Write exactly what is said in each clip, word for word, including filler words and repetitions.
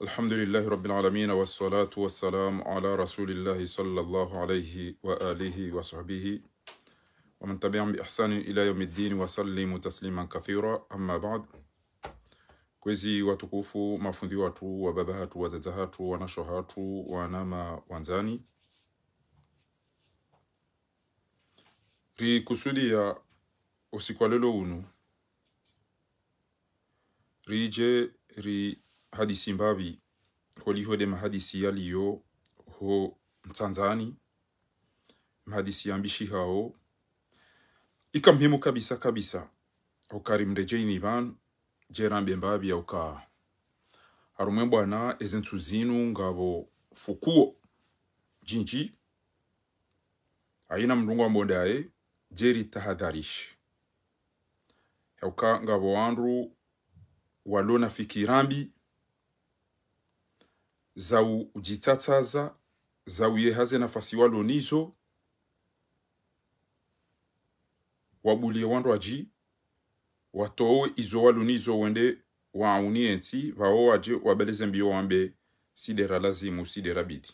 الحمد لله رب العالمين، والصلاة والسلام على رسول الله صلى الله عليه وآله وصحبه ومن تبعهم بإحسان إلى يوم الدين وسلم تسليما كثيرا. أما بعد. Kwezi watukufu, mafundi watru, wababa hatru, wadzadze hatru, wanashe hatru, wananya wandzani. Rikusudia usiku wa leo unu, ridje rihadisi mbapvi, holiho nde mahadisi yaliyo ho mtsandzani, mahadisi yambishihao. Ika muhimu kabisa kabisa, uka rimredjeyi ni pvanu, dje rambe mbapvi ya uka harumwa bwana eze ntsu zinu ngapvo fukuo djindji, haina mndru ngwambo ndaye, dje ritahadharishe. Ya uka ngapvo wandru walo na fikira mbi, za u-, udjitsatsaza, za uyeha ze nafasi walo nizo, wabulie wandru wadji, watowe izo walo nizo wende wauni entsi, pvao wadje wabeleze mbio wambe, si nde ra lazimu, si nde ra bidi.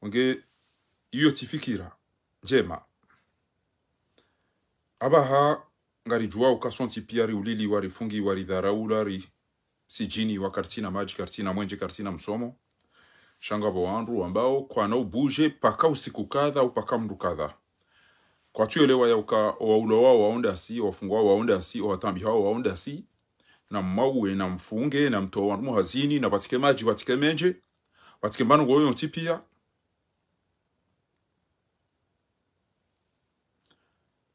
Onge, iyo tsi fikira ndjema. Apvaha ngaridjuwa uka sontsi pia riuliliwa, rifungiwa, ridharaulwa, ri sijini, wa karitsina madji, karitsina mwenje, karitsina msomo. Sha ngapvo wandru wambao kwana ubudje paka usiku kadha, au paka mndru kadha. Kwatsu elewa ya uka owaulwa wao waondasi, owafungwa wao waondasi, owatambiha wao waondasi. Na mmauwe, na mfunge, na mtowe wandru mhazini, na pvatsike madji, pvatsike mwenje, pvatsike mbano ngoyo ntsi pia.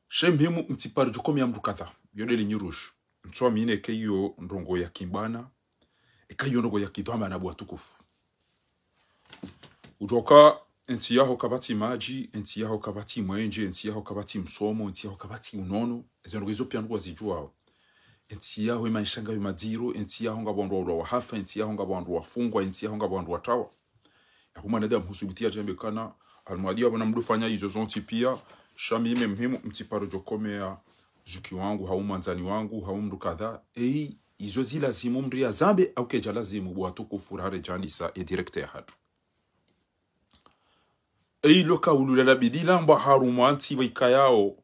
She muhimu mtsiparo djokomeya mndru kadha. Yo nde ligne rouge. Ntsu amini eka iyo ndrongo ya kibwana, eka iyo ndrongo ya kidhwamana bo watukufu. Udjoka entsi yaho kapvatsi madji, entsi yaho kapvatsi mwenje, entsi yaho kapvatsi msomo, entsi yaho kapvatsi unono. Ezo ndrongo izo pia ndrongo wazidjuwao. Entsi yaho imaisha ngayo madziro, entsi yaho ngapvo wandru waulwa wahafa, entsi yaho ngapvo wandru wafungwa, entsi yaho ngapvo wandru watrawa. Yapvo mwanadamu husubuti yadje yambe kana, almuradi yapvo na mndru fanya izo zontsi pia, sha mimi muhimu mtsiparo djokomeya zuki wangu, hau mwandzani wangu, hau mndru kadha. Eyi, izo zilazimu mndru yazambe, au kedja lazimu bo watukufu raha redjandisa e direct ya hatru. Eyi loka ulula la bidi lambwa harumwa ntsi pvwa ikayao,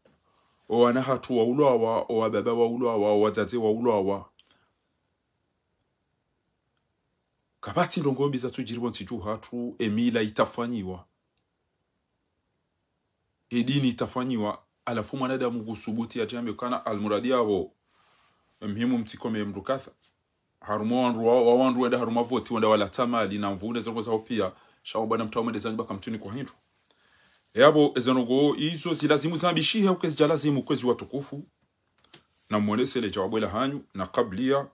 owana hatru waulwawa, owababa waulwawa, owadzadze waulwawa. Kapvatsi ndrongo mbi zatsudjiri pvo ntsi dju hatru, emila itafanyiwa. Edini itafanyiwa, halafu mwanadamu kusubuti yadje yambe kana almuradi yapvo. Muhimu mtsikomeye mndru kadha. Harumwa wandru wa, wa wandru wenda harumwa voti, wenda walatsa mali, na mvune ze ndrongo zaho pia, sha wo bwana mtru wamwende zanyu pvaka mtsunikwa hindru. Yapvo, eze ndrongo izo zilazimu zambishihe, uka zidja lazimu kwezi watukufu. Na mwonese le djawabu la hanyu, na kabla ya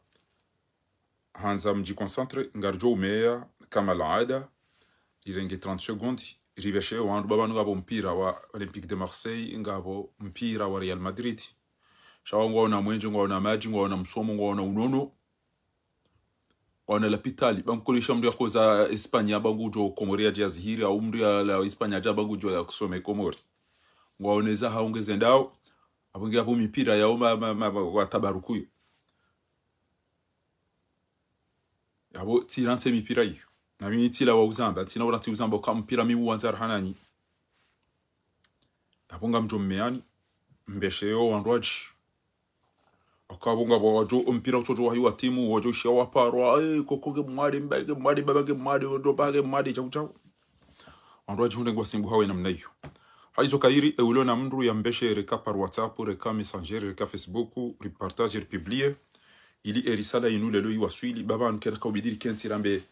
handza mdjiconcentre, ngaridjo umeya, kama laada, rirenge trente secondes, ripveshe wandru pvapvanu ngapvo mpira wa Olympique de Marseille, ngapvo mpira wa Real Madrid. Sha wao ngwaona mwenje, ngwaona madji, ngwaona msomo, ngwaona unono. Ngwaona lapitali, ba nkulisha mndru yakoza Espanya, ba ngudjo Komori yadje yazihiri, au mndru yalawa Espanya yadje, ba ngudjo yakusome Komori. Ngwaoneza haungeze ndao, apvo nge apvo mipira yao ma, ma, ma, ma, watabarukuyo. Yapvo tsirantse mipira iyo. Na mimi tsilawa uzamba, tsina urantsi uzamba uka mpira mi uwandza raha nanyi. Yapvo ngamdjo mmeyani, mpvesheyo wandru wadji. Aka pvo ngapvo wadjo, mpira utsodjo wahiwa timu, wadjo ushiya waparwa, eh, koko nge mwade, mbaye nge mwade, baba nge mwade, ndo baba nge mwade, chau chau. Wandru wadji hundre ngwasimbuha we namna iyo. Hayizo kayiri, e ulo na mndru yambeshe reka par WhatsApp, reka Messenger, reka Facebook, ripartage, ripublie. Ili erisala inu lelo iwaswili, pvapvanu kena kaubidi rikentsi rambe.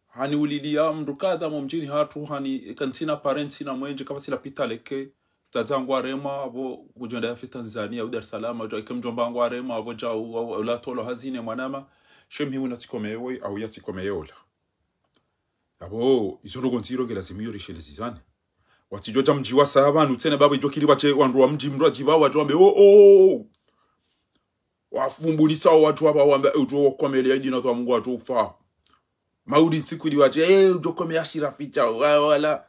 Hani ulili ya mndru kadha mo mdjini hatru, hani eka ntsina parents na mwenje, kapvatsi lapitali eke, mdzadze wangu aremwa, apvo kudjo enda yafe Tanzania, au Dar es Salaam, au eke mdjomba wangu aremwa, apvo djau, au, au latolwa hazini mwanama, she muhimu natsikomeye woyi, au yatsikomeye ola. Yapvo, izo ndrongo ndziro nge lazimu yo rishelezizane. Watsidjo dja mdji wa saba, nutsene baba idjo kiri bache wandru wa mdji mndru adjiba wadjo wambe, oh, oh, oh. Wafumbunitsa wandru wapva wambe, eh, udjo wakomele ya idina twa Mungu wadjo ufa. Mauri ntsiku ili wadje, eh, udjo komeya Shirafi djau, wa, wala.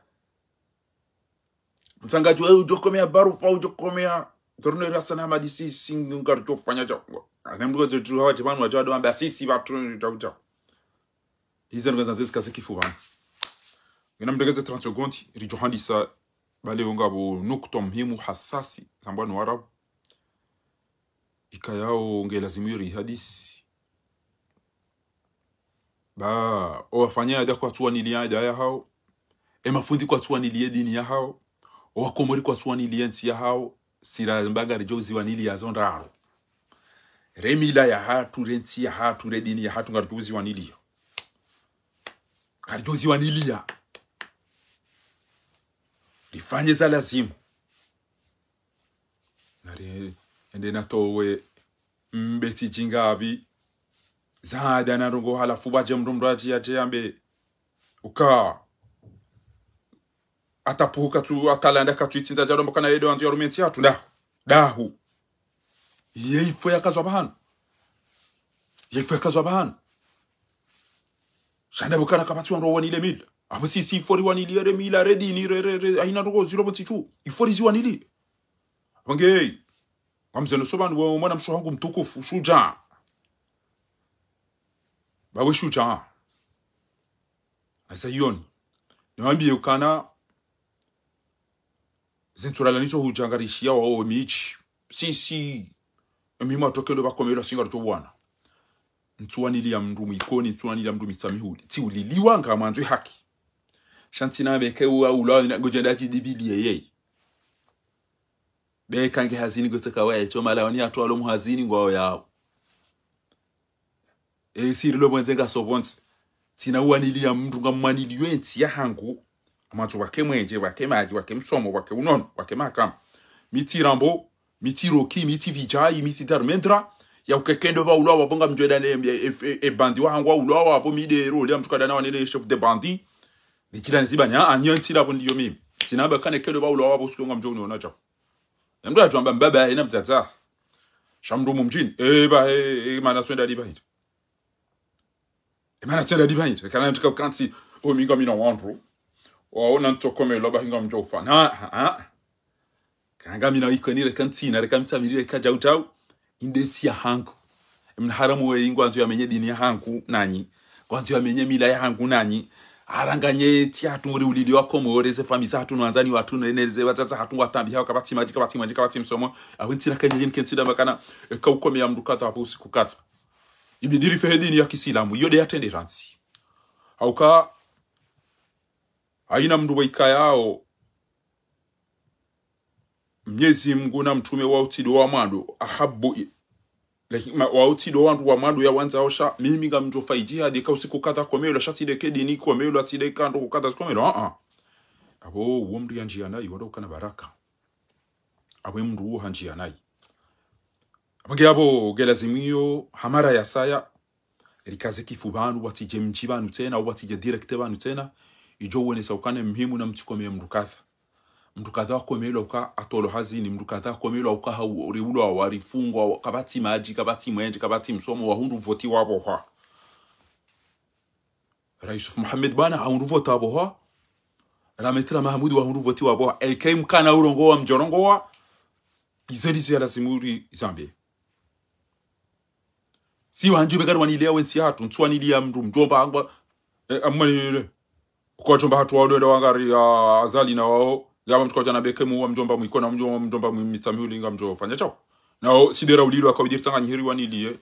Mtsangadji, eh, udjo komeya Barufa, udjo komeya. Torno irasa na Hamadi si, si, ngarudjo fanya djau. Ane mndru wadjo, wadjo, wadjo, wadjo, wadjo, wambe, si, si, wadjo, wadjo, wadjo. Ize ndrongo zandzo zikaze kifu pvanu. Ngena mdregeze trente secondes, ridjo handisa pvale ngapvo nukta muhimu hasasi, zambwa no Warabu. Ikayao nge lazimu yo rihadisi. Ba, owafanya eda kwatsuwaniliya eda yahao. E mafundi kwatsuwaniliya dini yahao. Owakomori kwatsuwaniliya ntsi yahao. Sira mba ngaridjo uziwaniliya zo ndraru. Re mila yahatru, re ntsi yahatru, re dini yahatru ngaridjo uziwaniliya. Ngaridjo uziwaniliya. Rifanye za lazimu. Nari ende natowe mbeti djinga apvi. Zada na ndrongo halafu pvadje mndru mndru adji adje ambe. Uka. Ata puhu katsu, ata landa katsu itsindza djalo mbo kana yedo andzo ya rume ntsi yahatru. Dahu. Dahu. Ye ifo yakazwa pvahanu. Ye ifo yakazwa pvahanu. Shanda pvo kana kapvatsi wandru wawanile mila. Apvo si, si ifo riwaniliye re mila, re dini, re, re, re, haina ndrongo zilo pvo ntsi tu. Ifo riziwaniliye. Apvo nge, ngamzeno so pvanu we mwana mshe hangu mtukufu, shudjaa. Bawe shudjaa. Asa yoni. Niwambiye ukana, zintsu rala nizo hudja ngarishiya wao midji. Si, si. Emi mwatoke ndo pvakomelo singa ruto wana. Ntsuwaniliya mndru Mwikoni, ntsuwaniliya mndru Mitsamihuli. Tsiuliliwa ngamwandzo haki. Sha ntsina beke uwa ulawa na ngodja ndati dibili yeye. Beka nge hazini gotseka waye, cho mala wani hatru walo muhazini ngwao yao. E, siri lo pvondze ngaso pvondze. Tsina uwaniliya mndru ngamwaniliyo entsi yahangu. Amwatsu wake mwenje, wake madji, wake msomo, wake unono, wake mahakama. Mi tsi Rambo, mi tsi Rocky, mi tsi Vijay, mi tsi Dharmendra. Ya ukekendo pva ulwa wapvo ngamdjo eda ne, e, e, e, e bandi wahangu wa ulwa wapvo mi de role ya mdru kadana wanele chef de bandi. Nitsila nizibanya, anyo ntsi lapvo ndiyo mimi. Tsina mba kane kendo pva ulwa wapvo siku ngamdjo uniona chao. Emndru adjwamba mbaba, ena mdzadza. Sha mndru mumdjini. E, ba, e, e, mana tswenda di bahindri. E, mana tswenda di bahindri. Kana ntsika ukantsi, o mi ngamina wandru. Waona ntsokomelo ba hinga mdjo ufa. Na, ha, ha. Kana ngamina Ikoni reka ntsina, reka Mitsamihuli reka djau djau. Inde ntsi yahangu. Emna haramu we ngwandzo yamenye dini yahangu nanyi. Ngwandzo yamenye mila yahangu nanyi. Aranganye ntsi yahatru ngori ulili wa Komori, ze famiyi zahatru no wandzani wahatru no ene ze wadzadze wahatru ngwatambiha, kapvatsi madji, kapvatsi mwenje, kapvatsi msomo. Awe ntsina kanye jeni kentsina makana, eka ukome ya mndru kadha apvo usiku kadha. Ibidi rife he dini ya kisilamu, iyo de yatrende rantsi. Hauka, haina mndru wa ikayao, Mnyezi Mngu na mtrume wa utsido wa mwando, ahabu i-, lakini ma-, wa utsido wandru wa mwando ya wandza osha, mimi ngamdjo fa idjihadi ka usiku kadha komelo, sha tsi de ke dini komelo, tsi de ka ndrongo kadha komelo, a-a. Apvo uwo mndru ya ndjiya nayi, wado ukana baraka. Apvo mndru uwo ha ndjiya nayi. Apvo nge apvo, nge lazimu iyo, hamara ya saya, rikaze kifu pvanu, watsidje mdji pvanu tsena, watsidje direct pvanu tsena, idjo uonesa ukana muhimu na mtsikomeye mndru kadha. Mndru kadha wakomelwa uka atolwa hazini, mndru kadha wakomelwa uka hau-, riulwa, warifungwa, wa-, kapvatsi madji, kapvatsi mwenje, kapvatsi msomo, wahundru voti wapvohwa. Ra Yusuf Mohamed bwana, hahundru voti wapvohwa. Ra Maître Mahamoud wahundru voti wapvohwa. Eka mkana urongowa mdjorongowa. Izo ndizo ya lazimu ri zambe. Si wandji be kari waniliya we ntsi yahatru, ntsu waniliya mndru mdjomba hangwa, e, amwanilile. Uka djomba hatru wao wale wangari ya Azali na wao, yaba mdru kwadja na beke mu wa mdjomba Mwikoni, mdjomba, mdjomba Mwi-, Mitsamihuli ngamdjo fanya chao. Na wao, si de ra ulilo waka udjiri tsanganyihiri waniliye.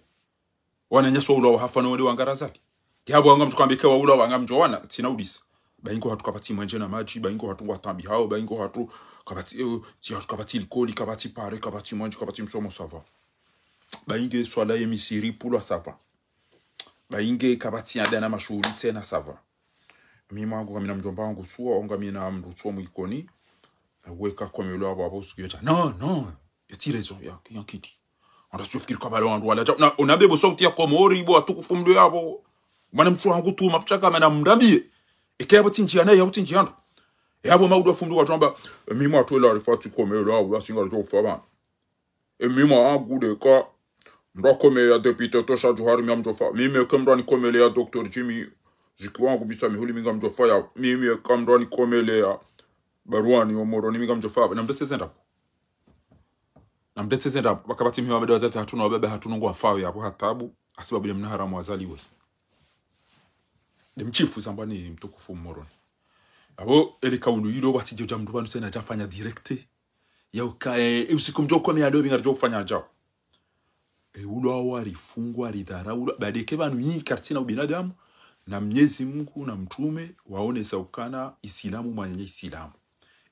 Wananyasi wa ulwa wahafa no wale wangari Azali. Yapvo wanga mdru kambeke wa ulwa wanga mdjo wana, ntsina udisa. Ba ingo hatru kapvatsi mwenje na madji, ba ingo hatru ngwatambihao, ba ingo hatru kapvatsi, eh, tsi hatru kapvatsi likoli, kapvatsi pare, kapvatsi mwenje, kapvatsi msomo, ça va. Ba inge swala ye misiri pulwa, ça va. Ba inge kapvatsi ada na mashuhuli tsena, ça va. Mi mwangu ngamina mdjomba wangu suwa, o ngamina mndru suwa Mwikoni. Weka komelwa apvo apvo usiku yotsa. Non, non. Yatsi raison ya, ya nkiti. Anda sufikiri kabalo wandru wala. Na, unambe bo sauti ya Komori, bo watukufu mdo yapvo. Mwana mshe wangu tu, matutaka mana mrambiye. Eke yapvo tsi ndjiya nayi, yapvo tsi ndjiya ndro. Yapvo maudu wa fundi wa djomba, mimi atwela rifati komelwa, apvo wasinga djo ufa bana. E mimi angu deka, mndru akomeleya député Tosha Djuhari mi ngamdjo fa. Mimi eka mndru anikomeleya docteur Jimmy, ziki wangu Mitsamihuli mi ngamdjo fa ya. Mimi eka mndru anikomeleya Barwani wa Moroni mi ngamdjo fa. Na mdetse zenda. Na mdetse zenda, ba kapvatsi mhiwa mada wadzadze hatru no wababa hatru no ngwafao yapvo ha tabu, hasibabu ya mna haramu wazaliwe. Nde mshifu zambwa ni mtukufu Moroni. Apvo, ele kaulu yilo watsidjo dja mndru pvanu tsena djafanya direct. Yauka, eh, usiku mdjo kome ya dobi ngaridjo ufanya djao. Riulwa, warifungwa, ridharaulwa. Baada eka pvanu nyi karitsina ubinadamu, na Mnyezi Mungu na mtrume waonesa ukana Isilamu mwananya Isilamu.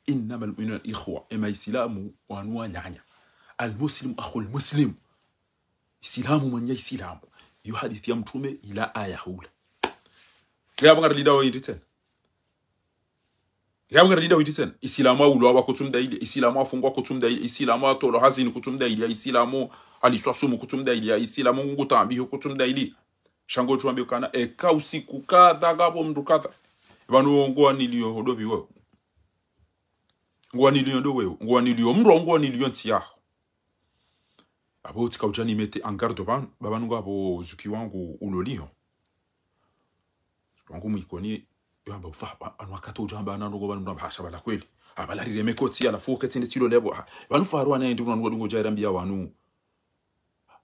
إنما المؤمنون إخوة. Ema Isilamu wanu wananya. المسلم أخو المسلم. Isilamu mwananya Isilamu. Iyo hadisi ya mtrume ila aya hula. Yapvo ngarilindao hindri tsena? Yapvo ngarilindao hindri tsena? Isilamu aulwa wa kutsumdaili, Isilamu afungwa kutsumdaili, Isilamu atolwa hazini kutsumdaili, Isilamu aliswa sumu kutsumdaili, Isilamu ngutambiho kutsumdaili. Sha ngodjo wambe ukana, eka usiku kadha ngapvo mndru kadha. Pvanu ngwanilio ho dobi wewe. Ngwanilio ndo wewe. Ngwanilio mndru, ngwanilio ntsi yaho. Apvo tsika udja nimete en garde pvanu, ba pvanu ngapvo zuki wangu uloliho. Wangu mwikoni, yo amba ufa, ba-, anu wakati udja amba anano ngo pvanu mndru amba hasha pvala kweli. Apvala rireme kotsi, halafu uketsende tsilo lebo. Ha, pvanu faru anaye ndi unanu wadungo djaira mbiya wanu.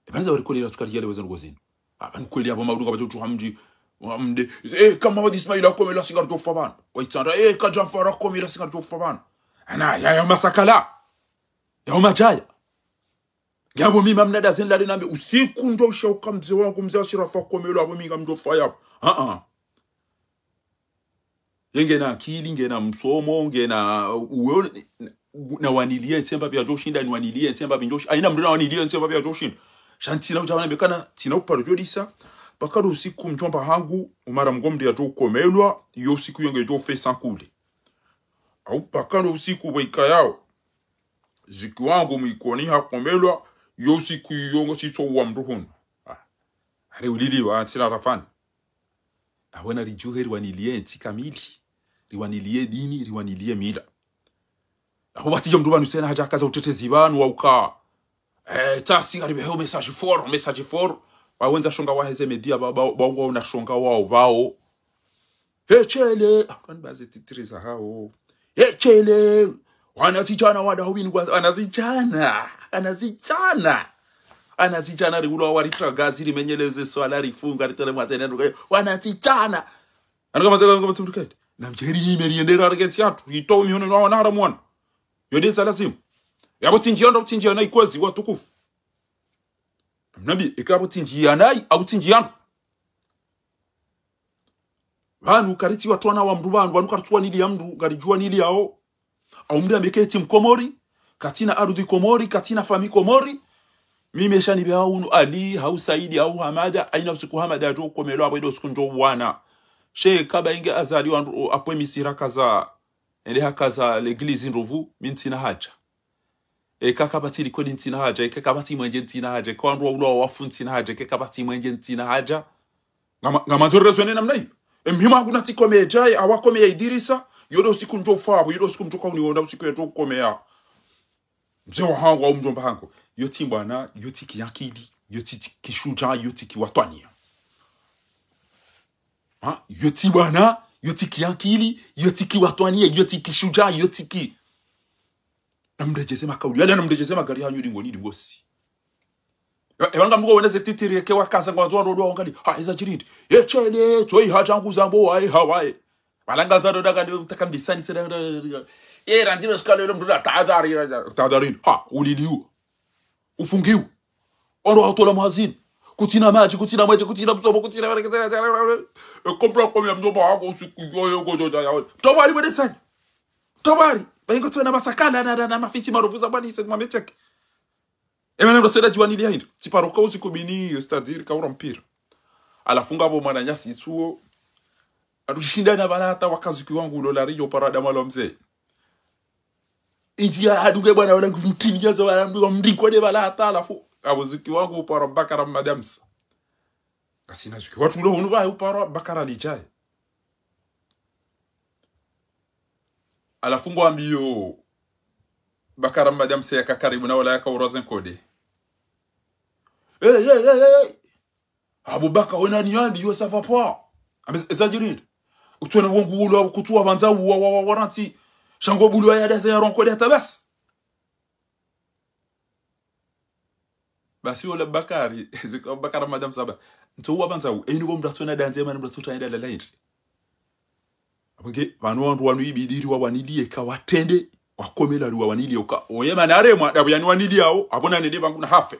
E pvanu za wari kweli la sukari yale weza nuko zinu. Apvanu kweli apvo maudu kapvadjo tuha mdji, wa mde. Eh, kama wadi Ismaila kome la singa djofa pvanu. Waitsandra, eh, ka Djanfara kome la singa djofa pvanu. Ana, ya, ya masakala. Ya umadjaya. Ngapvo mi mamna dazen lale nambe, usiku ndjo ushauka mze wangu, mze Ashirafa komelwa, apvo mi ngamdjo fa yapvo. Ah, ah. Ye ngena akili, ngena msomo, ngena uwe, na wanilie ntsi mbapvi yadjo shinda, ni wanilie ntsi mbapvi ndjo shi-, haina mndru na wanilie ntsi mbapvi yadjo shinda. Sha ntsina udja nambe kana, ntsina uparo djo disa, paka ndo usiku mdjomba hangu, Umara Mgomri yadjo komelwa, yo usiku yo ngedjo fesa nkule. Au paka ndo usiku pvwaikayao. Zuki wangu mwikoni hakomelwa, yo usiku yo ngo sitso uwa mndru hunu. Ah. Hari ulili wa ntsina rafani. Apvo na ridjuhe riwanilie ntsi kamili. Riwanilie dini, riwanilie mila. Apvo pvatsidja mndru pvanu tsena hadja hakaza utetezi pvanu wauka. Eh, tasi ngaribeho message fort, message fort. Wawendza shonga waheze media ba, ba, ba, ngwa una shonga wao, bao. He tshele. Ah, kwani baze titri za hao. He tshele. Wanazidjana wada hubini kwa, wanazidjana. Wanazidjana. Wanazidjana riulwa waritragazi rimenyeleze swala rifunga ritele mwazene nduke. Wanazidjana. Anu kama zeka kama tumdukete. Na mdjeri ime riendera riketsi yatru. Ito mihono na wana haramu wana. Yo ndeza lazimu. Yapvo tsi ndjia ndo tsi ndjia na ikwezi watukufu. Mnambi, eka apvo tsi ndjia nayi, au tsi ndjia ndo. Pvanu karitsi watru wana wa mndru pvanu, pvanu karitsi wanilia mndru, ngaridjuwa niliao. Au mndru ambe ketsi Mkomori, katsina arudhi Komori, katsina fami Komori. Mimi esha nipve hau unu Ali, hau Saidi, hau Hamada, haina usiku Hamada yadjo komelwa, apvo ndo usiku ndjo wana. She kaba inge Azali wandru, apvo misira kaza, ende hakaza l'église ndrovu, mi ntsina haja. Eka kapvatsi likoli ntsina haja, eka kapvatsi mwenje ntsina haja, eka wandru waulwa wafu ntsina haja, eka kapvatsi mwenje ntsina haja. Ngama, ngama ndzorezwe ne namna iyo. E mhima hakuna tsi kome ya djaye, awa kome ya Idirisa, yo ndo usiku ndjo ufa apvo, yo ndo usiku mdjo kauniona usiku yadjo kome ya. Mze wa hangu au mdjomba hangu. Yo tsi bwana, yo tsi kiakili, yo tsi, tsi kishudja, yo tsi kiwatwania. Ha? Yo tsi bwana, yo tsi kiakili, yo tsi kiwatwania, yo tsi kishudja, yo tsi ki- Namredjeze makauli, yala namredjeze magari hanyu dingo ni dingosi. E, e, wanga mnuko wena ze titri yeke wakaza ngwandzo wa rodo wangali. Ha, eza djirindi. Ye tshele, tsoi hadja ngu zambo wae, hawae. Walanga za rodo kande, utakandisani, se, e, randiro skalo, mndru, tahadhari, tahadhari. Ha, uliliu. Ufungiu. Oro hatola muhazini. Kutsina madji, kutsina mwenje, kutsina msomo, kutsina, e, kompra komi ya mdjomba wako usiku, yo, yo, go, jo, ja, ya, we. Tobari, mwende sanyi. Tobari, bayingo tsona masakala na, na, na mafitsi marofu za bwani ise mamecheke. Ema nendo senda djiwanilia hindri. Tsiparo kauzi kubini, c'est-à-dire kaura mpira. Halafu ngapvo mwananyasi isuo. Atushinda na pvala hata wakazuki wangu ulola riyo parada mwalo mze. Idji ya hadunge bwana wala ngumtimiya zo wala mdu wa mdinko de pvala hata halafu. Ngapvo zuki wangu uparo Bakara Madamsa. Kasina zuki watru ulo hunu pvahe uparo Bakara Lidjaye. Halafu ngwambiyo Bakara Madamsa yaka karibu na wala yaka uroze nkode. Hey, hey, hey, hey. Abubakar, wena ni yandi, yo, ça va pas. Ambe, eza djirindi. Utsona wongu ulo, kutsuwa pvandza uwa, wa, wa, wa, rantsi. Sha ngo bulu ya daze ya ronkode hata basi. Basi wola Bakari, zika Bakara Madamsa ba. Ntso wa pvandza u, eni bo mndru atsona dandze, mani mndru atsona enda lala hindri. Apvo nge, pvanu wandru wanu ibidi riwawaniliye ka watrende, wakomela riwawaniliye uka. Oye mana haremwa, ndapvo yaniwaniliyao, apvo na nende pvangu na hafe.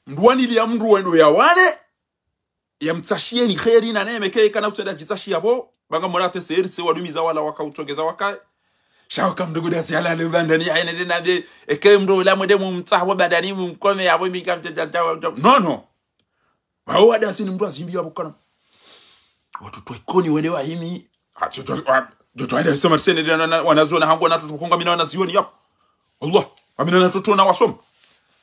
Mndru waniliya mndru wendo yawane, yamtsashiyeni kheri na neema eka kana utsenda djitsashiya pvo, pvanga mwana te seri se wadumiza wala waka utsongeza wakaye. Sha uka mndru guda si halale bandani, hayi nende na be, eke mndru ula mwende mumtsaha pvo bandani mumkome yapvo mika mtsa, tsa, tsa, tsa. No, no. Pvao wadasi ni mndru azimbi yapvo kana. Wandru twa Ikoni wende wahimi. Ah, tso, tso, wa, tso, tso, wende soma tsene, na, na, na, wanazioni hangu, na tso, tso, konga mina wanazioni yapvo. Allah, amina na tso, tso, na wasoma.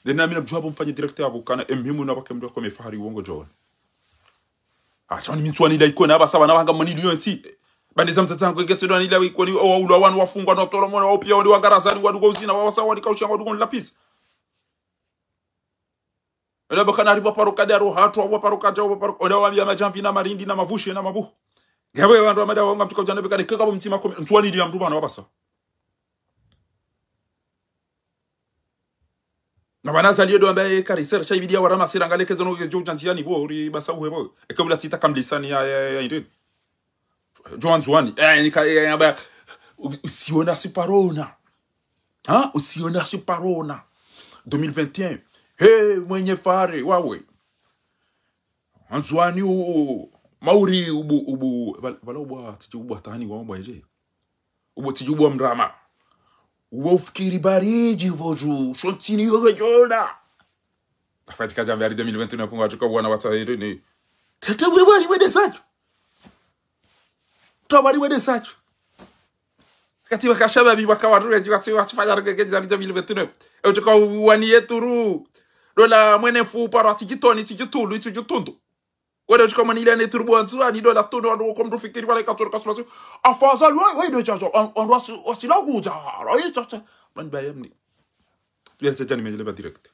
Ndena amina mdjuwa pvo mfanye direct yapvo kana, emuhimu na pvake mndru akome fahari wongo djoni. Ah, tsa wani mi ntsuwanila Ikoni, apvasa pvanu wanga mwaniliyo ntsi. Bane za mdzadze wangu, ngetsi ndo wanila Ikoni, o, ulwa wanu wafungwa, no tolo mwana, o, piya wali wangarazani, wali kwa uzina, wawasa, wali kaushanga, wali kwa lapisi. Ola pvo kana ari pvo paro kadja ro hatru, pvo paro kadja, pvo paro, ola wambiya madjamvi na marindi na mavushe na mabuhu. Ngapvo wandru wa mada wanga mtuka udjana pvekane, keka pvo mtsima kome, ntsuwaniliya mndru pvanu wapvasa. Na pvanu Azali yedo ambaye karisera, sha ibidi ya warama sera, ngale keza no kejo udjandziyani pvo, uri pvasa uhe pvo. Eke ula tsita kamlisani ya, ya, ya, ya, indeni. Joan Zuani. Eh, nika, eh, aba, u-, usiona si parona. Ha? Usiona si parona. Deux mille vingt et un. He, mwenye fare, wawe. Anzuani u, u, mauri ubu, ubu, val-, vala ubu wa, titi ubu wa tani wa ubu wa eje. Ubu titi ubu wa mrama. Ubu ufikiri baridi voju, shontini yo vejona. Afati kajambe ari deux mille vingt et un punga chuka wana wata iri ni. Tete we wali wende sacho. Twa wali wende sacho. Kati wakashababi waka wandru wenji wati, wati fanya rege keji za deux mille vingt et un. E uchuka wani yeturu. Dola mwene fu paro ati jitoni, ati jitulu, ati jitundu. Wende uchuka mwani ile ne turu bwanzu, ani dola tundu, wandru wako mndru fikiri wale katuru kasumasi. Afazali, we, we, ndo chacho, an, an wasi, wasi la kuja, ra, yi chacho. Man bayemni. Yele tsa jani mejele ba direct.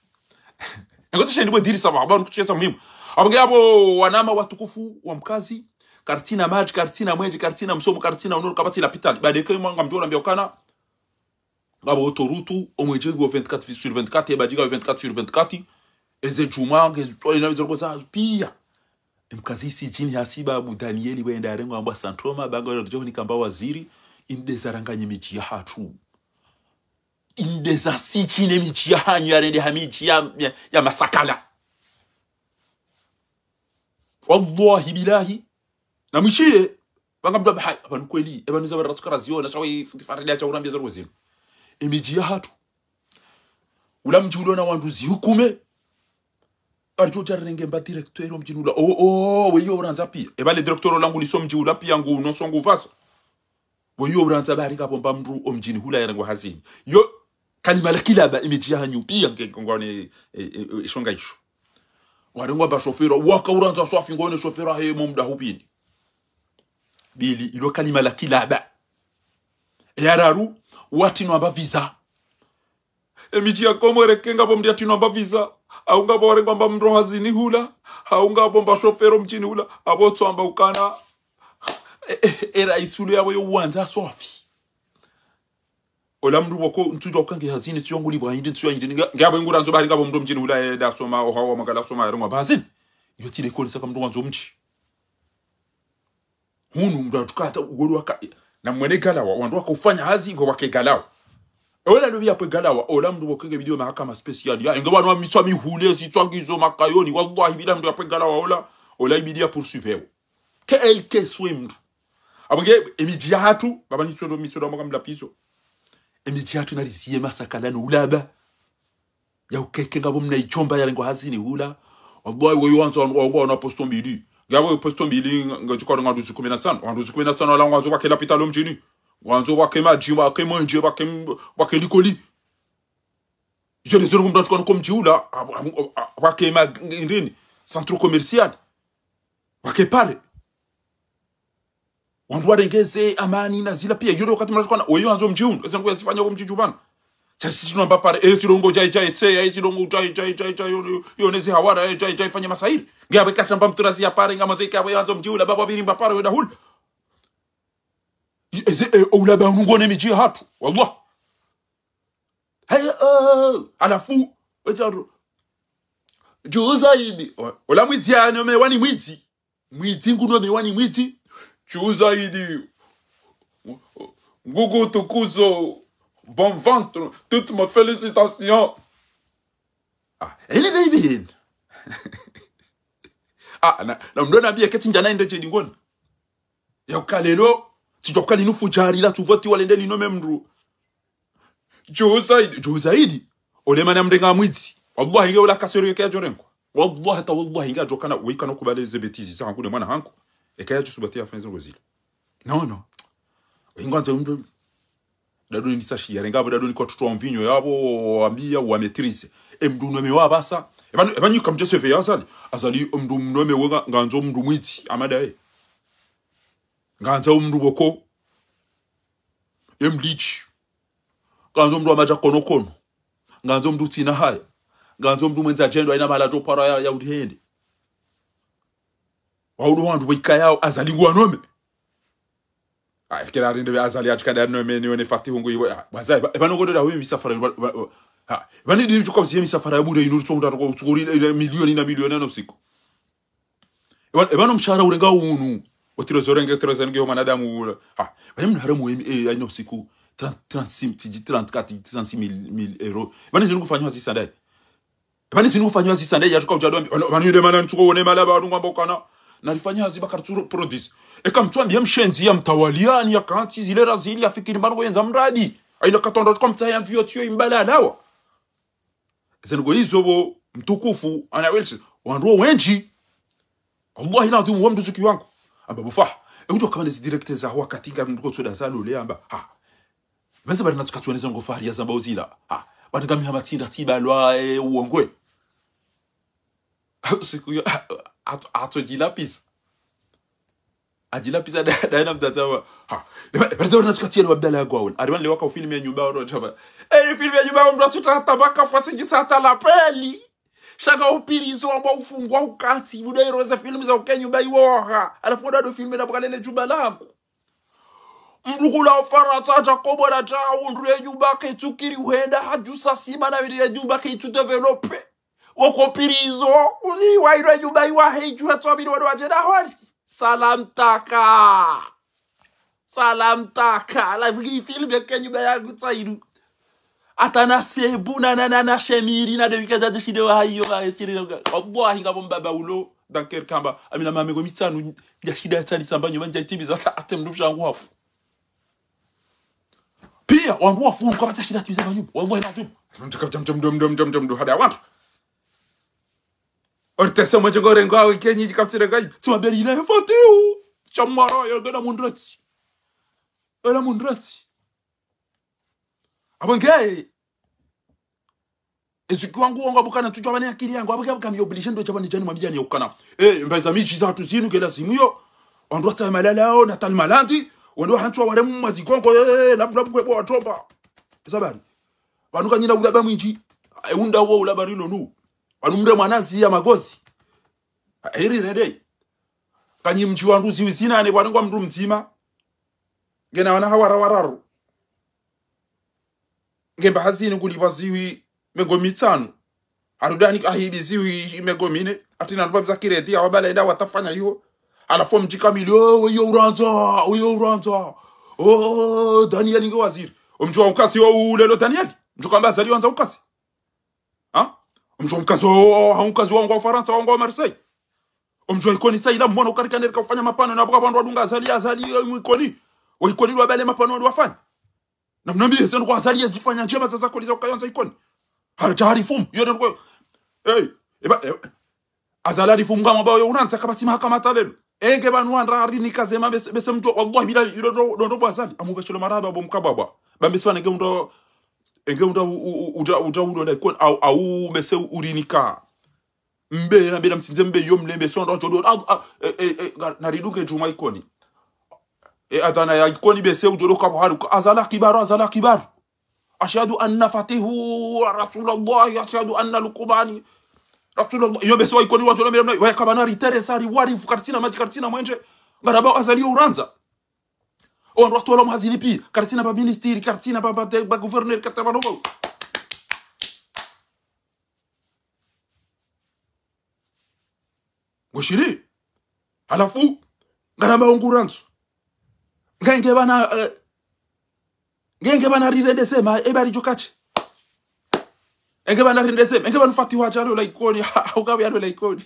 Engo tsa shendi bwe diri saba, ba nukutsi yetsa muhimu. Apvo nge apvo wanama watukufu, wa mkazi, karitsina madji, karitsina mwenje, karitsina msomo, karitsina unuru, kapvatsi lapitali. Baada eke mwanga mdjora mbiya ukana. Ngapvo autoroute, omwenje ngo vingt-quatre sur vingt-quatre, ebadji nga vingt-quatre sur vingt-quatre. Eze djumwa, nge zitwa ina ziroko za piya. Emkazi isi djini hasiba abu Danieli wenda arengwa ambwa santoma, banga wala djoni kamba waziri, inde zaranganyi midji ya hatru. Inde za sitshi ne midji ya hanyu ya rende ha midji ya, ya, ya masakala. Wallahi billahi. Na mwishiye, banga mdru abe hai, apvanu kweli, epvanu za bara tsukara ziona, shawe futi farida cha urambia za rwezinu. Emidji ya hatru. Ula mdji ulona wandru zihukume, Arijo jarenge mba directeur omdjini ula. Oh, oh, weyo urandza piya. Eba le directeur ola nguliso mdji ula piya ngu noso ngu vaso. Weyo urandza bari kapvo mba mndru omdjini hula yarengwa hazini. Yo, kalima la kilaba imidji ya hanyu piya nge ngwane, e, e, e, shonga isho. Warengwa mba shofera, waka urandza swafi ngone shofera he mo mda hupini. Bili, ilo kalima la kilaba. E ya raru, watrinwa mba visa. Emidji ya Komori eke ngapvo mndru yatrinwa mba visa, au ngapvo warengwa mba mndru hazini hula, au ngapvo mba shofera omdjini hula, apvo tso amba ukana, e, e, e raisi ule yapvo yo uwandza swafi. Ola mndru pvoko, ntsudjuwa uka nge hazini, ntsudjuwa nguli pvwa hindri, ntsudjuwa hindri, nga, nge apvo ingu randzo bari ngapvo mndru omdjini hula, e, nda soma, oha wa magala soma, yarengwa mba hazini. Iyo tsi le konesa ka mndru wandzo mdji. Hunu mndru atukata ugolo waka, na mwene galawa, wandru waka ufanya hazi, ngo wake galawa. Ola lubi yapve galawa, ola mndru wokenge bidiyo mahakama spécial. Ya, inge wanu wa mitswa mihule, zitswa ngizo makayoni, wallahi bila mndru yapve galawa, ola, ola ibidi ya poursuivre. Quel que soit mndru. Apvo nge, emidji ya hatru, baba nitswelo, mitswelo, mwaka mlapiso. Emidji ya hatru nariziye masakala no ulaba. Ya ukeke ngapvo mna idjomba yarengwa hazini hula. Wallahi, weyo wandzo, wandzo, wandzo wana posto mbili. Ngapvo posto mbili, nga, nga, tsuka nga nduzi kume na tsano. Wandruzi kume na tsano, wala wandzo wake lapitali omdjini. Wandzo wake madji, wake mwenje, wake m-, wake likoli. Zele zele kumdra tsuka nuko mdji hula, a, a, a, wake ma, ndrini, centre commercial. Wake pare. Wandru warengeze amani na zila piya. Yule wakati mnashukana, weyo wandzo mdji unu. Eze ngu yazifanya wo mdji djubana. Sha sisi tsinwa mba pare, e, zilongo djayi, djayi, tse, e, zilongo djayi, djayi, djayi, djayi, yo, yo, nezi hawara, e, djayi, djayi, fanya masahiri. Nge apve kata mba mturazi ya pare, nga mwandzo ike apve wandzo mdji ula, baba biri mba pare, wenda hula. Eze, e, oula ba nungo ne midji ya hatru. Wallah. Haya, oh, halafu, wetaro. Djuza ibi. O-, ola mwidzi ya nome wani mwidzi. Mwidzi ngu nome wani mwidzi. Djuu Zaidi. Ngugu tukuzo. Bon ventre. Toutes mes félicitations. Ah, ele baby hen. Ah, na, na mndru nambiye ketsi ndjana ende dje dingoni. Ya uka lelo, tsidjo uka linu fudjari la tuvoti walende lino memndru. Djuu Zaidi, Djuu Zaidi. Ole mana mrenga mwidzi. Wallahi nge ula kasero yeke yadjo rengwa. Wallahi ta wallahi nge adjo kana, weka no kubale ze bêtises zahangu ne mwana hangu. Eka yadjo subati yafanye ze ngo zile. Non, non. Ingo andze mndru. Dado ni nisa shiya, renga abo dado ni kwa tutu wa mvinyo yabo, wambiya, wa maîtrise. E mndru nome wa basa. Eba, eba nyi kamdje seve ya Azali. Azali, e mndru nome we nga, ngandzo mndru mwidzi, amada e. Ngandzo mndru boko. E mlidji. Ngandzo mndru wa madja kono kono. Ngandzo mndru tsina haya. Ngandzo mndru mwendza djendo, haina mahala djo para ya, ya urihende. Waudo wandru weka yao, Azali ngwa nome. Ah, kela rende be Azali atsikada nome ni one Fatihu ngu iwe. Ah, waza, eba, eba nongo ndo da huyo misafara, eba, eba, eba, ha, eba ni dini tsuka usiye misafara ya bure inu tso mtatu kwa utsukuri, eh, milioni na milioni na usiku. Eba, eba no mshahara urenga unu. Otiro zorenge, otiro zorenge yo mwanadamu ula. Ha, eba ni mnaharamu emi, eh, haina usiku. Trente, trente-six, tiji trente-quatre, trente-six mille, mille euros. Eba ni zinu kufanywa zisa ndaye. Eba ni zinu kufanywa zisa ndaye yatsuka udjado ambi. Eba ni yule mana ntsuko one mala ba wadungu amba ukana. Nalifanya hazi ba kartsuro produce. Eka mtsu ambiye mshenzi ya mtawaliani ya kantsi zile razili ya fikiri mbano yenza mradi. Haina katonda tsuka mtsa ya mviyo tiyo imbala alawa. Eze ndrongo izo bo mtukufu, ana Wilson, wandru wendji. Wallahi ladhwimu, wa mndru zuki wangu. Amba bo Fah, e udjo kama nezi direct za wakati nga mndru kotsoda za lole, amba, ha. Ibanze bari natsuka tsuwoneza ngo fahari ya zamba uzila. Ha. Bani ngami hama tsinda tsibalwa, e, uwongwe. Siku yo, atso, atso djilapisa. Adjilapisa da, da ena mdzadze wa. Ha. Eba, eba, zao natsuka tiele wa bdala ya gwaul. Ari wani le waka ufilme ya nyumba wa roja ba. E, filme ya nyumba wa mndru atsuta hata baka fasi djisa hata lapeli. Shaka upirizo wamba ufungwa ukati. Buda iroze filme za uke nyumba iwoha. Alafu ndo filme na bukalele jumba langu. Mndru kula Ufarantsa, Jacob na Jao, undru ye nyumba ketsukiri uhenda, hadjusa sima na bili ye nyumba ketsu développé. Woko pirizo, uli wa ilo nyumba iwa heju hetso bili wado wadje na holi. Salamtaka. Salamtaka. La vigi film yeke nyumba yangu tsaidu. Hata na sebu na, na, na, na shemiri na dewika za shide wa hayo wa shiri na. Wallahi ngabo mbaba ulo. Dunkerque amba. Amina mame ngo mitsanu. Ya shida ya tsani samba nyumba nja itimiza sa ate mndru shangu hafu. Piya, wangu wafu, kwa batsa shida timiza ba nyumba. Wallahi ladhwimu. Mndru kaptsa mndru, mndru, mndru, mndru, mndru, hada wandru. Ortese mwenje ngo rengo awe kenyi kaptire gayi. Tsi maberi ila efatihu. Chamwara, yo gana mundreti. Ela mundreti. Abo nge. Ezuki wangu wongo abuka na tsudjuwa bane akili yangu. Abuka, abuka mi obligé ndo djabani djani mwambiyani ya ukana. Eh, mbaye za midji za hatru zinu ke lazimu yo. Wandru watsaye malala yao, na tali malandi. Wandru wahantswa wale mwa zigongo, eh, labu, labu kwe bo watromba. Zabari. Wanu kanyina ulaba mwindji. E unda wo ulaba rilo nu. Wanu mre mwanazi ya magozi. Eri rende. Kanyi mdji wandru ziwi zinane, bwana ngwa mndru mdzima. Ngena wana hawara wararu. Ngemba hazini kulipva ziwi mengo mitsanu. Harudani kahibi ziwi mengo mine. Atina nupva za kiredi, awabala enda watafanya iyo. Halafu mdji kamili, oh, uyo urandza, uyo urandza. Oh, Daniel nge waziri. Omdji wa ukasi, oh, ulelo Daniel. Mdji kamba Azali wandza ukasi. Ha? Omdji wa ukasi, oh, ha ukasi wangu wa Ufarantsa, wangu wa Marseille. Omdji wa Ikoni sa ila mwana ukarikaneri ka ufanya mapano na buka bwandu wadunga Azali, Azali, eh, Ikoni. Wa Ikoni lwabale mapano wafanya. Na mnambi, zenu kwa Azali yazifanya ndjema za zakoli za ukayonza Ikoni. Hara jahari fumu, yo ndio kwa. Hey, eba, eba. Azali ari fumu ngamba yo unantsa kapvatsi mahakama talelo. Enge banu wandra ari nikaze ma bese, bese mdru, wallahi bila, ilo ndo, ndo, ndo bwa Azali. Amu beshelo maraba bo mkabwabwa. Ba bese wane nge mdru, enge mdru u, u, u, uja, uja ulo na Ikoni, au, au bese urinika. Mbe, na mbe na mtsindze mbe yo mlembe, so ndo chodo, ah, ah, eh, eh, eh, ga-, na riduke djuma Ikoni. E, adhana ya Ikoni bese ujodo kabo haru, Azali kibaru, Azali kibaru. Ashhadu anna Fatihu Rasulullah, ashhadu anna Lukmani Rasulullah. Iyo bese wa Ikoni wajodo mbe na mna, wa kaba na ritere sari, wari fu kartsina madji, kartsina mwenje. Ngaraba Azali yo urandza. O wandru watolwa mhazini pi, kartsina ba ministri, kartsina ba, ba, ba gouverneur, kartsina ba nobo. Ngoshili. Halafu, ngaramba ungu randzu. Ngenge pvanu, eh, ngenge pvanu rirende sema, e bari djokaje. Enge pvanu rirende sema, enge pvanu Fatihu hadja lola Ikoni, ha, ha, ukawe ya lola Ikoni.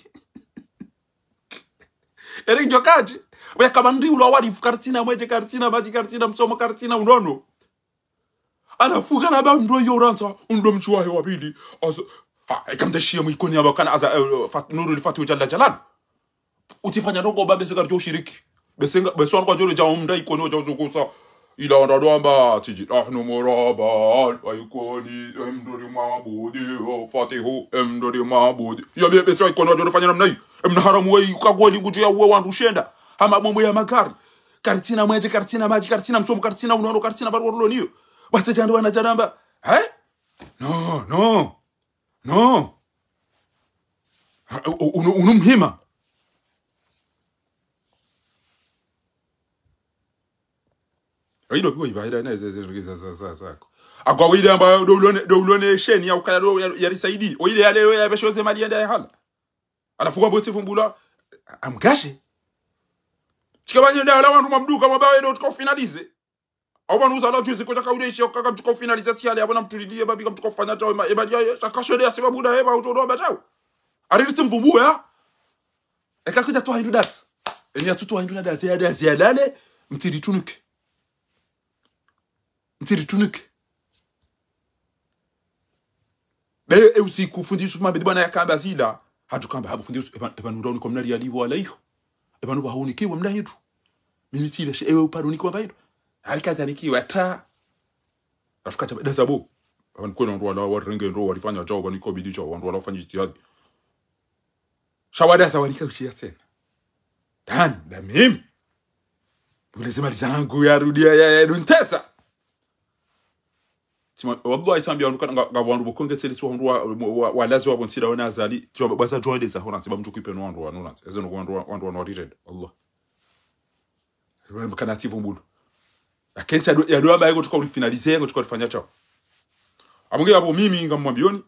Eri djokaje. Weka pvandru ula warifu karitsina mwedje, karitsina madji, karitsina msomo, karitsina unono. Halafu kana ba mndru yo urantsa, undo mdji wahe wa pvili, aza, ha, eka mdeshiye mwi Ikoni amba kana aza, eh, Fat-, Nurul Fatihu Jalla Jalal. Utsifanya ndrongo ba bese karidjo shiriki. Bese nga, bese wanu kwadjo dja umda Ikoni wadja uzukusa. Ila wandru ndo amba, tiji, ah, no moraba, wa Ikoni, emndru ri mabudi, o Fatihu, emndru ri mabudi. Iyo be-, bese wa Ikoni wadjo fanya namna iyo. Emna haramu we, uka kweli ngudjo ya uwe wandru shenda. Hama bombo ya magari. Karitsina mwedje, karitsina madji, karitsina msomo, karitsina unono, karitsina barua rulo niyo. Basi djandru wana djaramba. Eh? No, no. No. Ha, u-, u-, unu, unu muhima. Oyido piwo iba, ida na ze, ze, ze, za, za, za, zako. Akwa wile amba ndo ulone, ndo ulone sheni ya ukaya ndo ya, ya risaidi. Oyile ya leo ya besho ze mali yenda ya hala. Halafu kwa mbote fumbula, amgashe. Tsika banye nda hala wandru mabduka mabawe ndo tuka finalize. Au pvanu uza la juzi kodja kaule ishi, kaka mtsuka finalize tsi hale, apvo na mtulidie, babi ka mtsuka fanya tsawo, ema, ema, ya, ya, shaka shele ya sibabu na ema, utono amba tsawo. Ari ritsi mvumbu ya. Eka kwita twa hindru dasi. Eni ya tutu wa hindru na dasi, ya dasi, ya lale, mtsiri tunuke. Mtsiri tunuke. Be, e usiku, fundi Yusuf Mabedi bwana yakamba zila. Hadjukamba, habu fundi Yusuf, eba, eba nura unikwa mna riyali wa laiho. Eba nuba haunikiwa mna hindru. Mimi tsile she, ewe uparo unikwa mba hindru. Halika zanikiwa ta. Rafika tsa, dasa bo. Eba nukwena wandru wala, warenge ndro, warifanya djao, eba niko bidi djao, wandru wala wafanya ijtihadi. Sha wadasa wanika ushiya tsena. Dani, da mimi. Bule ze mali zangu ya rudia ya, ya, ya, duntesa. Tsima, wallahi, tsambi wandru kana, nga, nga wandru bokonge tseli si wandru wa, wa, wa, walazi wa bontsila wana azali. Tsima, baza djwende za hona, tsiba mdru kipeno wandru wa nona. Eze no wandru wa, wandru wa nwarirenda. Allah. Kana tsivu mbulu. Lakini tsa do, ya do amba yego tuka ulifinalize, yego tuka ulifanya tsawo. Amungi apvo mimi ngamwambioni,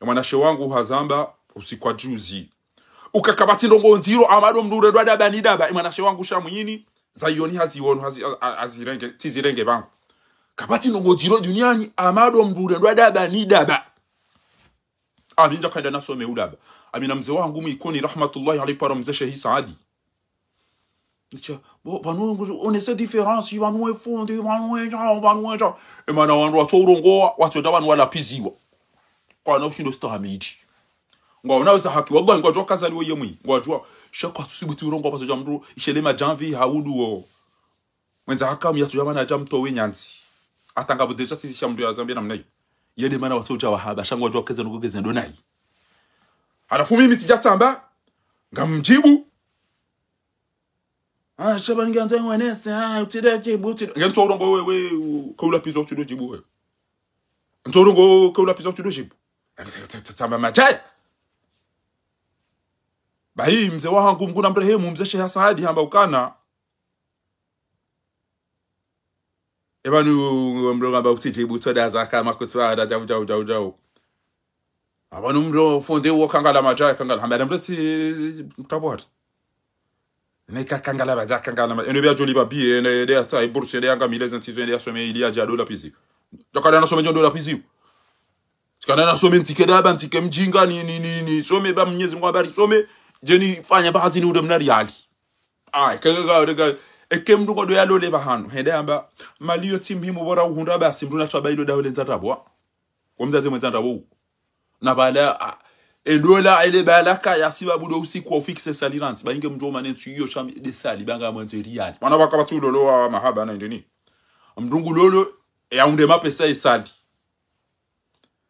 ya mwanashe wangu hazamba usiku wa juzi. Uka kapvatsi ndrongo ndziro, amado mndru ure dwa daba ni daba, e mwanashe wangu sha mwini, zayoni haziwono, hazi, a, a, hazirenge, tsizirenge pvangu. Kapvatsi ndrongo ndziro duniani, amado mndru ure dwa daba ni daba. Ami ndja kaenda nasome udaba. Ami na mze wangu mwi Ikoni rahmatullahi alayhi para mze Shehi Saadi. Nitsa, bo, pvanu ngo, on essaie différence, pvanu e fundi, pvanu e djao, pvanu e djao. E mana wandru watso urongowa, watso dja pvanu walapiziwa. Kwana ushindo stahamidi. Ngwaona uza haki, wallahi ngwadjuwa kazaliwa ye mwi, ngwadjuwa. Sha kwatsu sibuti urongowa pvatso dja mndru, ishele madjamvi, haudu wo. Mwendza hakamu yatsu dja mana dja mtowe nyandzi. Hata ngapvo detsha sisi sha mndru ya zambia namna iyo. Yede mana watso dja wahaba, sha ngwadjuwa keze nuko keze ndo nayi. Halafu mimi tsidja tsamba, ngamdjibu. Ah, shaba ninge anzo ngwenese, ah, utsida djibu, utsida. Nge ntso urongo we, we, u, kaula pizo utsido djibu we. Ntso urongo kaula pizo utsido djibu. Tsamba madjaya. Bahi, mze wahangu Mngu na mrehemu, mze Sheha Saadi, hamba ukana. Eba nu mndru ngamba kutsi djibu, tsoda zaka, makutsi wa, da, jau, jau, jau, jau. Aba nu mndru fundi wo kangala madjaya, kangala. Hamba mndru tsi mtabwari. Ne ka kangala madjaya, kangala ma-, ene bia djoli babi, ene de ata, e bourse, ene yanga mille, ene sizo, ene yasome, ili ya dja dola pizi. Djakada nasome djo dola pizi. Tsikana nasome ntsike daba, ntsike mdjinga, ni, ni, ni, ni, some ba Mnyezi Mngu habari, some, djeni fanya ba hazi ni unde mna riyali. Ay, ke, ke, ke, ke, eke mndru ngodo yalole pvahanu. Hende hamba, mali yo tsi muhimu bora uhundra basi mndru na taba ilo daho lendza tabwa. Wo mdzadze mwendza tabwa. Na bala, a, e dola ele bala ka ya sibabu do usiku wa ufikise sali rantsi. Ba inge mndru omane ntsu iyo shami de sali, ba nga mwendzo riyali. Mwana waka batsi ulolo wa mahaba na indeni. Mndru ngu lolo, e ya unde mapesa e sali.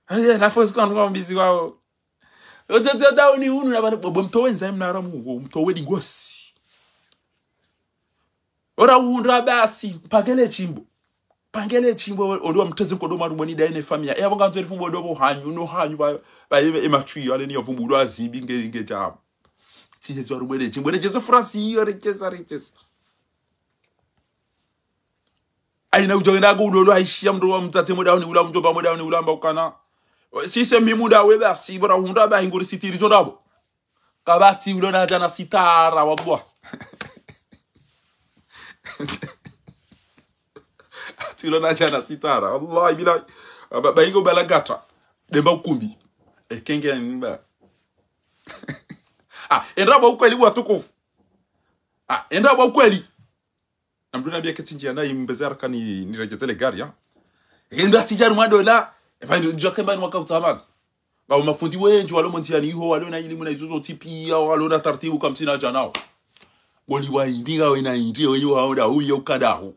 Aye, la force kwa mbizi kwao. Ojo, ojo, dauni unu na bana, bo, bo, mtowe nza mna haramu, bo, mtowe dingosi. Ora undra basi, pangele chimbo. Pangele chimbo, odo mteze nkodo maru mweni daine famia. E, abanga nzeri fumbo dobo hanyu, no hanyu, ba, ba, e, e, machui, ale ni yavumbu, do azibi, nge, nge jabu. Tijezi waru mwele chimbo, rejeza furasi, iyo, rejeza, rejeza. Aina udjo wenda ngo ulolo aishiya mndru wa mdzadze mwe dauni ula, mdjomba mwe dauni ula, amba ukana. Sise mi muda we basi, bora hundra ba hinguri sitiri zo ndabo. Kabatsi ulo na djana sitara, wallah. Tsilo na djana sitara. Wallahi billahi. Ba, ba ingo bala gata. Demba ukumbi. Ekenge ya nimba. Ah, endra ba ukweli watukufu. Ah, endra ba ukweli. Na mdru nambia ketsi ndjia na imbeze haraka ni, niredjeze le gari, ya. Enda tsi djari mwa dola. Eba, ndjo kemba ni mwaka utsamali. Ngapvo mafundi wendji, walo mo ndziani iho, walo na ilimu na izo zontsi pia, walo na taratibu kamtsina djanao. Boli wa indi, ngawe na indi, wewe waonda, uye ukadahu.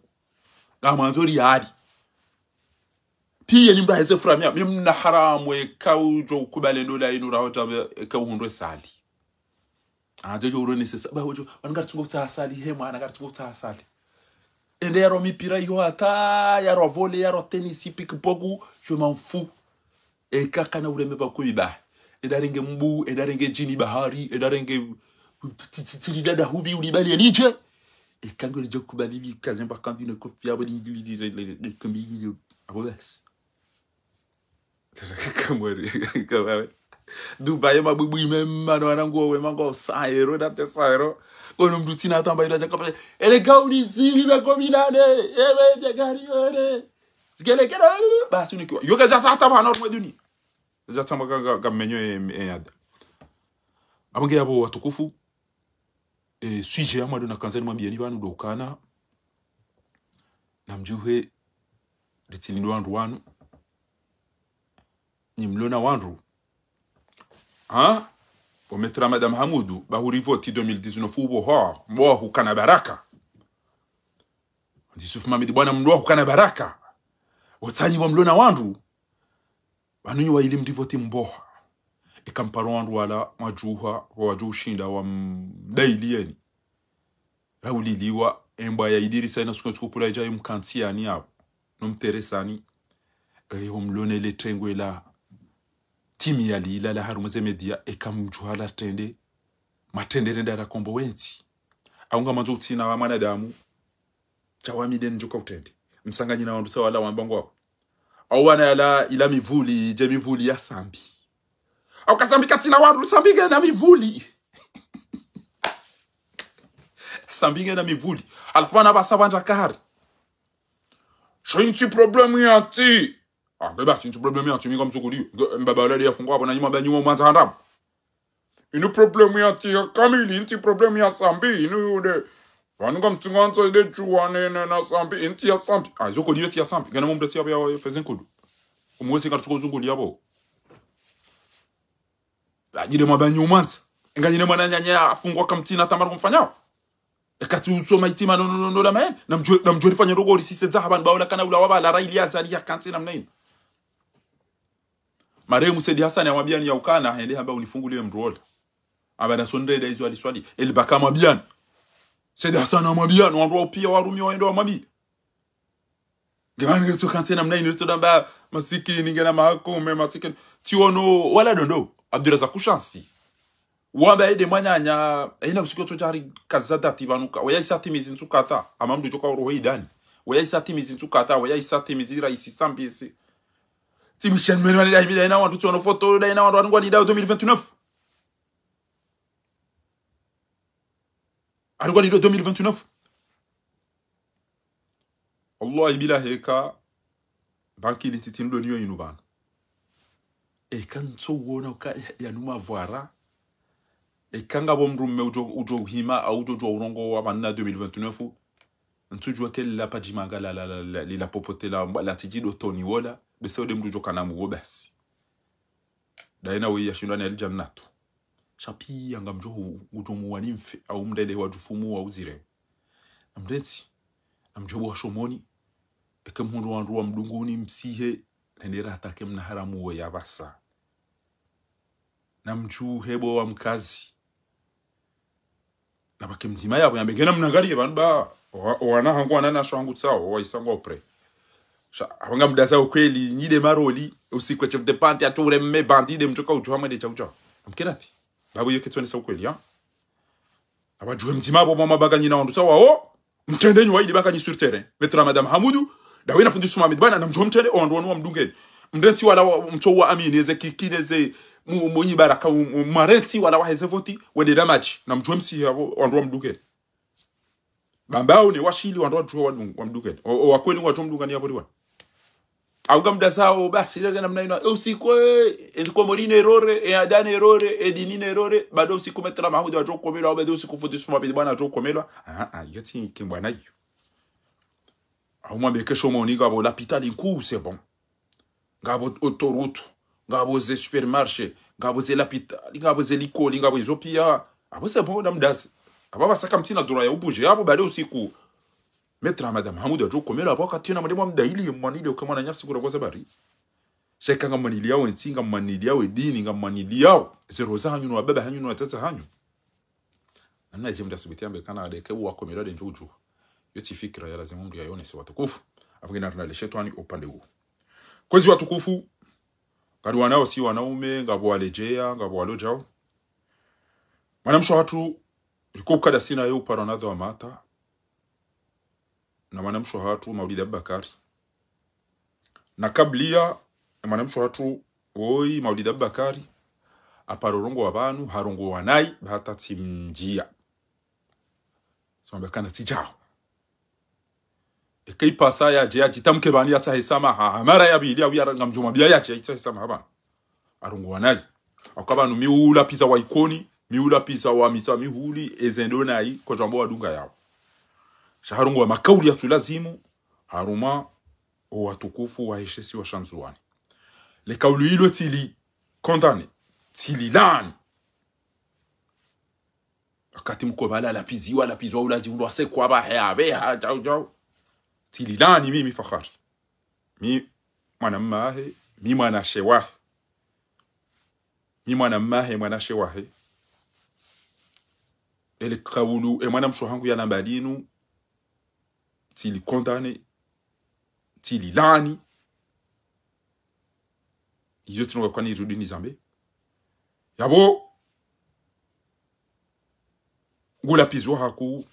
Ngamwandzo ri hali. Pia ni mdru aheze furamia, mi mna haramu, eka udjo ukubali ndola inu raho tabe, eka uhundre sali. Adjo djo uro ni sesa, ba udjo, wanu ngari tsungo utsaha sali, he mwana, ngari tsungo utsaha sali. Ende yaro mipira iyo hata, yaro volley, yaro tennis, pickpock, je m'en fous. Eka kana ureme ba kubi ba. Enda renge mbu, enda renge djini bahari, enda renge tsi-, tsi-, tsi-, lidada hubi, ulibali elidje. Eka ngo lidjo kubali li kazemba kandi ne kofi ya bodi ngili li, li, li, li, kumbi li, abo basi. Kamwari, kamwari. Dubai mabwibwi mema, no wanangu we mango sa euro, na te sa euro. Kono mdru tsina tamba ila djaka pale. Ele gauni zili ba kominane, ewe djagari one. Zikele kele, basi unikiwa. Yo kaza tata bana rumwe duni. Kaza tamba ka, ka, ka menyo e, e yada. Abange yabo watukufu. E, sujet ya mwando nakandza nimwambieni pvanu ndo ukana. Namdjuhe, ritsi ni ndo wandru wanu. Nyi mlo na wandru. Ha? Bo Maître Ahmada Mahamudu, ba huri voti deux mille dix-neuf ubo ha, mbo hukana baraka. Yusuf Mamadi bwana mlo hukana baraka. Wotsanyi bo mlo na wandru. Pvanu nyi wa ili mri voti mboha. Eka mparo wandru wala mwadjuha, wadjo ushinda wa mdaili yeni. Rauliliwa, embwa ya Idirisa ina suku tsuku pula idja imkantsi yani yapvo. No mteresani, eh, omlone le tengwe la timi ya lila la harumwa ze media, eka mdjuha la trende, matrende renda la kombo wentsi. Au ngamandzo utsina wa mwanadamu, sha wami nde ndjuka utrende. Msanganyi na wandru sa wala wamba ngwao. Au wana yala ila mivuli, dje mivuli ya Sambi. Au ka Sambi katsina wandru, Sambi ngena mivuli. Sambi ngena mivuli. Halafu wana pvasa pvandza kari. Sho intsi problème ya ntsi. Ah, beba, si intsi problème ya ntsi, mi ngamtsukuliyo. Nge, mbaba wala nde yafungwa hapvo na nyuma, ba nyuma mwandza handrabo. Inu problème ya ntsi ya kamili, intsi problème ya Sambi, inu yude. Pvanu ngamtsunga ntso inde djuwa ne, ne, na Sambi, intsi ya Sambi. Ah, izo kodi yo ntsi ya Sambi. Ngena mumbe ntsi ya, ya, ya fezi nkudu. Umwezi ngatsuko zunguli yapvo. Ajide mwa ba nyuma ntsi. Enga nyine mwananyanya afungwa kamtsina tamari kumfanyao. Ekati usoma itima no, no, no, no, la maene. Namdjuwe, namdjuwe rifanya ndoko risise za hapvanu ba ula kana ula waba la raili ya zali ya kantsi namna inu. Marehemu Said Hassan amwambiani ya ukana, hende hamba unifungulie mdru ola. Amba na sondre da izo aliswali. Eli baka amwambiani. Said Hassan amwambiani, wandru wao pia warumi waende wamwambi. Ngemani ngetso kantsi namna inu, ngetso damba masikini, ngena mahakume, masikini. Tsiono, wala dondo. Abdurazak Kushansi. Wamba ede mwananya, ina usiku tso jari kaza dati pvanu ka. Weya isa timizi ntsu kata, ama mdru djoka uroho idani. Weya isa timizi ntsu kata, weya isa timizi raisi Sambi isi. Timizi shani mwenye wani da himi da ina wandru tsiono foto, da ina wandru wani ngwani da deux mille vingt-neuf. Ari ngwani da deux mille vingt-neuf. Wallahi billahi eka, ba nkili ntiti ndo niyo inu pvanu. Eka ntso uona uka ya, ya numa vwara. Eka ngapvo mdrume udjo, udjo uhima, au udjo djuwa urongowa pvanu na deux mille vingt-neuf. Ntsudjuwa ke lila padjimanga la, la, la, la, lila popote la, la tsidjido toni wola. Bese ode mdru djo kana muwo basi. Daye na weye yashindwa na yalijannatu. Sha piya ngamdjo hu-, udjo muwani mfe, au mndele wa djufumu wa uzire. Namrentsi, namdjo bo wa shomoni, eke mhundru wandru wa mdunguni msihe, nendera hata ke mna haramu we ya pvasa. Namdjuhe bo wa mkazi. Na pvake mdzima yapvo yambe ngena mnangariye pvanu ba, wa-, wana hangu wana nasho hangu tsao, wa isa ngwa upre. Sha, apvo ngamdaza ukweli, nyi de maroli, usiku chef de bande, ature mme bandi de mdjoka udjuha mwende cha udjuha. Namkerapi? Babu yo ketsonesa ukweli, ya? Apvo djuhe mdzima apvo mwa mabaka nyina wandru tsao, o, mtrende nyi wa ili baka nyi sur terrain. Maître Ahmada Mahamudu, dawe na fundi Suma Ahmed bwana, namdjuhe mtrende, o wandru wanu wa mdungeni. Mrentsi wala wa, mtso wa amini, eze kiki, neze, mu, mu nyi baraka, mu, mu, marentsi wala wa heze voti, wende na madji. Namdjuhe msihe apvo, wandru wa mdungeni. Bambao ne washili wandru wadjuwa wamdungeni. O, o wakweli ngwadjo mdungani yapvo riwana. Au ngamdazao, basi, leke namna inu. E usiku, e, e Komori ne erreur, e ada ne erreur, e dini ne erreur, bado usiku Maître Mahamudu wadjo komelwa, au bado usiku fundi Suma Bidi bwana wadjo komelwa. Ah, ah, iyo tsi kimbwana iyo. Au mwambe ke Shomoni ngapvo lapitali nkuu, c'est bon. Ngapvo autoroute, ngapvo ze supermarché, ngapvo ze lapitali, ngapvo ze likoli, ngapvo izo pia. Apvo c'est bon, namdaze. Apvo pvasaka mtsina droit ya ubuje, apvo bado usiku. Maître Ahmada Mahamudu wadjo komelwa, apvo wakati yinu mwende mwamdayili, mwanili uke mwananyasi kura kwa zabari. Sha eka ngamwaniliyao entsi, ngamwaniliyao edini, ngamwaniliyao ze roho zahanyu, no wababa hanyu, no watata hanyu. Namnadje mndru asubuti yambe kana adeke uwakomelwa nde ndjudju. Iyo tsi fikira ya lazima mndru yayonese watukufu. Apvo ngena rina le shetwani upande uwo. Kwezi watukufu, ngari wanao si wanaume, ngapvo waledjeya, ngapvo walodjao. Mwanamshe wahatru, riko ukada sina ye upara na dho wa mata. Na mwanamshe wahatru, Maulida Abubakari. Na kabliya, mwanamshe wahatru, woyi, Maulida Abubakari, apara urongowa pvanu, harongowa nayi, ba hata tsimdjiya. Samba kana tsidjao. Eka ipasa yadje yadjitamke pvani yatsahe samaha, ha mara ya pvili, au yara ngamdjo mwambiya yadje yatsahe samaha pvanu. Arongowa nayi. Aka pvanu mi ulapiza wa Ikoni, mi ulapiza wa Mitsamihuli, eze ndo nayi, kodjwamba wadunga yawo. Sha harongowa makauli yatsu lazimu, harumwa o watukufu wahe she isiwa sha Ndzuwani. Le kauli ilo tsili condamné, tsili laani. Wakati mkobala lapiziwa, lapiziwa uladji mndru asekwa pvahe apveha, djau, djau. Tsili laani mimi Fakhari. Mi mwana mmahe, mi mwanashe wahe. Mi mwana mmahe, mwanashe wahe. Ele kauli, e mwanamshe wahangu yalamba linu, tsili condamné, tsili laani. Iyo tsi nonga kwani rudi nizambe. Yapvo, ngulapizwa haku,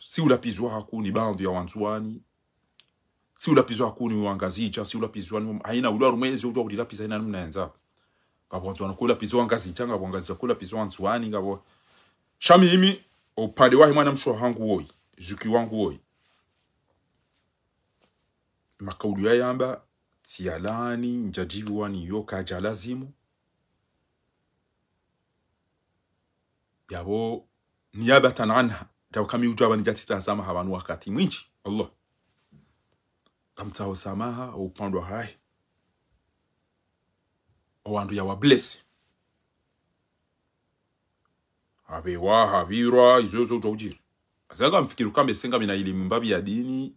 si ulapizwa haku ni baadhwi ya Wandzuwani, si ulapizwa haku ni Wangazidja, si ulapizwa ni, haina ula rumwezi udjua kulilapiza haina namna yandza. Ngapvo Wandzuwani kulapizwa Wangazidja, ngapvo Wangazidja kulapizwa Wandzuwani, ngapvo. Sha mimi, upande wahe mwanamshe wahangu woyi, zuki wangu woyi. Makauli yayamba, tsiyalaani, ndjadjibiwa ni yo kadja lazimu. Yapvo, niyabatan anha, djapvo kami udjua pvani djatitsaha samaha pvanu wakati mwindji, Allah. Kamtsaho samaha, upande wahahe. O wandru yawa blessé. Hapvewa, hapvirwa, izo zo udjua udjiri. Azaga mfikiri ukambe senga mina ilimu mbapvi ya dini,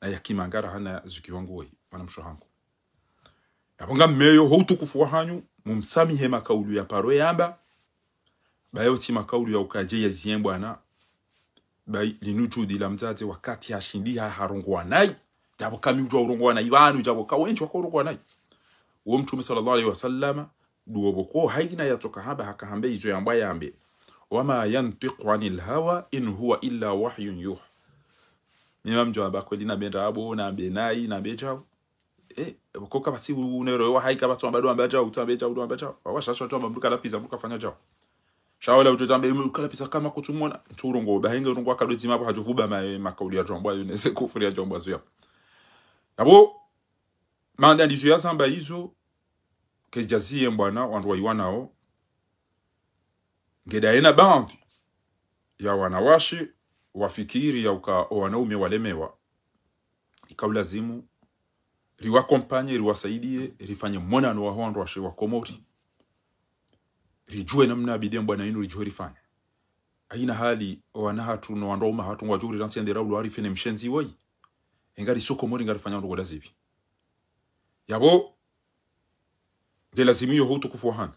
na ya kimangara hana zuki wangu woyi, mwanamshe wahangu. Yapvo ngammeyo ho utukufu wahanyu, mumsamihe makauli ya paro yamba, ba yo tsi makauli ya ukadje ya ziye mbwana, ba linu djudi la mdzadze wakati hashindi ha harongowa nayi, djapvo kami udjua urongowa nayi pvanu, djapvo ka wendji wako urongowa nayi. Wo Mtrume swallallahu alayhi wa sallama, duwo pvoko haina yatsoka hamba haka hambe izo yambwa yambe. وما ينطق عن الهوى إن هو إلا وحي يوحى. Mimi ngamdjo amba kweli nambe ndrabo, nambe nayi, nambe djau. Eh, pvoko kapvatsi unero wa hayi kapvatsi wamba ndo wamba djau, utsambe djau, ndo wamba djau. Wawa shasha watsu wamba mndru kalapiza, mndru kafanya djau. Sha wala udjo djambe, mndru kalapiza kama kutsumona, ntsu urongowa, ba henge urongowa kado dzima pvo hadjo vuba ma, makauli yadjo ambwa yo neze kufuri yadjo ambwa zo ya. Yapvo, manda ndizo yazamba izo, kedjaziye mbwana wandru wayiwanao, ngeda yena baadhwi ya wanawashe wafikiri ya uka o wanaume walemewa. Ika ulazimu, riwakompanye, riwasaidiye, rifanye monano waho wandru washe wa Komori. Ridjuwe namna bidi mbwana inu ridjuwe rifanye. Haina hali, o wana hatru no wandru waume hatru ngwadjo uri rantsi yandera ulu harifene mshenzi woyi. Engari so Komori ngarifanya ndrongo ndazipvi. Yapvo, nge lazimu iyo ho utukufu wahanyu.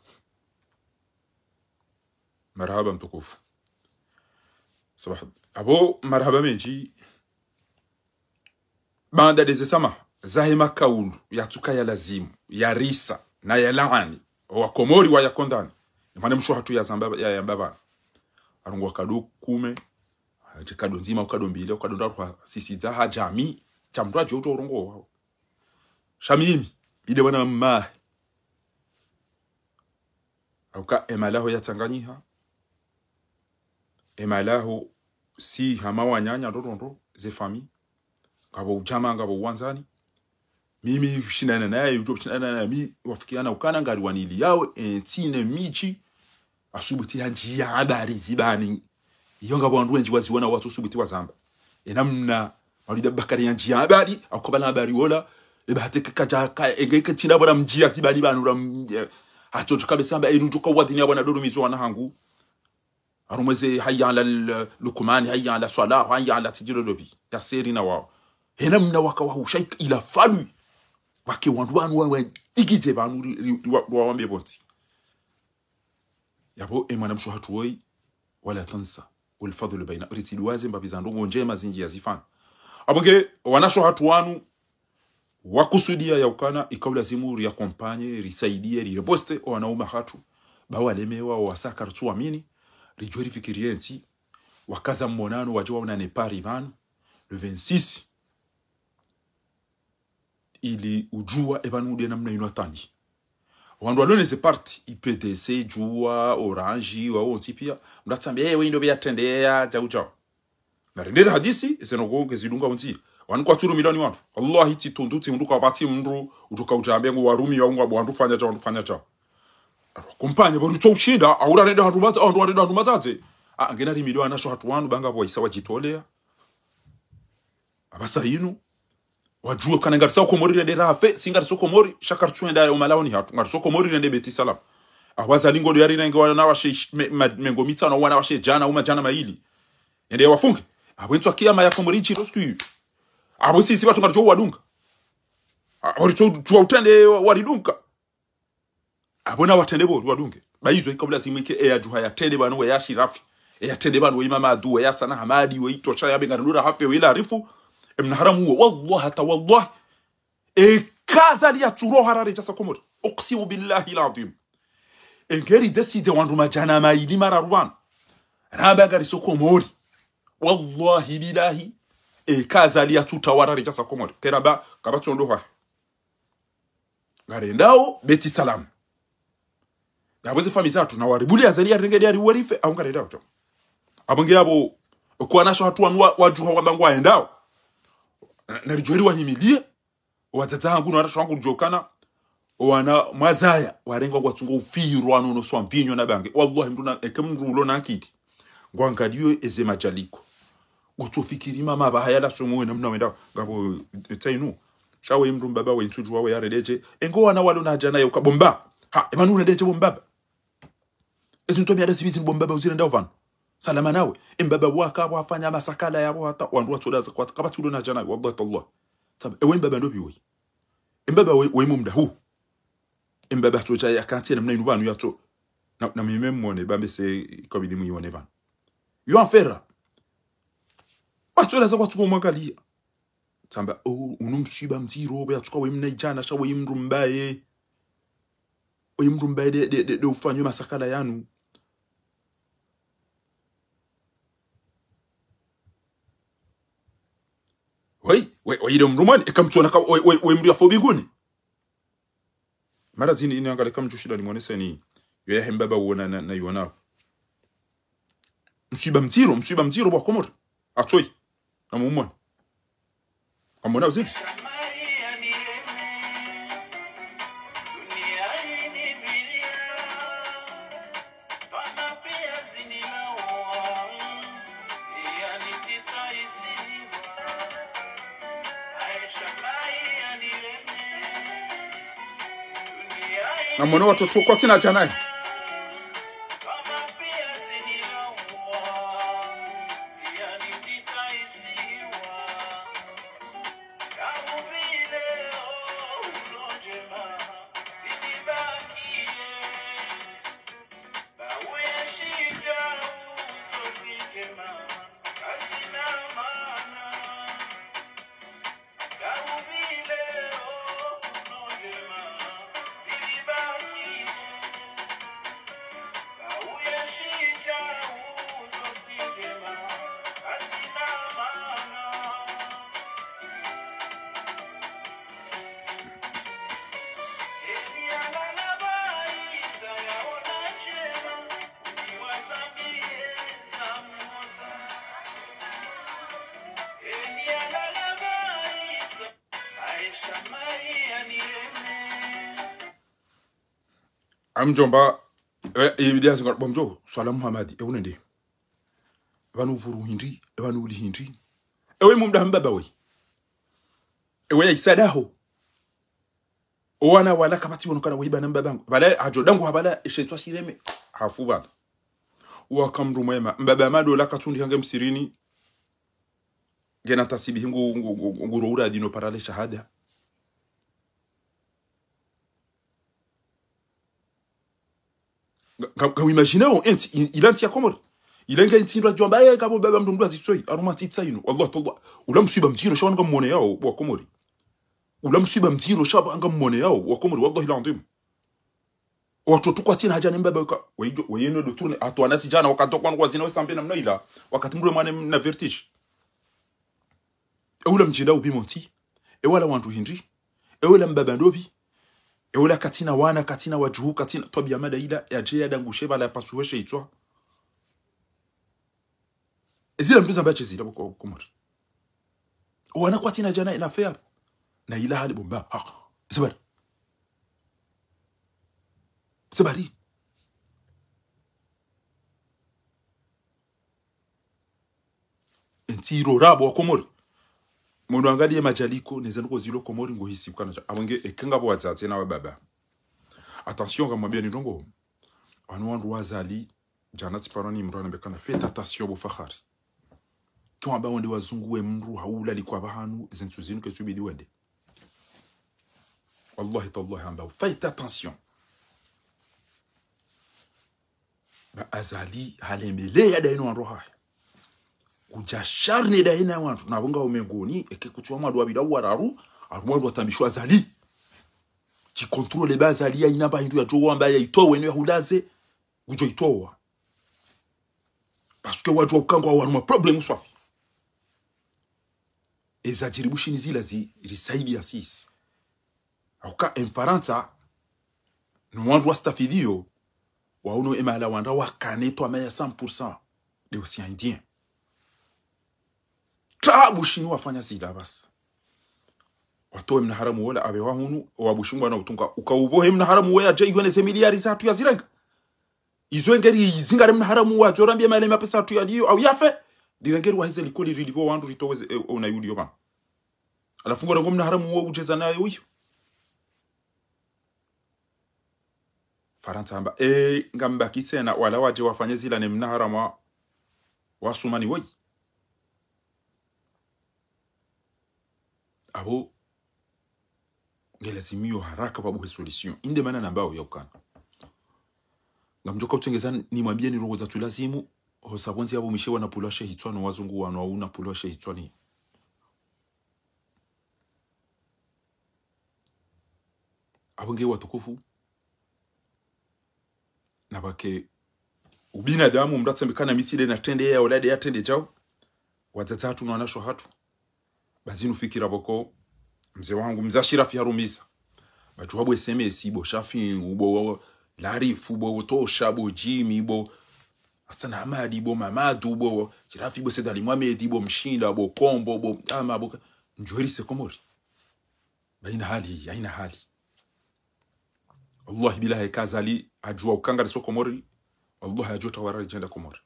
Marahaba mtukufu. Sabah. Yapvo, marahaba mendji. Baanda ndeze samaha, zahe makaulu, yatsuka ya lazimu, ya risa, na ya laani, o wa Komori waya condamné. Mwanamshe hatru yazamba, ya, yamba pvanu. Arongowa kado kume, hadje kado ndzima, kado mbili, kado ndraru, hasisidza, hadjami, sha mndru hadjo utso urongowa. Sha mimi, inde bwana mmahe. Hauka emalaho yatsanganyiha. Emalaho si hama wananya ndo ndo ndo, ze famille. Ngapvo udjama, ngapvo uwandzani. Mimi ushindana naye, udjo ushindana naye, mi wafikiana ukana ngari wanili yawe, e, ntsi ne midji, asubuti yandjiya habari zibani. Iyo ngapvo wandru wendji waziwona watsu subuti wazamba. E namna, Maulida Bakari yandjiya habari, akubala habari wola, eba hata ke kadja, ka, enge ke tsinda bwana mdjiya zibani banu ra m-, e, hato djuka besamba, e, nudjuka wadini ya bwana dodo mizo wana hangu. Harumwa ze hayya ala l-, Lukman, hayya ala swalah, hayya ala tijilo dobi. Ya seri na wao. Hena mna waka wahusha ik-, ila fallu. Wake wandru wanu wa, wa, ikidze banu ri, ri, ri, wa, wa, wambe pvontsi. Yapvo, e mwanamshe hatru woyi, wala tansa, ulfadhlu baina. Ritsi duwaze mbapvi za ndrongo ndjema zindji yazifanya. Apvo nge, wanashe hatru wanu, wakusudia ya ukana, ika ulazimu ri accompagner, risaidie, ri riposte, o wanaume hatru, ba walemewa, o wasa karitsu wamini, ridjuwe rifikiriye ntsi, wakaza monano, wadje waonane Paris pvanu, le vingt-six, ili udjuwa e pvanu nde namna inu atandi. Wandru walone ze parti, I P D C, Juwa, Orange, wa wontsi pia, mdatsambe, eh, we ndo be yatrendeya, djau djau. Narendere hadisi, ese noko ngezidunga untsi. Wanu kwatsu ru milioni wandru. Wallahi, tsi tundu, tsi mndru kapvatsi mndru, udjoka udjambe ngo warumi, wa ngwa wandru fanya djau, wandru fanya djau. Accompagner, bo ritso ushinda, aura rende hatru madza, wandru warende hatru madza ze. A, ngena ri milioni wanashe hatru wanu, ba ngapvo waisa wadjitoleya. Apvasa inu, wadjuwe kana ngariso Komori rende rafe, si ngariso Komori, sha karitsu enda yo malaoni hatru, ngariso Komori rende Beit Salam. Apvo Azali ngodo yarirenge wanawashe ish-, me-, ma-, mengo mitsano wanawashe djana, uma djana mayili. Yende yawafunge. Apvo ntsu ya kiyama ya Komori itsi rosku. Apvo sisi pvatsu ngaridjo wadunga. Apvo ritso djuwa utrende wa-, waridunga. Apvo na watrende bo ri wadunge. Ba izo ika ulazimu ike e ya djuha yatrende pvanu we ya Shirafi. E yatrende pvanu we Imam Adu, we ya Sana Hamadi, we Itosha, ya Benga Nura Hafe, we ila Arifu. E mna haramu wo. Wallahi, hata wallahi. Eka Azali yatsu roha raredjasa Komori. Uksimu billahi al-adhim. Engeri décidé wandru madjana mayili mararu wanu. Ramba ngariso Komori. Wallahi billahi. Eka Azali yatsu tawa raredjasa Komori. Keramba, kapvatsi ondro hwa. Ngarendao Beit Salam. Yapvo ze famille zatru na waribuli Azali yarenge de yari warife, au ngarendao to. Apvo nge yapvo, kwa wanashe hatru wanu wa, wadjuha wamba ngwaendao. Na, naridjuwe ri wahimilie, wadzadze hangu na wanashe hangu ridjuwe ukana, wana mwazaya, warengwa ngwatsungo ufirwa no, no swa mvinyo na bange. Wallahi, mndru na, eke mndru ulo na akili. Ngwangaliyo eze madjaliko. Ngutsofikiri mama pvaha yala somo wena mna wenda. Ngapvo, e, tsainu. Sha we mndru mbaba we ntsu djuwa we yaredje. Engo wana walo na djana ye uka bo mbaba. Ha, e pvanu uredje bo mbaba. Ezi ntsu miada sibizi bo mbaba uzirendao pvanu. Salama nawe. E mbaba waka wafanya masakala yapvo hata. Wandru watsoda za kwata. Kapvatsi ulo na djana. Wallahi tallah. Saba, ewe mbaba ndopvi we. E mbaba we, we mumda hu. E mbaba tso dja yakantsi namna inu pvanu yatso. Na, na mimi mmone, bambe se kabidi muione pvanu. Yo afera. Watsola za kwatsuko mwangaliya. Tsamba, oh, unu mswiba mdziro, be yatsuka we mna idjana, sha we mndru mbaye. We mndru mbaye de, de, de, de ufanyo masakala yanu. We, we, we, ile mndru mwani, eka mtsona ka, we, we, we mndru yafo biguni. Mara zini ini angaleka mdjushinda nimwoneseni. Yo yahe mbaba uona na, na yuonao. Mswiba mdziro, mswiba mdziro bo wa Komori. Atsoyi. Na mumona. Kamona uzini. Namwone watoto kwatsina djana. Amdjomba, eh, eh, ibidi azinga, bo mdjo, swala Muhammad, e unende. Pvanu uvuru hindri, e pvanu uli hindri. Ewe mumda mbaba we. Ewe ya isadaho. Owana wala kapvatsi wono kana we ibana mbabangu. Pvala, hadjo dangu hapvala, eshe tswa shireme. Hafu pvala. Waka mdru mwema. Mbaba mado la katsundi hange msirini. Ngena tasibihi ngu, ngu, ngu, ngu roura dino parale shahada. Nga, nga, nga imagine o, entsi, i-, ila ntsi ya Komori. Ila nge ntsi ndo djwamba, eh, kabo baba mdru mdru azitsoi, aruma ntsi itsa inu. Wallah, tallah. Ula mswiba mdziro, sha wanu ngamwone yao, bo wa Komori. Ula mswiba mdziro, sha wanu ngamwone yao, bo wa Komori, wallahi l'adhim. Watoto kwatsina haja ne mbaba weka, wejo, weyeno do tourner, hata wanasi djana, wakatoka wanu wazina wesambe namna ila, wakati mdru mwane na vertige. Eula mdjinda upvi mo ntsi. Ewala wandru hindri. Eula mbaba ndopvi. Eula katsina wana, katsina wadjuhu, katsina twabiya mada ila, yadje yadangushe pvala yapasuheshe itswa. Ezila mdru zamba tshezila bo ko-, Komori. Wana kwatsina djana ina fe yapvo. Na ila hali bo mba. Ha. Zibari. Zibari. Entsi irora bo wa Komori. Mwono angaliye madjaliko, neza nuko zilo Komori ngo hisi ukana dja. Amwenge eka ngapvo wadzadze na wababa. Attention ngamwambiyani ndrongo. Wanu wandru wazali, djana tsiparo ni mdru anambe kana, faites attention bo Fakhari. Tsi wamba wende wazunguwe mdru haula likwa pvahanu, zentsu zinu ketsu bidi wende. Wallahi tallahi amba, faites attention. Ba Azali halembeleya daino wandru hahe. Kudja sharne daina wandru, na pvo nga umengoni, eke kutsiwa mwandru wapvira wararu, aru wandru watambishwa Azali. Tsi contrôle ba Azali ya ina ba hindru ya djowa amba ya itowe no ya hulaze, kudjo itowa. Parce que wadjuwa ukangwa waruma problème swafi. Eza djiri Bushini zila zi, risaidiya sisi. Hauka e Mfarantsa, no wandru wastafidhiyo, wauno emahala wandra wakane twamaya cent pour cent de Océan Indien. Tsi Bushini wafanya zila basi. Watowe mna haramu wola, abe wahunu, wa Bushini wana utunga, uka upvohe mna haramu wola, yadje, ihone ze miliyari zatru yazirenga. Izo engeri zingare mna haramu wa, djo rambiye male mapesa yatru yaliyo, au yafe. Lirengeri waheze likoli rilipvo wandru ritoweze, eh, ona yuliyo pvanu. Halafu ngorongo mna haramu wo udjeza naye uyo. Farantsa hamba, eh, ngambaki tsena, wala wadje wafanye zila ne mna haramu wa, wa Sumani woyi. Apvo, ngelazimiyo haraka pvabuhe solution. Inde mana nambao ya ukana. Ngamdjoka utsengeza nimwambiyeni ndrongo zatsu lazimu, hosa pvondze yapvo mwishe wana pulwa she hitswa no wazungu wanu au na pulwa she hitswa ni. Apvo nge watukufu, na pvake ubinadamu mdru atsambe kana mitsi de na trende ya ola de ya trende djao. Wadzadze hatru no wanashe hatru. Ba zinu fikira pvoko, mze wangu, mze Ashirafi harumisa. Ba djuwa bo S M S, bo Shafi, bo Larifu, bo Tosha, bo Jimmy, bo Hassan Hamadi, bo Mamadu, bo Ashirafi, bo Said Ali Mohamed, bo Mshinda, bo Kombo, bo Ama, bo ka-, ndjuheri se Komori. Ba ina hali, ya ina hali. Wallahi billahi, eka Azali hadjuwa ukangari so Komori, wallahi hadjo tawara ridjenda Komori.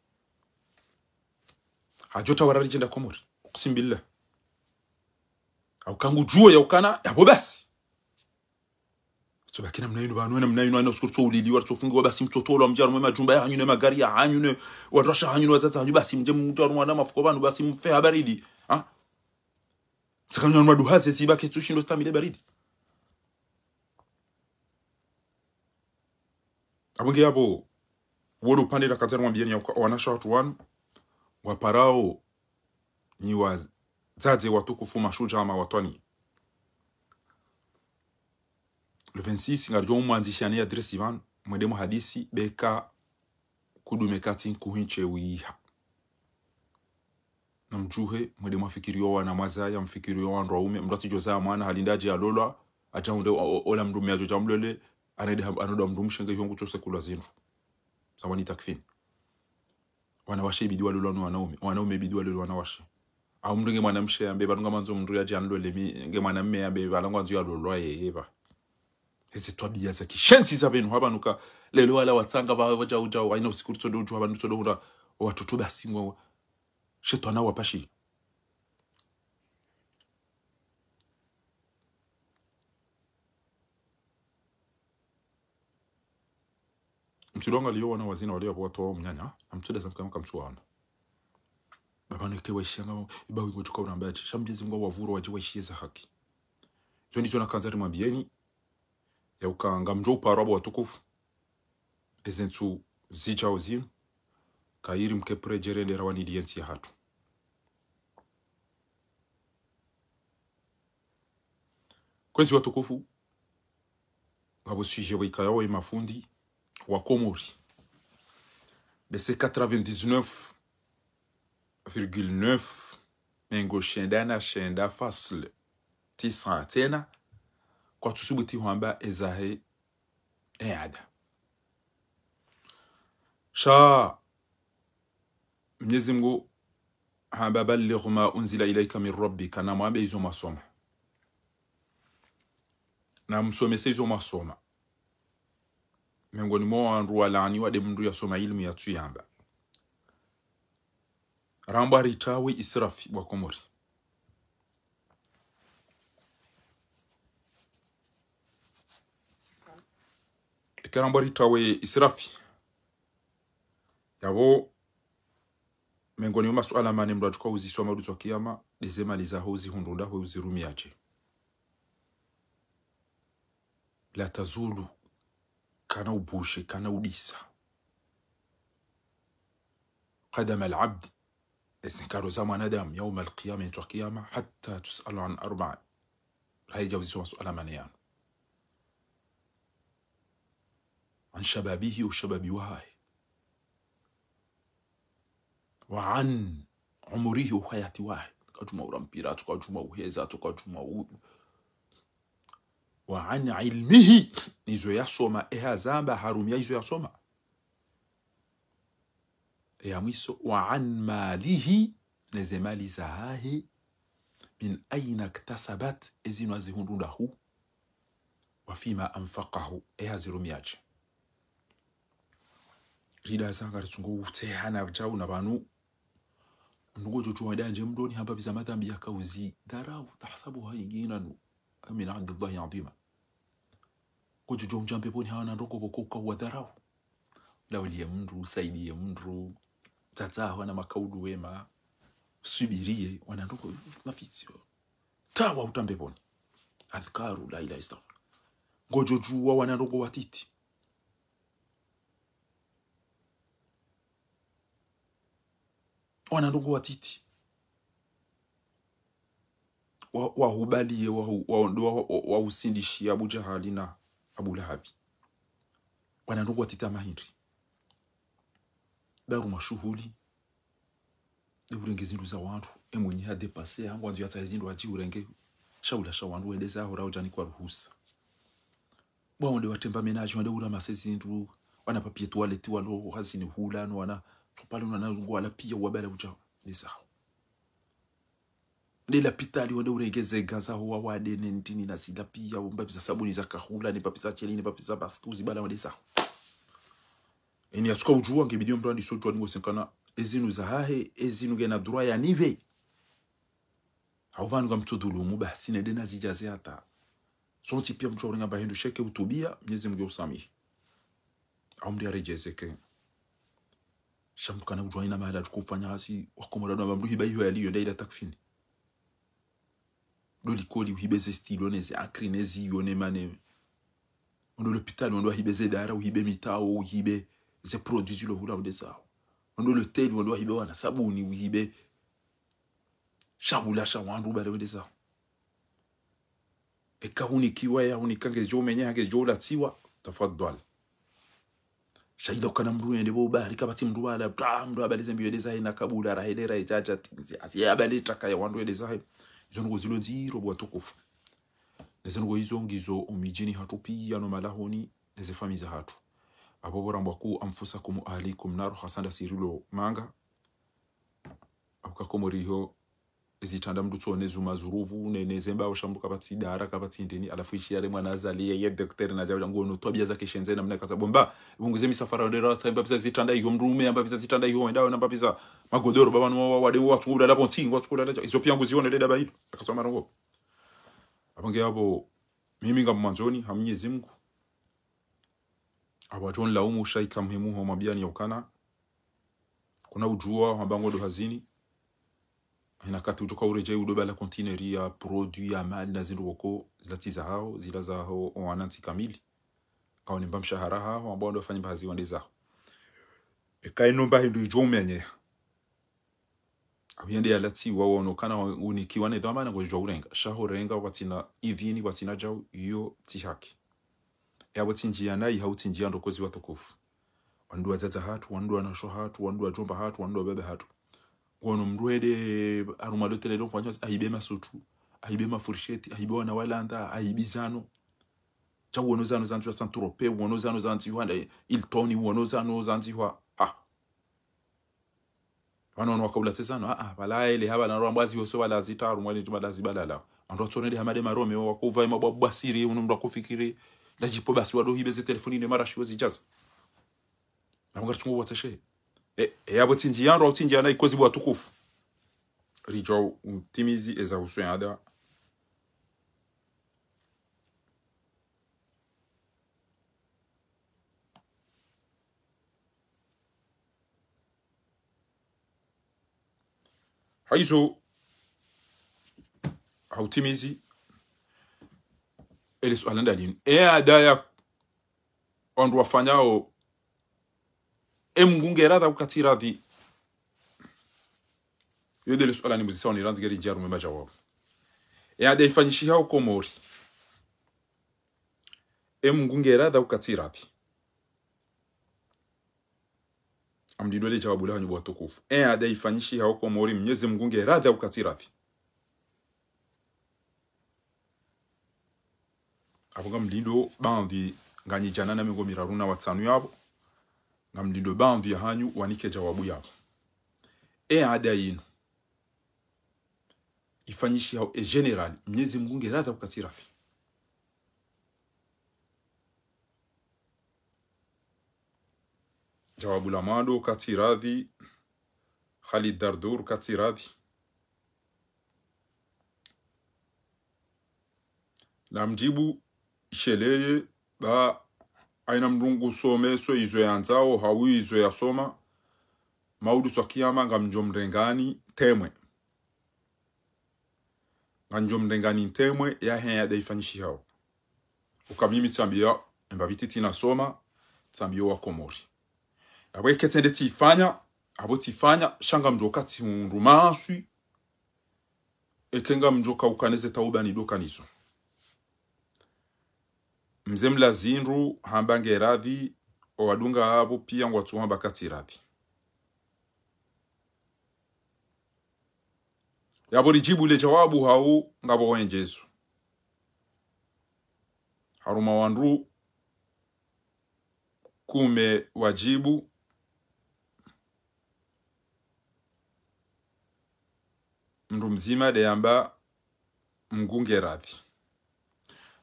Hadjo tawara ridjenda Komori. Uqsim billah. Hauka ngudjuwo ya ukana, yapvo basi. Tso bakina mna inu pvanu, ena mna inu, ena usiku tso uliliwa, tso fungiwa basi mtsotolwa, mdje harumwa majumba yahanyu, ne magari yahanyu, ne watrasha hanyu, ne wadzadze hanyu, basi mdje mdje harumwa na mafuko pvanu, basi mfe ha baridi. Ha? Tsaka nywa maduha ze ziba ketsu shindo stamile baridi. Apvo nge yapvo, wolo upande la kadjari mwambiyeni ya uka-, wanashe hatru wanu, waparao, nyi wadzadze watukufu mashudjaa ma watwani. Le vingt-six, ngaridjo mwandzishani adresse pvanu, mwende muhadisi, beka kudume kati nkuhinche wiha. Na mdjuhe, mwende mwafikiriyo wana mwazaya, mfikiriyo wandru waume, mdru atsidjo zaya mwana, halinda adje alolwa, adja hunde, o-, o-, ola mdrume adjo dja mlole, anede ha-, anoda mdrumshe nge ihongu tsose kulwa zindru. Sawa ni takfini. Wanawashe ibidi walolwa no wanaume, wanaume ibidi walolwa wanawashe. Au mdru nge mwanamshe yambe, pvanu ngamwandzo mdru yadje anlole mi, nge mwanamme yambe, pvala ngwandzo yalolwa yeye pva. Eze twabiya za kishenzi za pvanu hapvanu ka leo wala watsanga pva, pva djau djau, haina usiku rutsodo udjua pvanu rutsodo ura, watoto basi ngwa, shetwani wapashi. Mtsidonga liyo wana wazina walio pvo watowa mnyanya, na mtsuda za mkama kamtsuwaona. Baba neke waishia nga, iba wingo tuka uramba ati, sha Mnyezi Mungu wavuro wadji waishie za haki. Izo ndizo nakandza rimwambiyeni, ya uka ngamdjo uparwa bo watukufu. Eze ntsu zidjao zinu, kayiri mke prêt djerendera wanidiye ntsi ya hatru. Kwezi watukufu, ngapvo sujet waikayao ye mafundi wa Komori. Bese quatre-vingt-dix-neuf virgule neuf, mengo shenda na shenda fasl tisa tsena, kwatsusubuti hwamba ezahe eada. Sha Mnyezi Mungu hamba: "Balligh ma unzila ilayka min rabbika", na mwambe izo mwasoma. Na msomese izo mwasoma. Mengoni mwa wandru walaaniwa nde mndru yasoma ilmu yatsuyamba. Rambwa ritawe israfi bo Wakomori. Eka rambwa ritawe israfi, yapvo mengoni mwa masuala mane mndru yatsuka uziswa mauri wa kiyama, ndeze mali zaho uzihundru ndaho uzirumiaje. La tazulu, kana ubushe, kana udisa. Qadama al-abdi, eze nkaro za mwanadamu, yawma al-qiyama, ntsu ya kiyama, hatta tus'ala an arba'a. Raha idja uziswa masuala mane yanu. An shababihi, ushababi wahahe. Wa an umurihi, uhayati wahe. Tsoka djuma ura mpira, tsoka djuma uheza, tsoka djuma u-, wa an ilmihi, nizo yasoma, eha zamba harumia izo yasoma. Eya mwiso, wa an malihi, neze mali zahahe, min aina iktasabat, ezinu azihundru ndahu, wa fima anfaqahu, eha zirumiaje. Rida zanga ritsungo utsehana djau na pvanu. Mndru ngodjo djuwa wandandje mdroni hamba pviza madhambi yaka uzidharau, tahsabuhu hayyinan, wa huwa inda Allahi adhima. Ngodjo djuwa undjia mbepvoni ha wana ndrongoo pvoko uka uwadharau. Lauliye mndru, usaidiye mndru, tsatsa wana makaulu wema, usubiriye, wana ndrongoo mafitsi. Tawa uta mbepvoni. Adhkaru, la ilaha, istaghfar. Ngodjo djuwa wana ndrongoo watiti. Wana ndrongoo watiti. Wa, wahubaliye, wa, wa, wa, wa, wa, wahusindishiya Abu Jahali na Abu Lahabi. Wana ndrongoo watiti amahindri. Daru mashuhuli. Nde urenge zindru za wandru, emwenye ha dépasser, hangu wandzo yatsahe zindru hadji urenge, shahula sha wandru wende zaho raho djani kwa ruhusa. Bwa wende watremba ménage, wende uramase zindru, wana papier toilette walo hazini hula, no wana topale, no wana ngwala piya wabala udja, nde zaho. Nde lapitali, wende urenge ze gants zaho wawade, ne ntrini na zila piya, mbapvi za sabuni za kahula, ne mbapvi za tsheli, ne mbapvi za bastuzi, bala wende zaho. Eni yatsuka udjuwa nge bidiyo mndru andiso djuwa ningo senkana, ezinu zahahe, ezinu ngena droit yanipve. Hau pvanu ngamtso dhulumu, basi nende nazidjaze hata. Sontsi piya mndru urenga mba hindru sheke utubiya, Mnyezi Mungu usamihi. Hau mndru yaredjeze ke. Sha mndru kana udjuwa ina mahala tukufanya hasi, Wakomori ndo mba mndru hiba iyo yaliyo, nda ila takfini. Ndo likoli uhibe ze stylo, ne ze encre, ne ziyo, ne mane. Ondo lopitali, ondo wahibe ze dara, uhibe mitao, uhibe ze produits zilo hula unde zaho. Ondo loteli, ondo wahibe wana sabuni, uhibe shahula sha wandru ubale wende zaho. Eka hunikiwa ya hunika ngedjo umenya, ngedjo ulatsiwa, tafadhali. Sha ila ukana mndru yende bo bahari kapvatsi mndru wala, bra, mndru abale ze mbi yende zahe na kabula, rahele, rahe, djadja, tinzi, asi, abale taka ya wandru yende zahe. Izo ndrongoo zilo ndziro bo watukufu. Neze ndrongoo izo ngizo omidjini hatru piya no malahoni, neze famiyi za hatru. Apvo pvo rambwa: "Qu anfusakum wa ahlikum nara", hasa nda sirilo manga. Apvo ka Komori ho, Ezitranda mndru tsone zuma zuruvu, ne, ne zemba ushambuka kapvatsi dara, kapvatsi ndeni, halafu ishia le mwana Azali, ye, ye docteur na djabu, nguono twabia za kishenzi namna katsa bomba, bunguze misafara ndera, tsaimba pvisa zitranda iho, mndru ume amba pvisa zitranda iho, wenda wana amba pvisa magodoro, baba no wa, wade wa, tsukula la ponti, wa tsukula la, izo pia nguzione le daba ilo, akasoma rongo. Apvo nge apvo, mimi ngam mwandzoni, ha Mnyezi Mngu. Apvo atso nilaumu sha ika muhimu ho mabiani ya ukana. Kuna udjua, hamba ngo ndo hazini. Hina wakati udjo ka uredjei udo bala conteneur ya produit ya mali na zindru woko, zila tsi zahaho, zila zaho, owanantsi kamili. Kaonimba mshahara haho, hamba wando fanya mba hazi wande zaho. Eka ino mba hindru idjo umenyeha. Au yende yalatsiwa wono kana unikiwa ne dhwamana ngudjua urenga. Sha ho renga pvatsina idhini, pvatsina djau, iyo tsi haki. Yapvo tsi ndjia nayi hau tsi ndjia ndrokozi watukufu. Wandru wadzadze hatru, wandru wanashe hatru, wandru wadjomba hatru, wandru wababa hatru. Ngono mndru hende harumwa lotele lo mfanywa, ahibe masutu, ahibe mafursheti, ahibe wana walanda, ahibe zano. Sha wono zano zandzihwa Saint-Tropez, wono zano zandzihwa, eh, Hilton, wono zano zandzihwa. Ha. Pvanu wanu wakaula tsezano, ah, ah, pvala ele, hapvanu wambwazi woso pvala zitaru, mwali tu pvala zibalala. Wandru watsonele hamade marome, wo wakauva ima bwa bwasiri, unu mndru akufikiri, la djipo basi wado hibe ze telefoni ne marashi wo zijaza. Apvo ngari tsungu watseshe. E, e, yapvo tsi ndjia ndro, tsi ndjia nayi kozi bo watukufu. Ridjo utimizi eza uswe ada. Haizo, ha utimizi, ele suala ndalinu. E ada ya wandru wafanyao, e Mngu nge radhi au katsi radhi. Yo ndele suala nimuzisao nirandzi ngeri ndjia rume majawabu. E ada ifanyishihao Komori. E Mngu nge radhi au katsi radhi. Ngamlindo le jawabu lahanyu bo watukufu. E ada ifanyishihao Komori, Mnyezi Mngu nge radhi au katsi radhi. Apvo ngamlindo baadhwi nganyi djana na mengo miraru na watsanu yapvo. Ngamlindo baadhwi yahanyu wanike jawabu yapvo. E ada yinu ifanyishihao e général, Mnyezi Mngu nge radhi au katsi radhi. Jawabu la mwando katsi radhi, Khalid Dardour katsi radhi. La mdjibu sheleye ba haina mndru ngu some so izo yandzao, hau izo yasoma, maudu swa kiyama ngamdjo mrengani ntemwe. Ngamdjo mrengani ntemwe yahe ada ifanyishihao. Uka mimi tsambiyo, emba pvi titi nasoma, tsambiyo wa Komori. Apvo eke tsende tsifanya, apvo tsifanya, sha ngamdjo ka tsihundru maswi, eke ngamdjo ka ukana ze tauba nido kanazo. Mze mla zindru, hamba nge radhi, owadunga apvo pia ngwatsu hamba katsi radhi. Yapvo ridjibu le jawabu hau ngapvo wendjezo. Harumwa wandru kume wadjibu, mndru mdzima nde yamba Mngu nge radhi.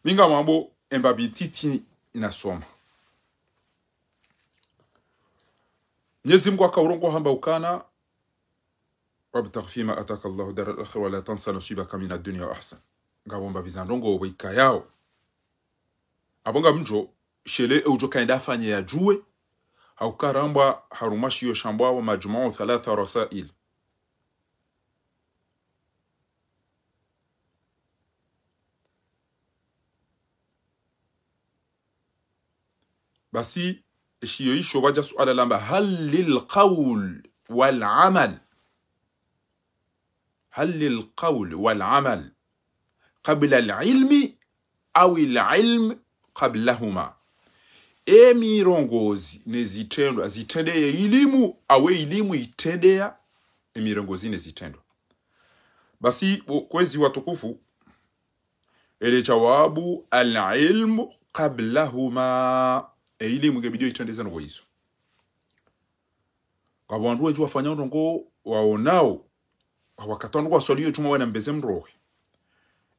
Mi ngamwambo emba pvi titi inasoma. Mnyezi Mngu akaurongoa hamba ukana, وابتغ فيما آتاك الله الدار الآخرة ولا تنس نصيبك من الدنيا وأحسن. Ngapvo mbapvi za ndrongoo pvo ikayao. Apvo ngamdjo, shele e udjo kaenda afanye yadjuwe, hauka rambwa harumwa shiyo shambwao majmau thalatha rasail. Basi, eshiyo isho pvadja suala lamba, هل للقول والعمل، هل للقول والعمل قبل العلم أو العلم قبلهما. Emirongozi nezitrendwa zitrendeye ilimu, au elimu itrendeye emirongozi nezitrendwa. Basi, bo, kwezi watukufu, ele jawabu, العلم قبلهما. E ilimu nge bidi itrendeze ndrongoo izo. Ngapvo wandru wendji wafanya ndrongoo waonao Wakati wandru ngwaswaliyo djumwa wana mbeze mrohe.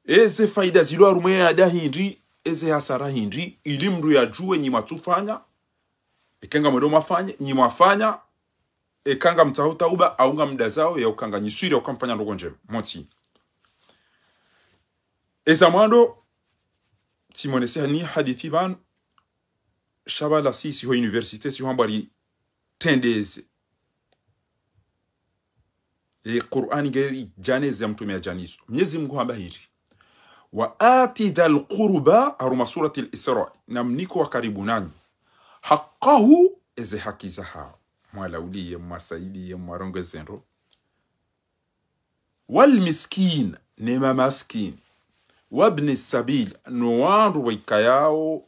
Eze faida zilo harumwa ye ada hindri, eze hasara hindri, ili mndru yadjuwe nyi mwatsufanya, eka ngamwendo mwafanye, nyi mwafanya, eka ngamtsaho tauba, au ngamdazao, ya uka nganyi swiri, ya uka mfanya ndrongo ndjema. Motsi. Eza mwando, tsimonese hani hadisi pvanu, sha pvala sisi ho université, si hwambwa ritrendeze. E Qur'ani ngeri djaneze ya mtrume ya djaniso. Mnyezi Mungu hamba hindri: وآتوا ذا القربى, harumwa surati al-Isra, na mnike wa karibu nanyi, حقه, eze haki zahao. Mwalauliye, mwasaidiye, mwarongeze ndro. والمسكين, ne mamaskini. وابن السبيل, no wandru waikayao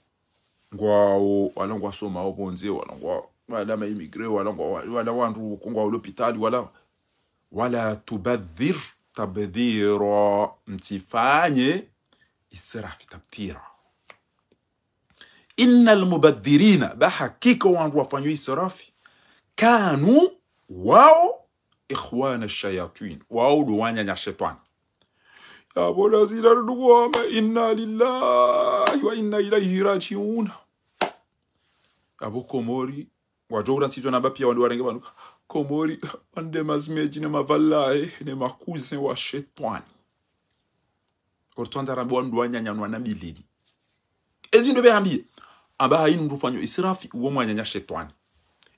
ngwao, wala ngwasomao pvondze, wala ngwa, wala ma immigrés, wala ngwa, wala wandru ngwao lopitali, wala, ولا تبذر تبذيرا, mtsifanye israfi tabdhira. إن المبذرين, ba hakika wandru wafanyao israfi, كانوا, wao, إخوان الشياطين, wao ndo wananya shetwani. Yapvo lazima ridungu wamba, إنا لله وإنا إليه راجعون. Yapvo Komori, wadjo hura ntsizo na ba piya wandru warenge pvanu ka Komori, wande mazimedji ne mavalaye, ne ma cousins wa shetwani. Oritswandza rambe wandru wanyanyanwa na bilini. Ezi ndo pve hambiye. Amba hayinu mndru ufanyao israfi, uwo mwananya shetwani.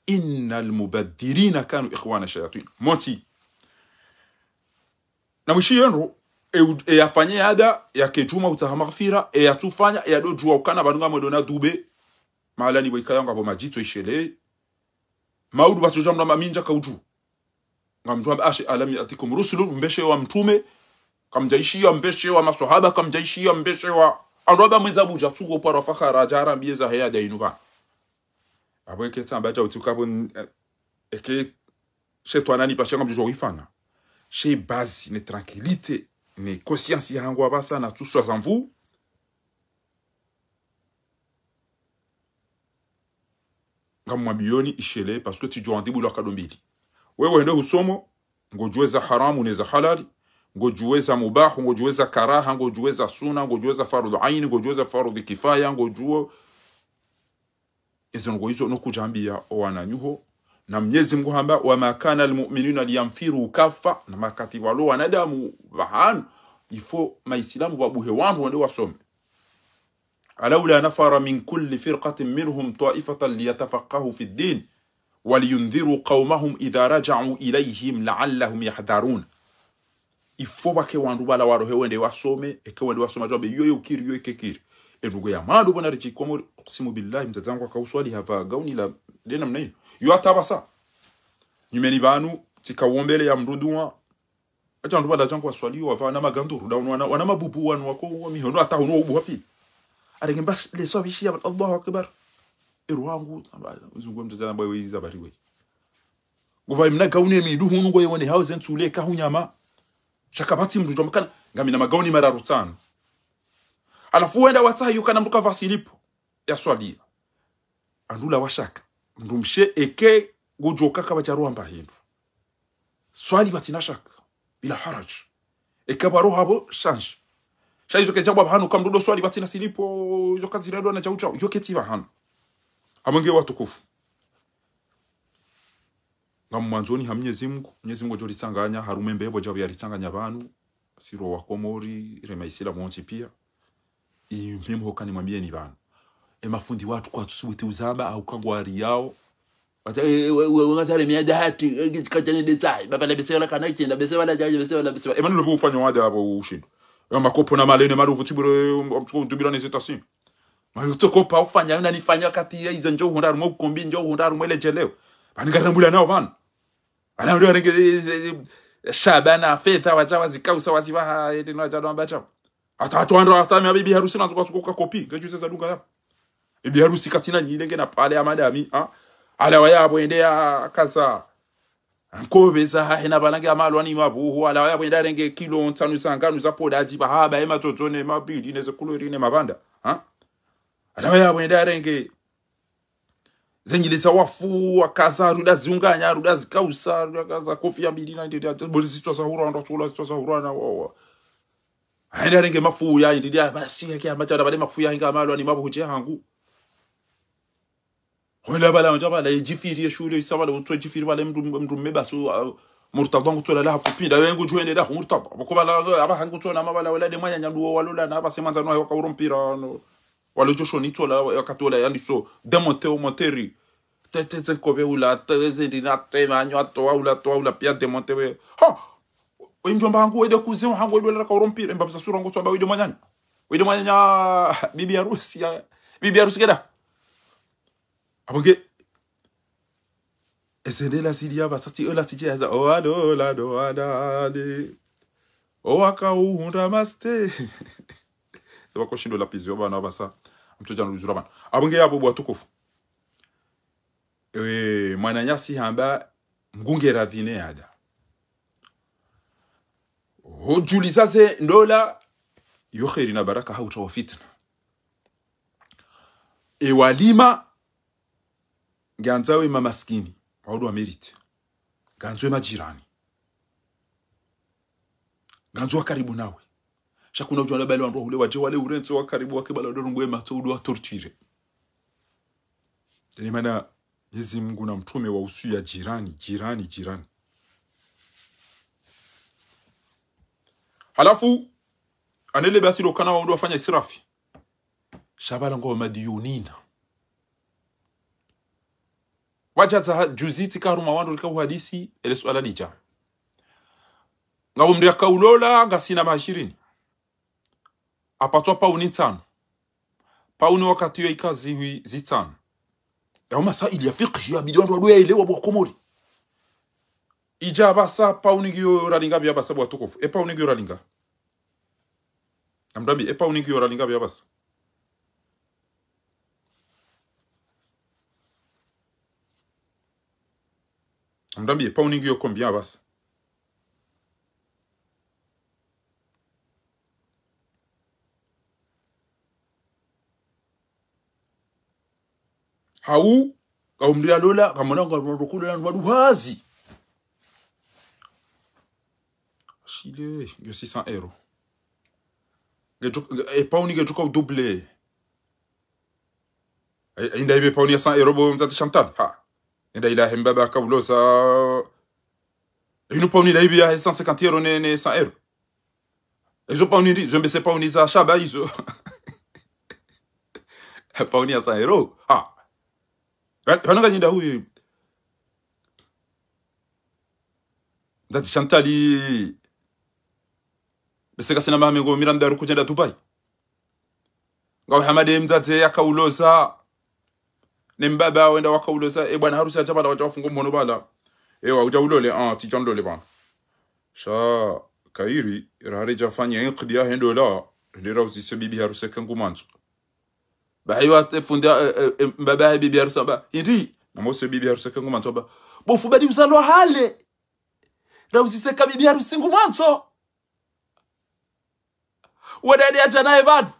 إن المبذرين كانوا إخوان الشياطين. Motsi. Na mwishiyo ndro, e u-, e yafanye ada, yake djumwa utsaha maghfira, e yatsufanya, e yadodjuwa ukana pvanu ngamwendo na dube, mahalani pvo ikaya ngapvo madjitso ishele, maudu pvatsi udja mndru amba mi ndjaka udju. Ngamdjo amba ashe, ألم يأتكم رسل, mbeshe wa mtrume, kamdjaishiya mbeshe wa maswahaba, kamdjaishiya mbeshe wa, ando amba mwendza budja, tsugo paro fakhara, djara mbiye za heya da inu pva. Apvo eke tsamba dja utsi ukapvo n-, eh, eke shetwani anipasha ngamdjo uifanya. She basi, ne tranquillité, ne conscience yahangu apvasa na tsuswa za mvu. Ngamwambiyoni ishele, parce que tsidjo andhibu lwa kado mbili. Wewe wende husomo, ngodjuwe za haramu ne za halali, ngodjuwe za mubahu, ngodjuwe za karaha, ngodjuwe za suna, ngodjuwe za fardhu aini, ngodjuwe za fardhu kifaya, ngodjuwe ezo ndrongo izo nokudjambiya owananyuho. Na Mnyezi Mungu hamba, وما كان المؤمنون لينفروا كافة, na makati walo wanadamu pvahanu, il faut maisilamu wabuhe wandru wende wasome. لولا نفر من كل فرقة منهم طائفة ليتفقهوا في الدين ولينذروا قومهم إذا رجعوا إليهم لعلهم يحذرون. Il faut pvwake wandru pvala warohe wende wasome, eke wende wasome, djwabe, iyo yo ukiri, iyo ike kiri. Enungo ya mwando pvona ridji Komori, أقسم بالله, mdzadze wangu akauswali hapva gauni la, le namna inu. Yo hata pvasa. Nyumeni pvanu, tsika uombele ya mndru dua, Adja wandru pvala djangu waswali, wapva wana maganduru, nda wana, wana mabubu wanu wako, wa mihono, hata hunu wa ubu wapi. Arenge mba, leso abishi ya, Allahu Akbar. Eru wangu, amba, uzungu mdzadze amba, we iza bari we. Ngopva imna gauni emidu hunu ngo yewone hao ze ntsule ka hunyama. Sha kapvatsi mndru djwa mkana, ngamina magauni mararu tsanu. Halafu wenda watsaha yukana mndru kapvatsi lipo, ya swaliya. Wandru la washaka. Mndru mshe eke ngudjo kaka pvadja roha mba hindru. Swali pvatsina shaka. Bila haraj. Eka pvwa roha pvo, shanji. Sha izo kedja pvwa pvahanu ka mndru ndo swali pvatsina silipo, izo kazira ndo na djau djau. Iyo ketsi pvahanu. Amwenge watukufu. Ngamwandzoni ha Mnyezi Mungu. Mnyezi Mungu djo ritsanganya, harumwa embepvo djapvo ya ritsanganya pvanu. Siro wa Komori, re maisilamu wontsi piya. Iyo mpemho kani mwambiyeni pvanu. E mafundi watru kwatsu subuti uzamba, au kangwari yao. Wata, e, we, we, we, ngazale miada hati, e, gitsi kadjane de tsai. Baba la bese wala kana itenda, bese wala djaje, bese wala, bese wala. E manu lobo ufanya wada apvo ushindo. E makopo na malene, maruvu tibure, um, um, tubira ne zitasi. Maruvu tsokopa ufanya, una nifanya kati ya izo ndjo hundra harumwa ukumbi, ndjo hundra harumwa ledjeleo. Pvani ngarambula nao pvanu. Ana ndo arenge, e, e, e, Shabana, fedha, wadja wazikausa, wazibaha, ete no wadja no amba djao. Hata, hata wandru, hata mi bibi harusi na nzuka suko ka kopi, ngeju seza dunga ya. Bibi harusi katsina nyile ngena pale ya madami, ha? Halawa ya pvo ende ya kaza. Nkobe za hahe na pvala nge amalwa ni mabuhu, halawa ya pvo ende arenge kilo ntsanu za nganu za poda djiba haba, e matsotsone, mabili, ne ze kulori, ne mabanda, ha? Halawa ya pvo ende arenge Ze nyili za wafu, wakaza, ruda ziunganya, ruda zikausa, ruda kaza kofi ya mbili na ndidi, boli zitswa za hurwa, ndo tsula zitswa za hurwa na wa, wa. Haenda renge mafuya, indidi, basi, ya kia, macha, na bale mafuya, hinga, malwa, ni mabu, huje hangu. Hwenda bala, wandja bala, idjifiri, ye shule, isa bala, utso idjifiri bala, mdru, mdru mme basi, uh, Murtadha ngutsola la hafu pinda, we ngudjo hwende la Murtadha. Bako bala, aba hangu tsola, ma bala, wala de mwananya ndo, walola, na, aba se mwandzani wahe waka uro mpira, no. Walo djosho ni tsola, wakati wola, yandi so, démonter, monter. Te, te, te, kobe ula, te, ze ndi na, te, manyo, ato, ula, to, ula, pia démonter, we. Ha! We mdjomba hangu, we de cousin hangu, we de la ka uro mpira, mba pesa sura ngutsola, we de mwananya. We de mwananya, bibi harusi ya, bibi harusi keda. Abonge. Ese nde la sidi ya basa ti, o la sidi ya za, o ado, la do, adale. O waka uhundra maste. Seba ko shindo la pizi, o bana basa. Mtu djanu luzura bana. Abonge ya bubu watukufu. Ewe, mwananyasi hamba, mgunge radhine hada. Hodjuliza ze ndola, yo kheri na baraka hautra wa fitna. E walima, ngandzo we mamaskini, waudu wa mérite. Ngandzo we majirani. Ngandzo wa karibu nawe. Sha kuna udjua na bale wandru wa hule wadje wale urentso wa karibu wake bala wandru ngwe matso udu wa torture. Ndeni mana Mwenyezi Mungu na mtrume wa usuya jirani, jirani, jirani. Halafu, anele basi lo kana wandru wafanya israfi. Sha bala ngo madiyunina. Wadjadza ha-, juzi tsika harumwa wandru rika uhadisi, ele suala lidja. Ngapvo mndru yaka ulola, ngasina maha ishirini. Apatswa pauni ntsanu. Pauni wakati yo ika zihwi zitsanu. Yawo masaili ya fiqhi, yabidi wandru wadwe yaelewa bo Wakomori. Idja basa pauni ngiyo ralinga pvia basa bo watukufu. E pauni ngiyo ralinga. Namdambi, e pauni ngiyo ralinga pvia basa. Namdambi, e pauni ngiyo combien basa. Hau, ka umri alola, kamona nga mwana kulola ni wadu hazi. Shile, ngiyo six cents euros. Ngejo, nge, e pauni ngejo ka u double. E, e, inda ibe pauni ya cent euros bo mzati Chantal. Ha. Inda ila hemba ba ka uloza. Inu pauni ila ibe ya cent cinquante euros ne, ne cent euros. Ezo pauni ndi, zo mbese pauni za shaba izo. Pauni ya cent euros. Ha. Wa-, wana kanyinda huyu. Mzati Chantal. Bese kasina mame ngo Miranda rukujenda Dubai. Ngawe hamade mdzadze yaka uloza. Ne mbaba wenda waka uloza. E bwana harusi adja bala wadja wafungo mhono bala. Ewa, udja ulole, ah, tsidja ndole bwana. Sha, kairi, rahari dja fanya inkdi ya he ndola. Ndera uzise bibi harusi eke ngu mwandzo. Bahi wa te fundi, eh, eh, eh, mbaba he bibi harusi amba. Hindri, na mose bibi harusi eke ngu mwandzo amba. Bo fundi badi uzalwa hale. Ra uzise ka bibi harusi ngu mwandzo. Wadade adja naye badu.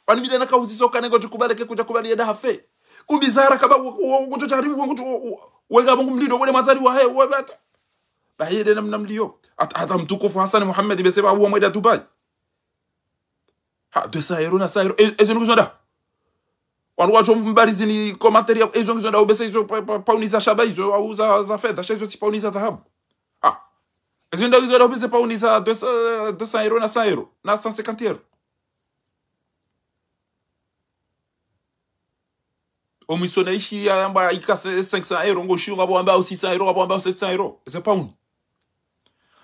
Wani bidana ka uziso kane ngo tsi kubali ke kudja kubali yenda hafe. Kubizara kaba wo, wo, wo, kudjo jaribu, wo, kudjo, wo, wo, wenga mungu mlindo, wole mazali wahe, wo, bata. Bahi yende namna mliyo. Hata, hata mtukufu Hassan Mohamed bese ba uwa mwenda Dubai. Ha, deux cents euros na cent euros. E, ezo ngizo nda. Wanu wadjo mbarizi ni commentaire ya, ezo ngizo nda, ubese izo pa, pa, pauni za shaba izo, au za, za fedha, sha izo tsi pauni za dhahabu. Ah. Ezo nda izo nda, ubese pauni za deux cents, deux cents euros na cent euros, na cent cinquante euros. Omwiso na ishi ya yamba ika se-, cinq cents euros, ngo shiyo ngapvo wamba au six cents euros, ngapvo wamba au sept cents euros. Eze pauni.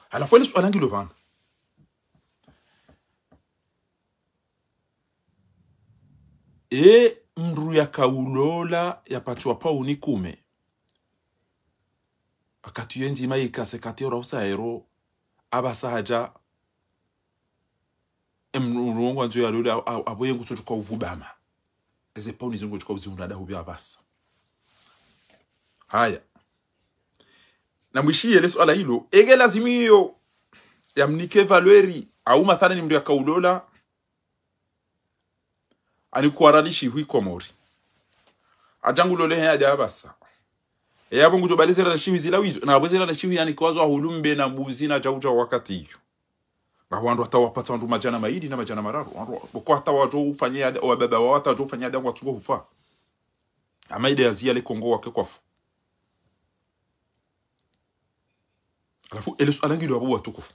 Halafu ele suala ngilo pvanu. E mndru yaka ulola yapatswa pauni kume. Wakati yo ndzima yika cinquante euros au cent euros, apvasa hadja, e mndru ngwandzo yalole, a-, a-, apvo ye ngutso tsuka uvubama. Eze pauni zo ngutsuka uziunda nda hupvi apvasa. Haya. Na mwishiye le suala ilo, eke lazimi yo yamnike valeur, au mathalani mndru yaka ulola, ani kuwaralishi hwi Komori. Adja ngulole he adja apvasa. E yapvo ngudjo bale zera la shiwi zila wizo. Na apvo zera la shiwi yani kwazo ahulumbe na mbuzi na djau djau wakati iyo. Ngapvo wandru hata wapatsa wandru madjana mayili na madjana mararu. Wandru wa-, kwa hata wadjo ufanye ada, wababa wa hata wadjo ufanye ada ngwatsungo hufa. Ama ide ya ziya le Kongo wake kwafu. Halafu, ele suala ngilo apvo watukufu.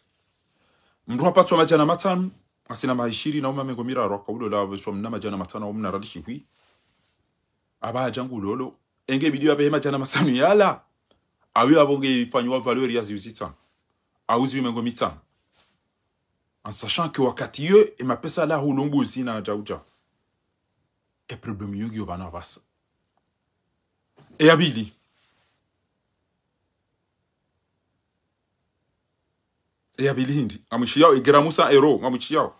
Mndru hapatswa madjana matsanu, ngasina maha ishirini na uma mengo miraru, haka ulola apveswa mna madjana matsanu, au mna rali shihwi. Apva adja ngulolo. Enge bidi apvehe madjana matsanu yala. Awi apvo nge ifanywa valeur ya ziwi zitsanu. Au ziwi mengo mitsanu. En sachant que wakati iyo, e mapesa la hulumbu zina djau djau. E problème iyo ngiyo pvanu apvasa. E ya pvili. E ya pvili hindri. Ngamwishiyao, e gramme cent euros, ngamwishiyao.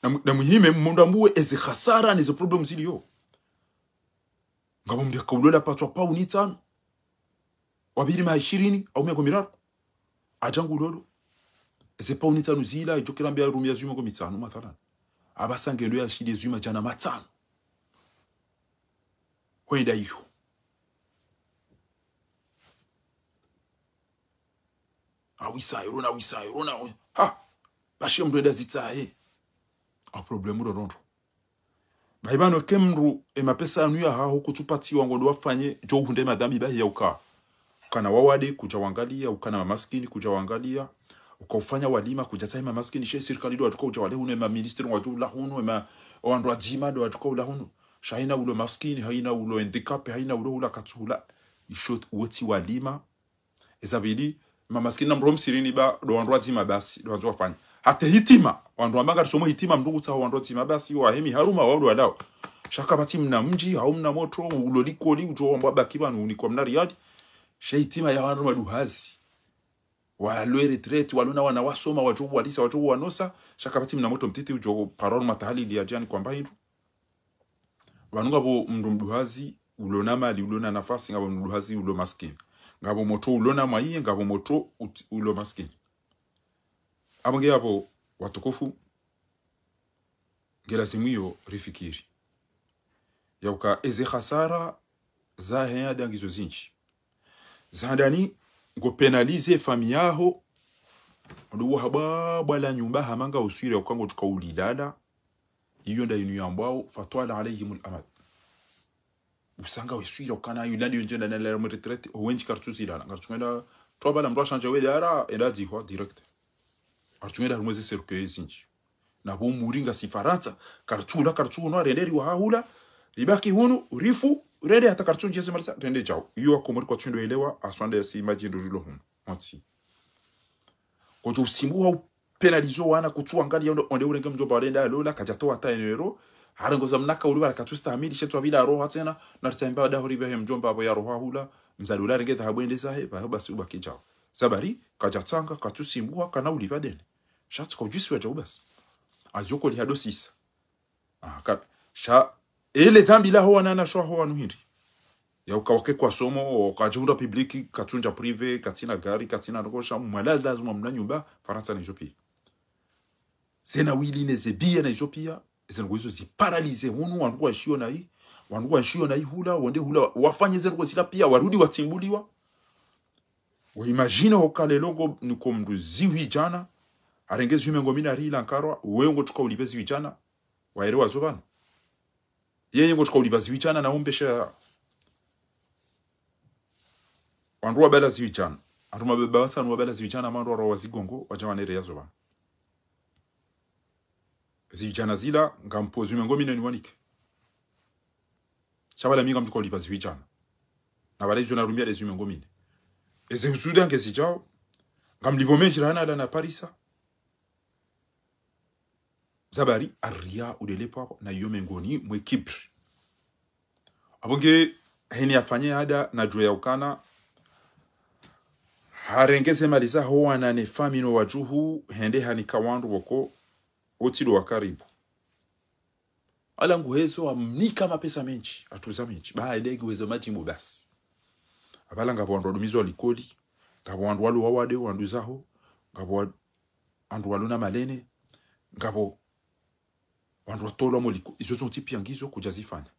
Na mu-, na muhime, mndru ambuwe ezi hasara nezi problème ziliyo. Ngapvo mndru yaka ulola hapatswa pauni tsanu. Wapviri maha ishirini, au mengo miraru. Adja ngulolo. Eze pauni tsanu zila, idjo kira mbiya rumia ziwi mengo mitsanu, mathalan. Apvasa ngelo ya shidi ziwi madjana matsanu. Hwenda iyo. Awisa, irona, awisa, irona. Ha! Pashe mndru enda zitsahe. A problème ro rondro. Bahi pvanu ke mndru, e mapesa yanu ya haho kutsupatsiwa ngondo wafanye, djo uhundre madhambi bahi ya uka. Ukana wawade kudja wangalia, ukana mamaskini kudja wangalia, uka ufanya walima kudja tsahe mamaskini, she sirikali ndo wadjuka udja wale hunu, e maministri wadjo ula hunu, e ma, o wandru wadzima ndo wadjuka ula hunu. Sha hayina ulo maskini, hayina ulo handicapé, hayina ulo hula katsuhula. Isho wotsi walima, eza pvili, mamaskini na mndru msirini ba, ndo wandru wadzima basi, ndo wandzo wafanya. Hata hitima, wandru wamba ngarisomo hitima mndru ngutsaho wandru wadzima basi, wahemi haruma wao ndo walao. Sha kapvatsi mna mdji, hau mna motro, ulo likoli, udjo wambwa baki pvanu unikwa mna riali. Sha hitima ya wandru maduhazi. Walo retraite, walo na wana wasoma, wadjo walisa, wadjo wanosa, sha kapvatsi mna motro mtiti, udjo parole matahalili ya djani kwamba hindru. Pvanu ngapvo mndru mduhazi, ulo na mali, ulo na nafasi, ngapvo mndru mduhazi, ulo maskini. Ngapvo motro ulo na mwaye, ngapvo motro ut-, ulo maskini. Apvo nge apvo watukufu, nge lazimu iyo rifikiri. Ya uka eze hasara zahe anda ngizo zindji. Za handani ngo pénaliser famille yaho, ndo wahabwa bwala nyumba hama nga uswiri ya uka ngo tuka ulilala, iyo nda inu yambwao, fatwala alayhimul amad. Usanga weswira ukana yu landi yo ndjenda na lera mwe retraite, o wendji kartsu zilala. Kartsu ngenda, twa bala mndru ashanja we dara, enda dzihwa direct. Kartsu ngenda harumwa ze cercueil zindji. Na bo muringa si Farantsa, kartsu la, kartsu no, rende riwa hahula, ribaki hunu, rifu, rende hata kartsu ndjeze marisa, rende djao. Iyo wakomori kwatsu ndo elewa, aswande ya si maji ndo rilo hunu. Mwatsi. Kodjo usimbuha u pénaliser wana kutsu angalia ndo, onde urenge mdjomba wale nda lola, kadja towa hata eno ero. Harengo za mnaka uri wala katsu stahamili, she tsu apvila roha tsena, na ritsaimba daho ribehe mdjomba apvo ya roha hula, mzali ula renge dhahabu ende zahe, baho basi ubaki djao. Zabari, kadja tsanga, katsu simbuha, kana ulipva deni. Sha tsi kwa udjusi wa djao basi. Azioko li hado sisa. Ah, ka-, sha, ele dhambi la ho wana na sho ho wanu hindri. Ya uka wake kwa somo, o kadjunda public, katsundja privé, katsina gari, katsina ndrongoo, sha mwala lazima mna nyumba, Farantsa na izo pia. Zena wili ne ze biya na izo pia, ze ndrongoo izo zi paralyser hunu, wandru wa nshiyo na i, wandru wa nshiyo na i hula, wande hula, wafanye ze ndrongoo zila pia, warudi watsimbuliwa. Wa imagine ho kale longo, niko mndru zihwi djana, harenge zihwi mengo mina ri la nkarwa, we ngo tuka ulipve zihwi djana, waere wazo pvanu. Yeye ngo tuka ulipva zihwi djana na umbesha wandru wabala zihwi djana. Wandru mababa watsanu wabala zihwi djana, mandru waro wa zigongo, wadja wanere yazo pvanu. Zihwi djana zila, ngampo zihwi mengo mine ni wanike. Sha bala mi ngamtuka ulipva zihwi djana. Na bala izo narumia de zihwi mengo mine. Eze husuda nge zidjao, ngamlipvo mendji rahana ala na parisa. Zabari, arriya, ulelepwa, na iyo mengoni mwe kibri. Apvo nge heni afanye ada na djuwa ya ukana, harenge ze mali za ho wana ne famille no wadjuhu, hende hanika wandru woko, otsi ndo wa karibu. Ala nguhezo amnika mapesa mendji, atuza mendji. Ba ede nguhezo madjimbo basi. Apvala ngapvo wandru wadumizwa likoli, ngapvo wandru walo wawade, wandru zaho, ngapvo wa-, wandru walo na malene, ngapvo Wandru watolwa mo likoli. Izo zontsi pia ngizo kudjazifanya.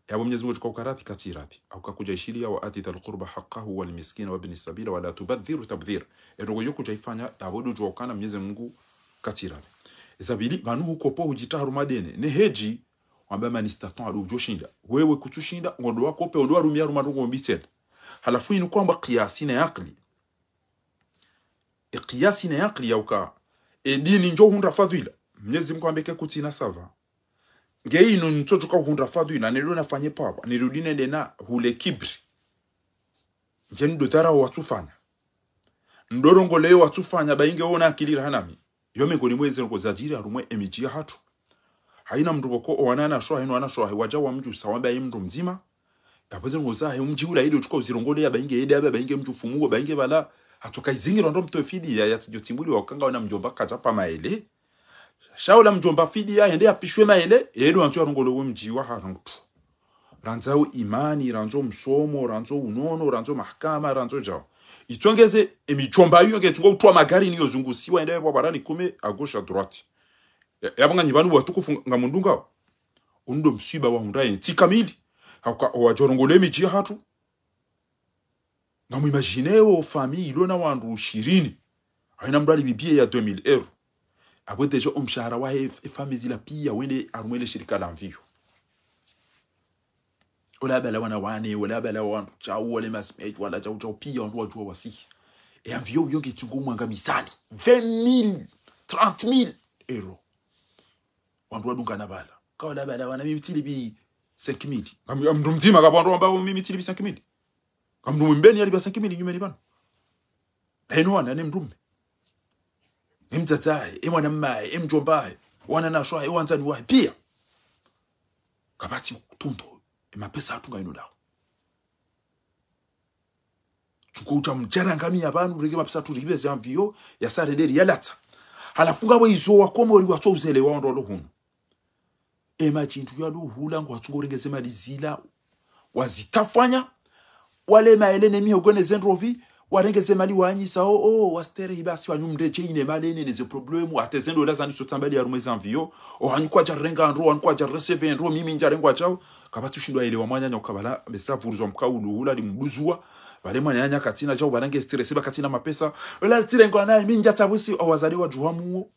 Yapvo Mwenyezi Mungu tsuka ukaradhi katsiradhi. Hauka kudja ishiliya وآت ذا القربى حقه والمسكين وابن السبيل ولا تبذر تبذيرا. Ero yo kudja ifanya, yapvo ndo djuwa ukana Mwenyezi Mungu katsiradhi. Eza pvili, pvanu hukopo hudjitria harumwa dene. Ne hedji, wamba من استطاع ndo udjo shinda. Wewe kutsushinda, ngondo wakope, ondo warumia harumwa ndrongoo mbi tsena. Halafu inu kwamba kiyasi na akili. E kiyasi na akili yauka. E dini ndjo hundra fadhila. Mwenyezi Mungu ambe ke kutsina sava. Nge inu ntsotsuka hundra fadhila, nelo nafanye pvapvo, nirudi nende na hule kibri. Ndje ndo dharau watsufanya. Ndo rongoleyo watsufanya, ba inge wona akili raha nami. Yo mengoni mwa eze ndrongoo zadjiri harumwa emidji yahatru. Haina mndru pvoko owananya sho, haina wananya sho, wadja wamdjusa, wamba ye mndru mdzima. Yapvo eze ndrongoo zahe, omdji ula ile utsuka uzirongoleya, ba inge yende, ba inge mdjufumu, ba inge pvala. Hatsuka izingiro ndo mtowe fidiya, yatsidjo tsimbuliwa ukanga wana mdjomba kadja pva maele. Sha ula mdjomba fidiya, hende yapvishwe maele, yende wandzo yarongole we mdji wahatru. Randzo imani, randzo msomo, randzo unono, randzo mahakama, randzo djao. Itsongeze, emidjomba iyo ngetsungo utrwa magari niyo zungusiwa, yende yapvo barani kume, à gauche, à droite. Ya, yapvo nganyi pvanu watukufu ngamundungao. Undo mswiba wahundra yentsi kamili. Hauka, owadjo rongole midji yahatru. Ngamwimagineo famille ilo na wandru shirini. Haina mndru alipvi billet ya deux mille euros. Apvo déjà omshahara wahe, e famille zila pia wende harumwa ele shirika la avion. Ola pvala wana wane, ola pvala wandru djau, wale mazimeji, wala djau djau pia wandru wadjuwa wasihi. E avion uyo ngetsungo mwanga mizani. Vingt mille, trente mille euros. Wandru wadungana pvala. Ka ola pvala wana mimi tsilipvi cinq mille. Ngam-, mndru mdzima kapvo wandru wambao mimi tsilipvi cinq mille. Ka mndru mbeni yalipva cinq mille nyumeni pvanu. Haina wana ne mndru mme. E mdzadze wahe, e mwana mme wahe, e mdjomba wahe, wananya sho wahe, e wandzani wahe, pia. Kapvatsi tunto, e mapesa yahatru ngayinu dao. Tsuko uta mdjara ngami ya pvanu, renge mapesa yahatru rikipve ze avion, yasa renderi yalatsa. Halafu ngapvo izo wakomori watso uzelewa wandru walo hunu. E madjindru yalo hula ngwatsungo renge ze mali zila. Wazitafanya. Wale maele ne mihogo ne ze ndrovi. Warenge ze mali wanyisa, o, o, wasterehi basi wanyu mredjeyi ne mali ne, ne ze problème. Hata ze ndola zani sotsambali harumwa ze avion. O hanyu kwadja renga ndro, hanyu kwadja recevoir ndro, mimi ndjarengwa djau. Kapvatsi ushindwa yelewa mwananya uka pvala, mesa vuruzwa mkao ulu hula limduzuwa. Pvale mwananya katsina djau, pvala nge stressé ba katsina mapesa. Ola tsirengwa naye, mi ndjatsabusi, o wazade wadjuwa muo.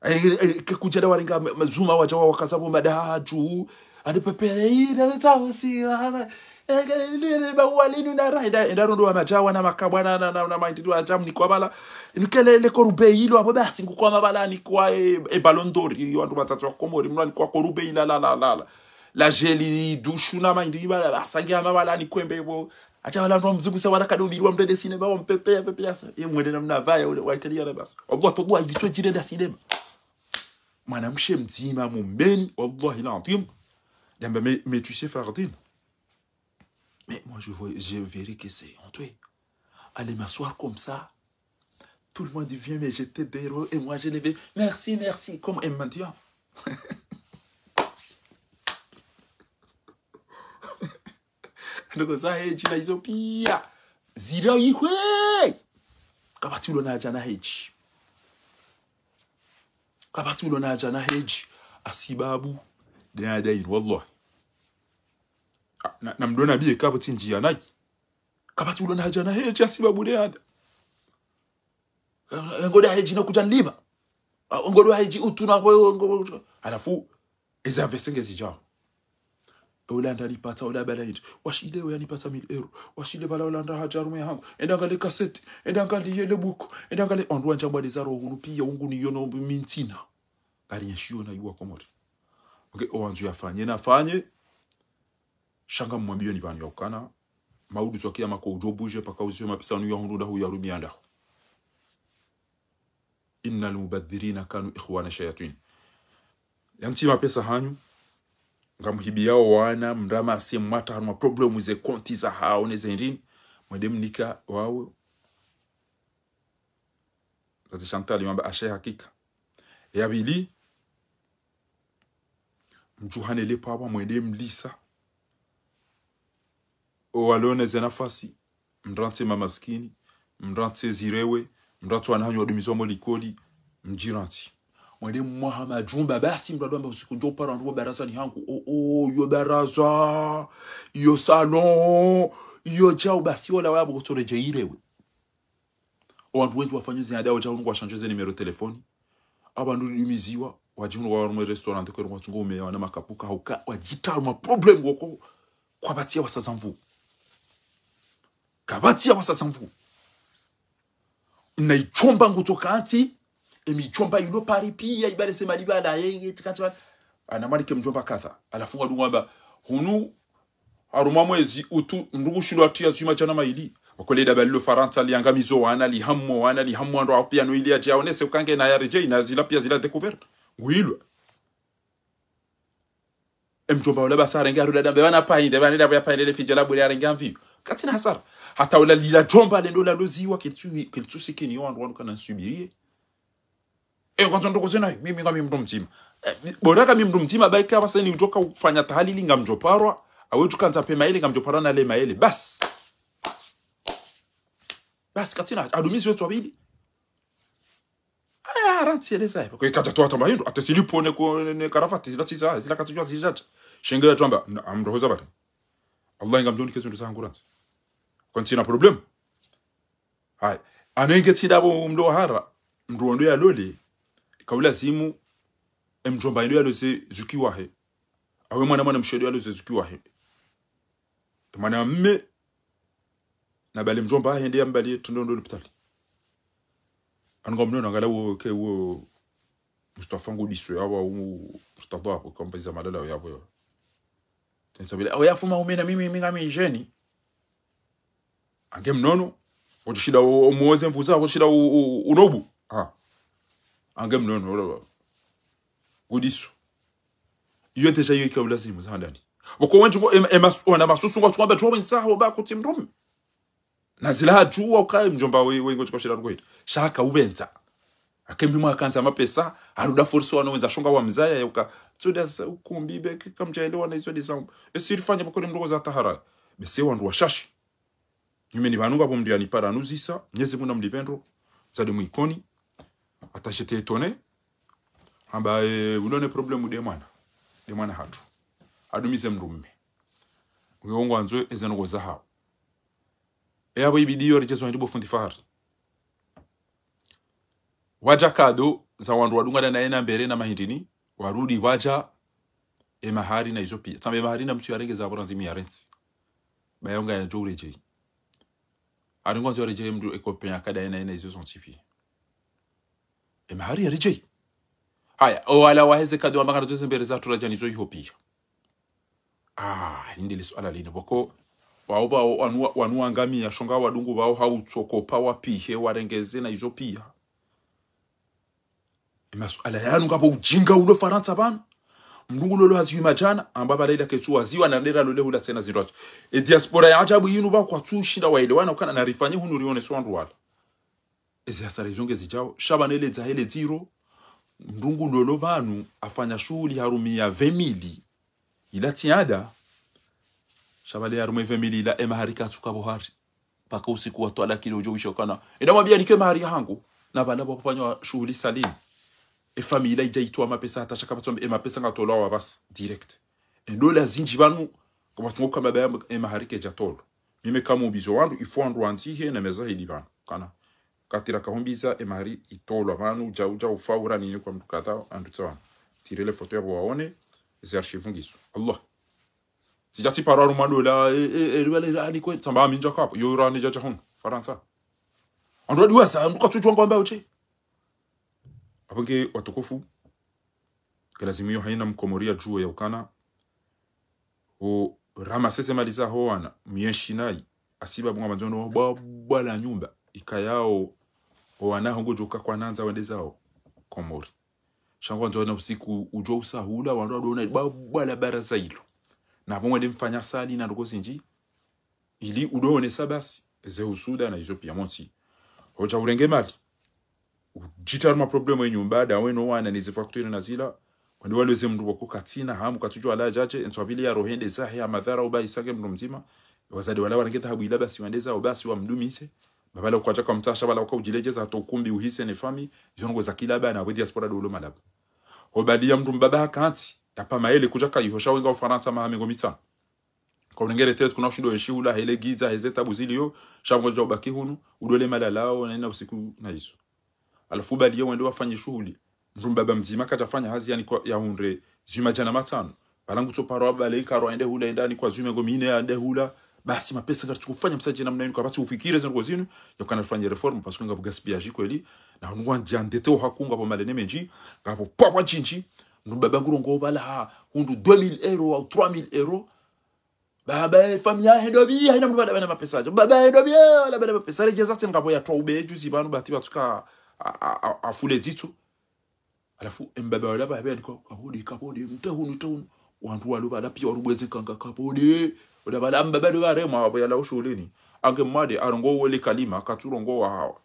Eh, eh, ke kudja nda warenga ma-, mazuma wadja wawakaza pvo madaha dju. Ani pepele, ina tsabusi, ah, eh, eh, eh, ba walinu na ra, enda, enda rondo wa madjawa na makabwa na, na, na, na maindri wa djamu ni kwa pvala. Nikele le korube ilo, apvo basi ngu kwa mapvala ni kwa, eh, eh, Ballon d'Or, iyo wandru matsatsi wa Komori, mndru ni kwa korube ila, la, la, la, la. La jeli, dushu na maindri pvala, basi nge hama pvala ni kwembe pvo. Hata wala mndru mzungu sa wala kado mbilwa mndrende sinema wa mpepe, pepe ya sa. Ye mwende na mna pvaya, ule, wa ikali ya la basi. Wallah, to dua, ilitso djirenda sinema. Mwanamshe mdzima, mumbeni, wallahi l'adhwim. Damba, mais, mais tu sais, Fardine. Mais moi, je vois, je verrai que c'est honteux. Aller m'asseoir comme ça. Tout le monde vient me jeter des roses et moi, je les vais. Merci, merci, comme un mendiant. Ndrongoo za hedji na izo pia. Zira ihwe. Kapvatsi ulo na hadja na hedji. Kapvatsi ulo na hadja na hedji. Hasibabu. Nde anda inu, wallahi. Ah, na, na mndru na biye kapvatsi ndjiya nayi. Kapvatsi ulo na hadja na hedji, hasibabu nde anda. Eh, ngodo hedji na kudja nlima. Ah, ngodo hedji utuna pvo, ngo-, halafu, eza vese ngezidjao. Ola nda nipatsa, ola pvala indri. Washile oya nipatsa mille euros. Washile pvala ola nda hadja harumwa hangu. Enda ngale cassette. Enda ngale yele buku. Enda ngale ondru wandja mbwade za roho hunu pia ungu ni yono mintsina. Ngari nyeshiyo na iwa Komori. Ok, owandzo yafanye, nafanye. Sha ngamwambiyo ni pvanu ya ukana. Maudu swakia mako udjo bouger paka uziwe mapesa anu ya hundru ndahu ya rumi ya ndahu. إن المبذرين كانوا إخوان الشياطين. Yamtsi mapesa hanyu, ngamhibiyao wana, mramase mwata harumwa problème ze konti zahao ne ze ndrini, mwende mnika wawo. Zazi Chantal, yamba ashe hakika. Ya pvili, mdjuhane le pvapvo mwende mlisa. Owalo ne ze nafasi, mrantse mamaskini, mrantse zirewe, mrantse wana hanyu wadumizwa mo likoli, mdjirantsi. Mwende mwaha majumba, basi mndru ado amba usiku ndjo upara wandru wa barazani hangu. O, o, yo baraza, yo salon, yo djau, basi wola waya pvo kotsoredjei irewe. O wandru wendji wafanya ze anda wadja hunu ngwashandje ze numéro téléphone. Aba wandru lumiziwa, wadji hunu ngwarumwa restaurant, kweli ngwatsungo umeya wana makapuka, hauka, wadjitria harumwa problème woko, kwapvatsi ya wasaya mvu. Kapvatsi ya wasaya mvu. Na idjomba ngutsoka ntsi, emi idjomba ilo Paris piya, ibale se mali bala, ye, ye, tikati bala. Ana mali ke mdjomba kadha. Halafu ngadungu amba, hunu, harumwa mwezi utu, ndrungu shindo atria zima djana maili. Wakoleda balilo Farantsa, liangamizo wana, lihamu wana, lihamu wandru wao piya no ili yadje yaonese uka nge na yaredjei, na zila piya zila découvert. Nguilwa. Emdjomba ola basi harenge harudi amba, bana payi nde, bana nde, bana payi nde, le fidja la bure harenge amvi. Katsina hasara. Hata ola lila djomba lendo laloziwa, kilitsu, kilitsu sikini yo wandru wanu kana nsubiriye. E, kwanza ndoko zena, mimi ngami mndru mdzima. E, bora ka mi mndru mdzima, bayi ka basi ni udjoka ufanya tahalili ngamdjoparwa, awe djukandza pe maele, ngamdjoparwa na le maele. Basi. Basi, katsina, adumizi wetsu wabili. Aya, rantsi eleza. Kwa kadja towa tamba hindru, ate silipvo ne ko, ne karafati, zila tsiza, zila katsijua zidjadja. Shenge ya tamba, na, amdrohoza bari. Allah inga mdjoni kezu nduza hangu rantsi. Kwa ntsina problème. Haya. Anenge tsi ndapvo mndru wa hara, mndru wandru yalole, kaulazimu, emdjomba ndo yaloze zuki wahe. Awe mwana mwana mshe ndo yaloze zuki wahe. Mwana mme, na bale mdjomba hende yambali tendo ndo lupitali. Anu ngamnono angala wo ke wo Mustafa Ngudiso yawa u Mustafa hapo, kamba iza malala yawa yawa. Tensabile, awe yafuma umena mimi, mimi ngami jeune. Ange mnono, kutsushinda u, umuoze mvuza, kutsushinda u, u, unobu. Ha. Ange mnono, ola wa. Ngudiso. Iyo déjà iyo ika ulazimu za handani. Wako wendji ngo, em, em, mas, wana masusu ngwatsu wamba djuwa wendza ho ba kutsi mndru mme. Na zila hadjuwa uka mdjomba we, we ngotsi kwa shira rukwenda. Sha haka upvendza. Hake mbi mwa kandza mapesa, haruda force wana wendza shonga wa mzaya ya uka. Tsoda za ukumbi be, ke kamdjaelewa na izo de zangu. Esi rifanya pvoko le mndru ko za tahara. Bese wandru washashi. Nyumeni pvanu ngapvo mndru yanipara anuzisa, Mnyezi Mungu namlipve ndro, zade mwikoni, hata j'étais étonné, hamba, eh, ulo ne problème de mwana, de mwana hatru. Adumize mndru mme. Nge wongo andzo eze ndrongo za hao. E apvo ibidi yo redjezo hindri bo fundi Fahari. Wadja kado za wandru wadungana na yena mbere na mahindrini, warudi wadja e mahari na izo piya. Tsambe e mahari na mtsu yarenge za pvo randzi mi yarentsi. Bayo nga yadjo uredjei. Ari ngwandzo yaredjei mndru e kopenya kada yena yena izo zontsi piya. E mahari yaredjei. Haya, o wala waheze kado wamba ngana djoze mbere za tura djani zo iho piya. Ah, hindri le suala linu. Pvoko, wao pvao, wanu, wanu wangamiya, shonga wadungu pvao, hau tsoko pa wapihe, warengeze na izo piya. E masuala yanu ngapvo ujinga ulo Farantsa pvanu. Mndru ngu lolo haziwi madjana, amba pvala ila ketsu waziwa na nera lole hula tsena zindru atsho. E diaspora ya ajabu yinu pvao kwatsu shinda waelewana ukana na rifanye hunu rione so wandru wala. Ezi hasara izo nge zidjao, sha pvanu ele dza hele dziro, mndru ngu lolo pvanu, afanya shuhuli harumia vingt mille, ila tsi ada, sha pvale harumia vingt mille ila e mahari katsuka pvo hari. Paka usiku wa twalaki le udjo wisha ukana. Enda mwambia nike mahari ya hangu, na pvala pvwa kufanya shuhuli salini. E famille ila idja itowa mapesa hata shaka pvatsombe, e mapesa ngatolwa wa basi, direct. E ndola zindji pvanu, kwa pvatsungo kama baya e mahari kedja tolwa. Mimi kama ubizo wandru, ifo wandru wandzihe na meza hili pvanu. Kana, katira kahumbiza e mahari itolwa pvanu, dja, dja ufaura nini kwa mndru kadha, andru tsa pvanu. Tirele foto yapvo waone, ezi archive ngizo. Allah. Tsidja tsipara harumwa dola, e, e, e, ribale rani kwe, tsamba mi ndja kapvo, yo rani djadja hunu, Farantsa. Andru wadiwaza, andru katsudjuwa ngwamba uche. Apvo nge watukufu, ke lazimu yo haina mkomori yadjuwe ya ukana, o ramasese mali za ho wana, mienshi nayi, asiba bunga manzono, bwa, bwa la nyumba, ikayao, o wana hongo djoka kwa nandza wende zao, Komori. Sha ngwandzo na usiku udjo usahula, wandru wadona, bwa, bwa la baraza ilo. Na pvo mwende mfanya sali na ndoko zindji, ili udoonesa basi, ze husuda na izo piya montsi. Hodja urenge mali. Udjitria harumwa problème ye nyumba, dawe no wana ni ze facture na zila. Wende waloze mndru pvoko katsina, hamu katsudjuwa la djadje, entswa pvili ya rohende zahe ya madhara uba isange mndru mdzima. Wazade wala warenge tahabu ila basi wende zao basi wamdumise. Pvala ukadja ka mtasha, pvala uka udjiledjeza hata ukumbi uhise ne fami, izo ndrongoo za kila bana, we diaspora ndo ulo malaba. Ho bali ya mndru mbaba hakantsi, yapva maele kudja kayiho sha wenga Ufarantsa maha mengo mitsanu. Ka unenge retraite kuna ushindo enshi hula, hele gidza, heze tabu zilio, sha ngodjo ubaki hunu, udole malalao, na ina usiku na izo. Halafu bali ye wende wafanye shuhuli. Mndru mbaba mdzima kadjafanya hazi yanikwa yahundre zihwi madjana matsanu. Pvala ngutso paro wa bale ikaro ende hula, ende yanikwa zihwi mengo mine yende hula. Basi mapesa ngaritsuko fanya msadje namna inu, kapvatsi ufikire zendrongoo zinu, yauka narifanye réforme, parce que ngapvo gaspillage kweli, na hunu wandja ndete ohaku ngapvo malene mendji, ngapvo pvapvwa ntsinji, mndru mbaba ngurongoa pvala ha, hundru deux mille euros au trois mille euros, baba, e, famiyi yahe ndo pvi, haina mndru pvala pvana mapesa yadja. Baba, e, ndo pvi, e, wala pvana mapesa. Redjeza tsena ngapvo yatoa ube juzi pvanu bahati pvatsuka a, a, a, afule dzitso. Halafu, embaba wala pvapve yanikwa, kapvode, kapvode, mte hunu, mte hunu. Wandru walo pvala piya warubweze kanga kapvode. Wala pvala mbaba ndo pvaremwa, wapvo yala ushuhulini. Ange mwade, arongoa wole kalima, katsurongoa hawa.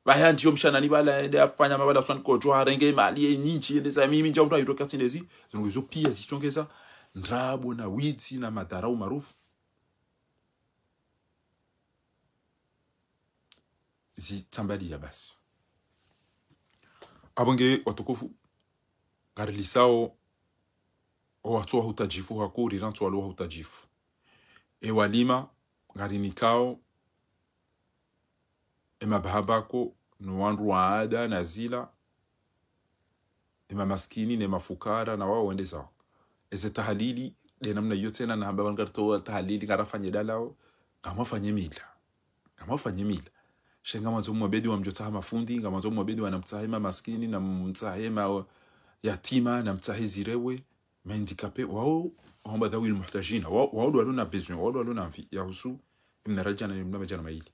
Pvaya ndiyo mshanani pvala, ende afanya mapvala uswani kodjo, arenge mali ye nyindji, ende za mimi, ndja undra yiro katsi ndezi. Zindrongoo izo piya zitsongeza ndrabo na widzi na madharau marufu. Zitsambaliya basi. Apvo nge watukufu, ngarilisao, owatso wa hutadjifu hakuri, rantso walo wa hutadjifu. E walima, ngarinikao, e mabahaba ko, no wandru wa ada na zila, e mamaskini, ne mafukara, na wao wende zao. Eze tahalili, nde namna iyo tsena nahamba pvanu ngaritoa tahalili, ngarafanye dalao, ngamwafanye mila. Ngamwafanye mila. Sha ngamwandzo mwabedi wamdjotsaha mafundi, ngamwandzo mwabedi wanamtsahe mamaskini, namtsahe mayatima, namtsahe zirewe, ma handicapés, wao, wahamba dhawil muhtajina, wao, wao ndo walo na besoin, wao ndo walo na envie, yahusu, emna radjana, emna madjana mayili.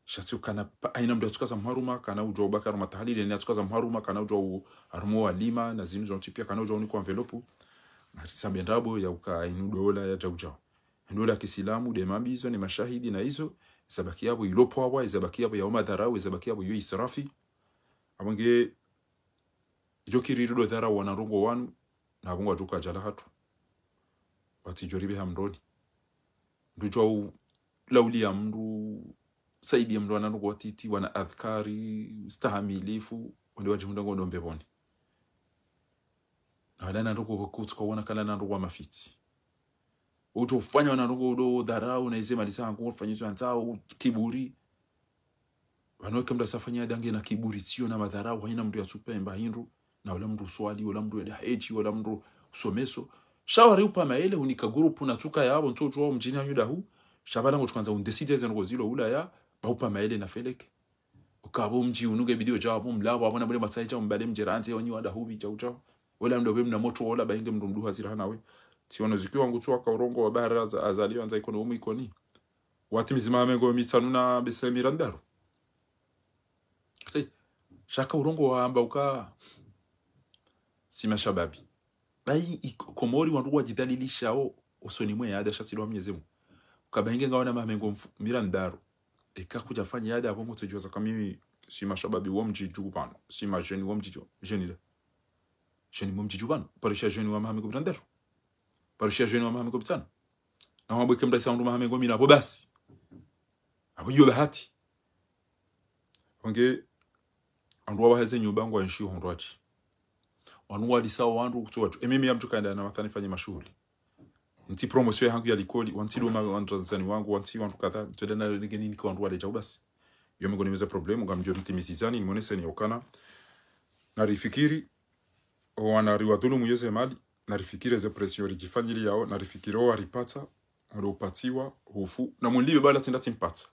Sha tsi ukana pa, haina mndru yatsuka za mharuma, kana udjua ubaki haruma tahalili, haina yatsuka za mharuma, kana udjua u, haruma walima, na zinu zontsi piya, kana udjua unikwa enveloppe. Ngarisambe ndrabo yauka inu dola yadja udjao. Inu dola ya kisilamu, nde mambizo, ne mashahidi, na izo, izabaki yapvo ilopvwawa, izabaki yapvo yao madharau, izabaki yapvo iyo israfi. Apvo nge, idjo kiri ri ndo dharau wanandrongoo wanu, na apvo ngwadjo uka djala hatru. Watsidjo ripveha mndroni. Mndru djua u, lauliya mndru, saidiya mndru wanandrongoo watiti, wana adhkari, ustahamilifu, wende wadjihundra ngo ndo mbepvoni. Na wala nandrongoo wakutsuka wana kala nandrongoo wa mafitsi. Udjo ufanya wanandrongoo ndo dharau na ize mali zangu, ufanye izo yandzao, kiburi. Pvanu eka mndru asafanya ada nge na kiburi, tsiyo na madharau, haina mndru yatsupvemba hindru, na ula mndru uswali, ula mndru ende hedji, ula mndru usomeso. Sha wari upva maele, unika groupe, natsuka yapvo, ntsodjua mdjini hanyu dahu, sha pvala ngotsukandza undécider zendrongoo zilo ulaya, ba upva maele na feleke. Ukapvo mdji unu nge bidi udjao pvo mlapvo, apvo na mule matsayi djao mbale mdjerandze, wanyi wadahu pvi djao djao. Wala mndru pve mna motro, wala pvainge mndru mduha zira hanawe. Tsiono ziki wangu tsu waka urongoa bahara za, azali wandza ikono umu ikoni. Watimizi maha mengo mitsanu na bese mirandraru. Kati, shaka urongoa wamba uka si mashababi. Bayi i-, Komori wandru wadjidhalilishao, osoni mwe yada sha tsi ndo wa Mwenyezi Mungu. Uka pvainge ngawana maha mengo mfu-, mirandraru. Eka kudjafanya yada apvo ngotsodjuwa zaka mimi si mashababi wo mdjidju pvanu. Si ma jeunes wo mdjidju. Jeune le. Jeune wo mdjidju pvanu. Paro sha jeune wa maha mengo mirandraru. Paro sha jeune wa maha mengo mitsanu. Na wambwe ke mndru isa undru maha mengo mina apvo basi. Apvo iyo bahati. Apvo nge, wandru wawaha ze nyumba ngwaenshio hondro watsi. Wanu walisao wandru kutso watsu. E mimi ya mdru kaenda na watsani fanye mashuhuli. Ntsi promotion yahangu ya likoli, wantsi ndo ma, wandru wazani wangu, wantsi wandru kadha, ntswenda na renge nini kwa wandru wale djao basi. Iyo mengo nimeza problème, ngamdjo mtimizizani, nimoneseni yaukana. Narifikiri, owana riwadhulumu yo ze mali, narifikiri ze pression ridjifanyiliyao, narifikiri owaripatsa, ndo upatsiwa, hufu, na munlipve bala tsi nda tsimpatsa.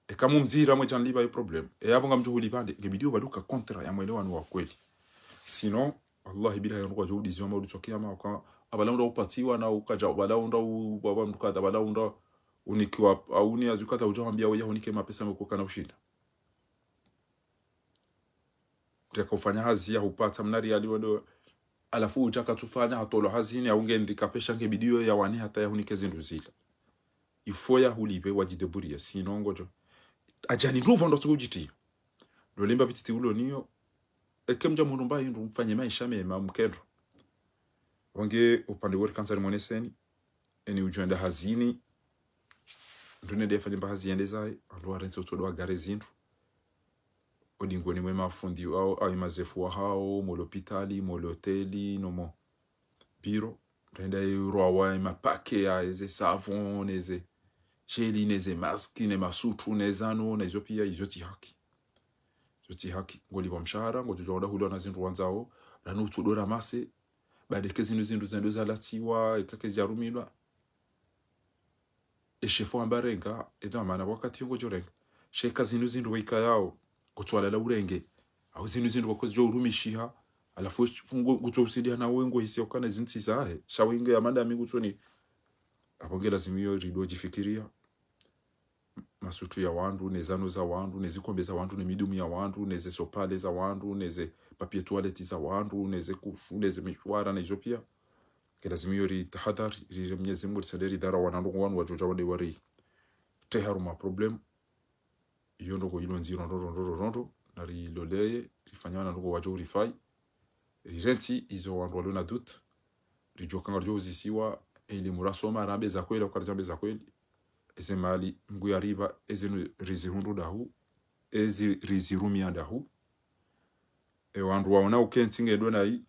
Eka mumdzira mwedja nlipva yo problème. E yapvo ngamdjo hulipva nde, nge bidi upvaduka contrat ya mwelewano wa kweli. Sinon, wallahi billahi yandru kwadjo udiziwa maudu tso kiyama, uka, apvala undra upatsiwa na ukadja, apvala undra u, baba mndru kadha, apvala undra unikiwa, auni azi ukadha udja wambia weya hunike mapesa mekuka na ushinda. Ndeka ufanya hazi ya hupatsa mna riali wendo, halafu udja katsufanya hatolwa hazini, ya unge ndika pesha nge bidi yo ya wani hata ya hunike zindru zila. Il faut ya hulipve wadjidébrouiller, sinon ngodjo. Adjali ndruvo ndo tsuku djitiyo. Ndo lemba pititi ulo niyo, eke mdja mhundru mba hindru mfanye maesha mema mkendro. Wange upande wori kantsa nimoneseni, eni udjo enda hazini, Mndru nende yafanye mba hazi yende zahe, wandru warentsi utsodo wagare zindru. Odingoni mwe mafundi, au, au mazefu wahao, mo lopitali, mo loteli, no mo biro. Renda irwawa mapake ya eze savon, neze gel, neze masque, ne masutru, ne zano, na izo pia, izo tsi haki. Izo tsi haki. Ngolipvwa mshahara, ngodjo djuwa wandru hule wana zindru wandzao, lanu utsodo ramase, baada eka zinu zindru zendo zalatsiwa, eka kezi yarumilwa. E shefu amba renga, edha mana wakati yo ngodjo renga. Sha eka zinu zindru waikayao, kutswalala urenge. Au zinu zindru wakozi djo urumishiha, halafu ngo-, ngutso usindiha na we ngohisi ukana zintsi zahe. Sha wenge ya madami ngutsoni. Apvo nge lazimu yo rido djifikiria. Masutru ya wandru, ne zano za wandru, ne zikombe za wandru, ne midumu ya wandru, ne ze sopale za wandru, ne ze papier toilette za wandru, ne ze kushu, ne ze mishwara, na izo pia. Nge lazimu yo ritahadhari, rire Mnyezi Mungu, risende ridhara wana ndrongo wanu wadjo dja wande wari teha harumwa problème. Iyo ndrongo ilo ndziro ndro, ndro, ndro, ndro, ndro, na riloleye, rifanye wana ndrongo wadjo urifai. Rirentsi izo wandru walio na doute. Ridjo kanga ridjo uzisiwa, elimu rasoma, rambe za kweli, au karidjambe za kweli. Eze mali, Mngu yaripva, eze nu-, rizihundru dahu, ezi rizirumia dahu. E wandru waona ukentsi ngendo nayi,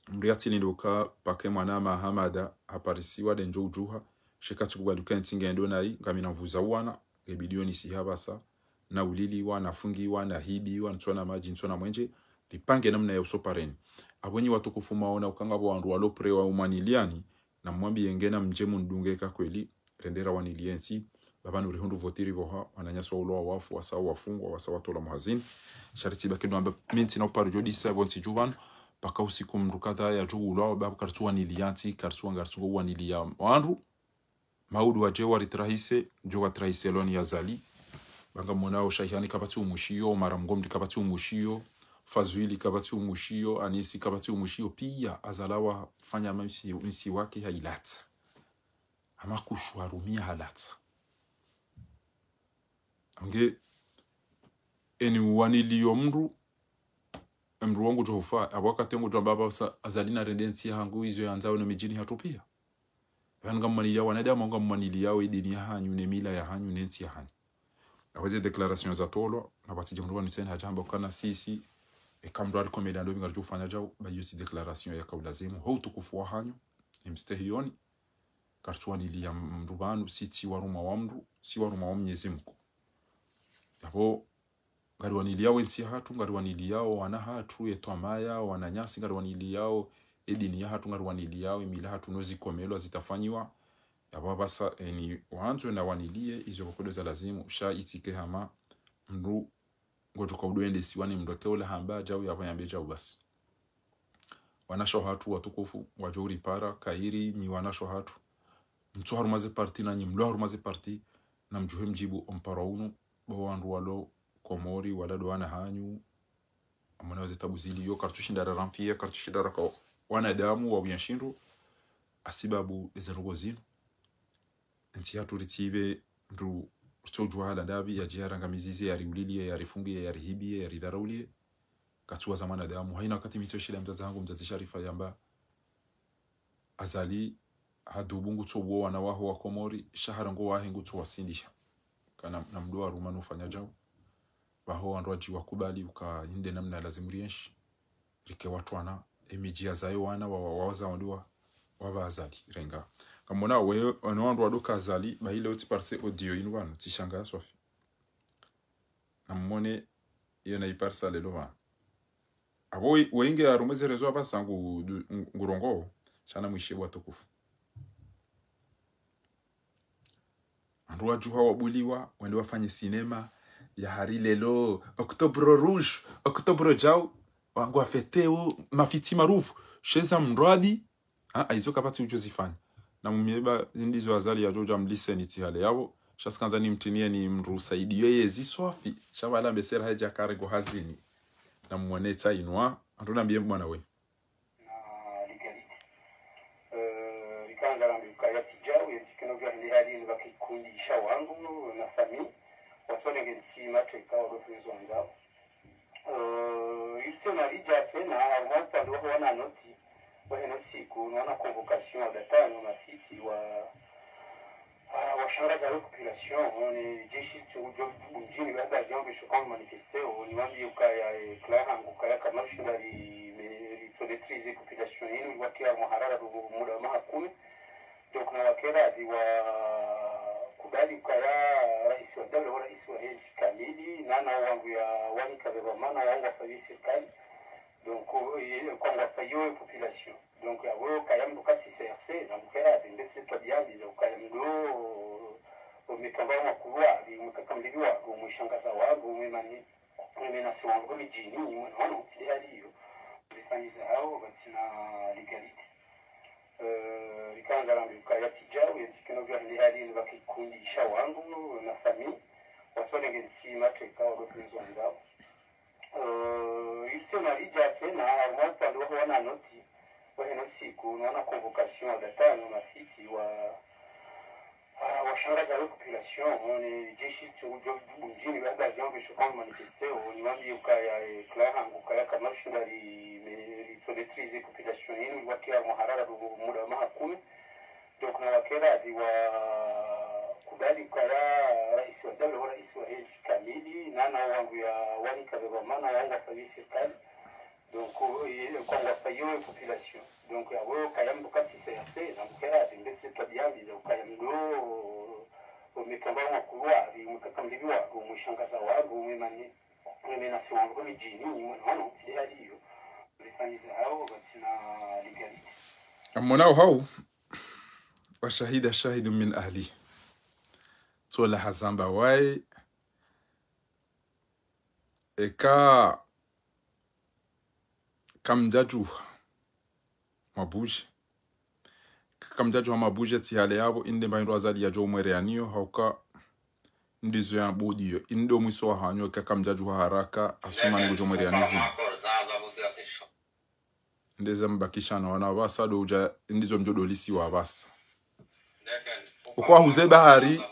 mndru yatsilinde uka pake mwana Mahamada, haparisiwa de ndjo udjuha, sha eka tsikubali ukentsi ngendo nayi, ngamina mvuza uwana, ngebidi yo nisiha pvasa, na uliliwa, na fungiwa, na hibiwa, ntsona madji, ntsona mwenje, ripange namna ya usopareni. Apvo nyi watukufu mwaona ukanga pvo wandru walo prêt wa umwaniliani, na mwambiye ngena mdje mundunge eka kweli, rendera waniliye ntsi, baba nuri hundru voti ripvoha, wananyasi wa ulo wa wafu, wasa wafungwa, wasa watolwa muhazini. Sha ritsi baki ndo amba mi ntsina uparo djo disa, pvo ntsi dju pvanu, paka usiku mndru kadha yadjo ulwa, baba karitsu waniliya ntsi, karitsu wanga ritsu ngo waniliya wandru, maudu wadje waritrahise, djo watrahise loni ya Azali. Ba ngamwonao Shaihani kapvatsi umushiyo, Omar Mgomri kapvatsi umushiyo, Fazwili kapvatsi umushiyo, Anisi kapvatsi umushiyo, pia Azali wafanya msi-, msi wake hailatsa. Ama kushu harumia halatsa. Nge, eni uwaniliyo mndru, mndru wangu djo ufa, apvo wakati ngudjo amba pvasa Azali narende ntsi yahangu izo yandzao no midjini hatru pia. Pvanu ngamwaniliya wanadamu, ngamwaniliyao e dini yahanyu, ne mila yahanyu, ne ntsi yahanyu. Apvo ze déclaration zatolwa, na pvatsi dje mndru pvanu tsena hadja hamba ukana sisi, eka mndru ari komeda ndo pvi ngaridjo ufanya djau, ba iyo tsi déclaration yaka ulazimu. Ho utukufu wahanyu, ni mstehi yoni, karitsu waniliya mndru pvanu, si tsi warumwa wa mndru, si warumwa wa Mnyezi Mungu. Yapvo, ngariwaniliyao e ntsi yahatru, ngariwaniliyao wana hatru, ye twamaya, wananyasi, ngariwaniliyao e dini yahatru, ngariwaniliyao e mila hatru, no zikomelwa zitafanyiwa. Yapvo apvasa, eni wandzo na waniliye, izo pvoko ndo za lazimu, sha itsike hama, mndru, ngudjo ka udo endesiwa ni mndru eke ula hamba djau yapvo yambe djau basi. Wanashe hatru watukufu, wadjo uripara, kairi nyi wanashe hatru. Mtso harumwa ze parti na nyi mlo harumwa ze parti, na mdjuhe mdjibu o mparo unu, bo wandru walo Komori, wala ndo wana hanyu, amwona ze tabu ziliyo, karitsu shinda raramfiya, karitsu shinda raka wanadamu wa uyanshindru, hasibabu eze ndrongo zinu. Ntsi yahatru ritipve mndru ritso udjuwa hala ndapvi, yadje yarangamizize, yariuliliye, yarifungiye, yarihibiye, yaridharauliye. Katsuwa za mwanadamu. Haina wakati mi tso shila mdzadze hangu, mdzadze Sharifa yamba, Azali, hadhubu ngutso uwo wana waho wa Komori, sha harengo wahe ngutso wasindisha. Kana na mndru wa ruma no ufanya djau. Pvaho wandru wadji wakubali, uka inde namna lazimu rienshi. Rike watru wana, e midji yazayo wana wa, wa, wa, waza wandru wa, wapva Azali, renga. Kamwona we, wano wandru wadoka Azali, ba ile utsiparise audio inu pvanu, tsishanga ya swafi. Na mwone, iyo na iparisa lelo pvanu. Apvo we, wenge harumwa ze réseaux apvasa ngu, ngu, ngurongo, sha na mwishe watukufu. Wandru wadjuha wabuliwa, wende wafanye sinema, ya hari lelo, Octobre Rouge, Octobre djau, wangu wafeteo, mafitsi marufu, sheza mradi, ha, ha, izo kapvatsi udjo zifanya. Na mumie ba, zindizo Azali yadjo dja mliseni tsi hale yapvo, sha tsikandza ni mtriniye ni mndru saidiyo yezi swafi, sha pvala mbesera hedja kare ngo hazini. Na mwone tsa inwa, wandru nambiye mwana we. Na légalité. Euh, likandza lambe ukaya tsi djau, ye ntsi keno vya hende hali ni pvaki kundi sha wangu, na famille, watsu wanenge ntsi mateka, walo fanya zo wandzao. Euh, yise na lidja tsena, harumwa upande wa wana noti, wa heno siku, no wana convocation, wa datano, mafitsi, wa Ah, washangaza yo population, ne jeshi tsi ngudjo mdjini, wamba jambo sho kama manifeste, o, niwambiye ukaya, eh, kula hangu, kaya kama ushinda ri, me, ri to maîtriser population yinu, wakira muharara, muda wa maha kume. Donc, na wakera, di wa kubali ukaya rais wa daula, wa rais wa hentsi kamili, na na wangu ya, wani kaza wa mana, wangu wa fayi sirikali. Donc, eh, kwa ngwa fayi yo population. Donc, awo kaya mdru katsi C R C, na mkera, di mbetsi twabiya mbi za ukaya mdru, o, mitamba wa makuwa, di mweka kamlili wa, o, mwishangaza wa, o, mwemani, mwemenasi wa, o, midjini, mwana wana, utsi hali yo. Zifamiyi za hao, batsina légalité. Eh, rikandza rambi ukaya tsi djau, yentsi kino vya hali hali ni vaki kundi sha wangu, na famiyi, watsi walenge ntsi mateka, wa dofinzo wandzao. Eh, ise na ridja tsena, harumwa upande wa wana noti, wa hena usiku, na wana convocation, wa data, na mafiti, wa, ah, washangaza yo population, ne jeshi tsi ngudjo mdjini, wamba jambo sho kama manifeste, o, niwambiye ukaya, eh, kula hangu, kaya kama ushinda ri, me, ri to maîtriser population yinu, wakira muharara, muda wa maha kume. Donc, na wakera, di wa kubali ukaya rais wa daula, wa rais wa hentsi kamili, na na wangu ya, wani kaza wa mana, wangu wa fayi sirikali. Donc, eh, kwa ngwa fayi yo population. Donc, awo kaya mdru katsi C R C, na mkera, di mbetsi twabiya mbi za ukaya mdru, o, mitamba wa makuwa, di mweka kamlili wa, o, mwishangaza wa, o, mwemani, mwemenasi wa, o, midjini, mwana wana, utsi hali yo. Zifamiyi za hao, batsina légalité. Amona hao, wa shahida shahidun min ahli. Tsola hazamba waye, eka kamdjadjuha mabuje. Eka kamdjadjuha mabuje tsi hale yapvo, inde mba indru Azali yadjo mwereyaniyo, hauka ndizo ya budi yo, inde mwiso wa hanyo, eka kamdjadjuha haraka, Asumani ngudjo mwereyani zinu. Inde za mbakisha na wana wapvasa do udja, ndizo mdjo dolisi wapvasa. Uko wahuze bahari,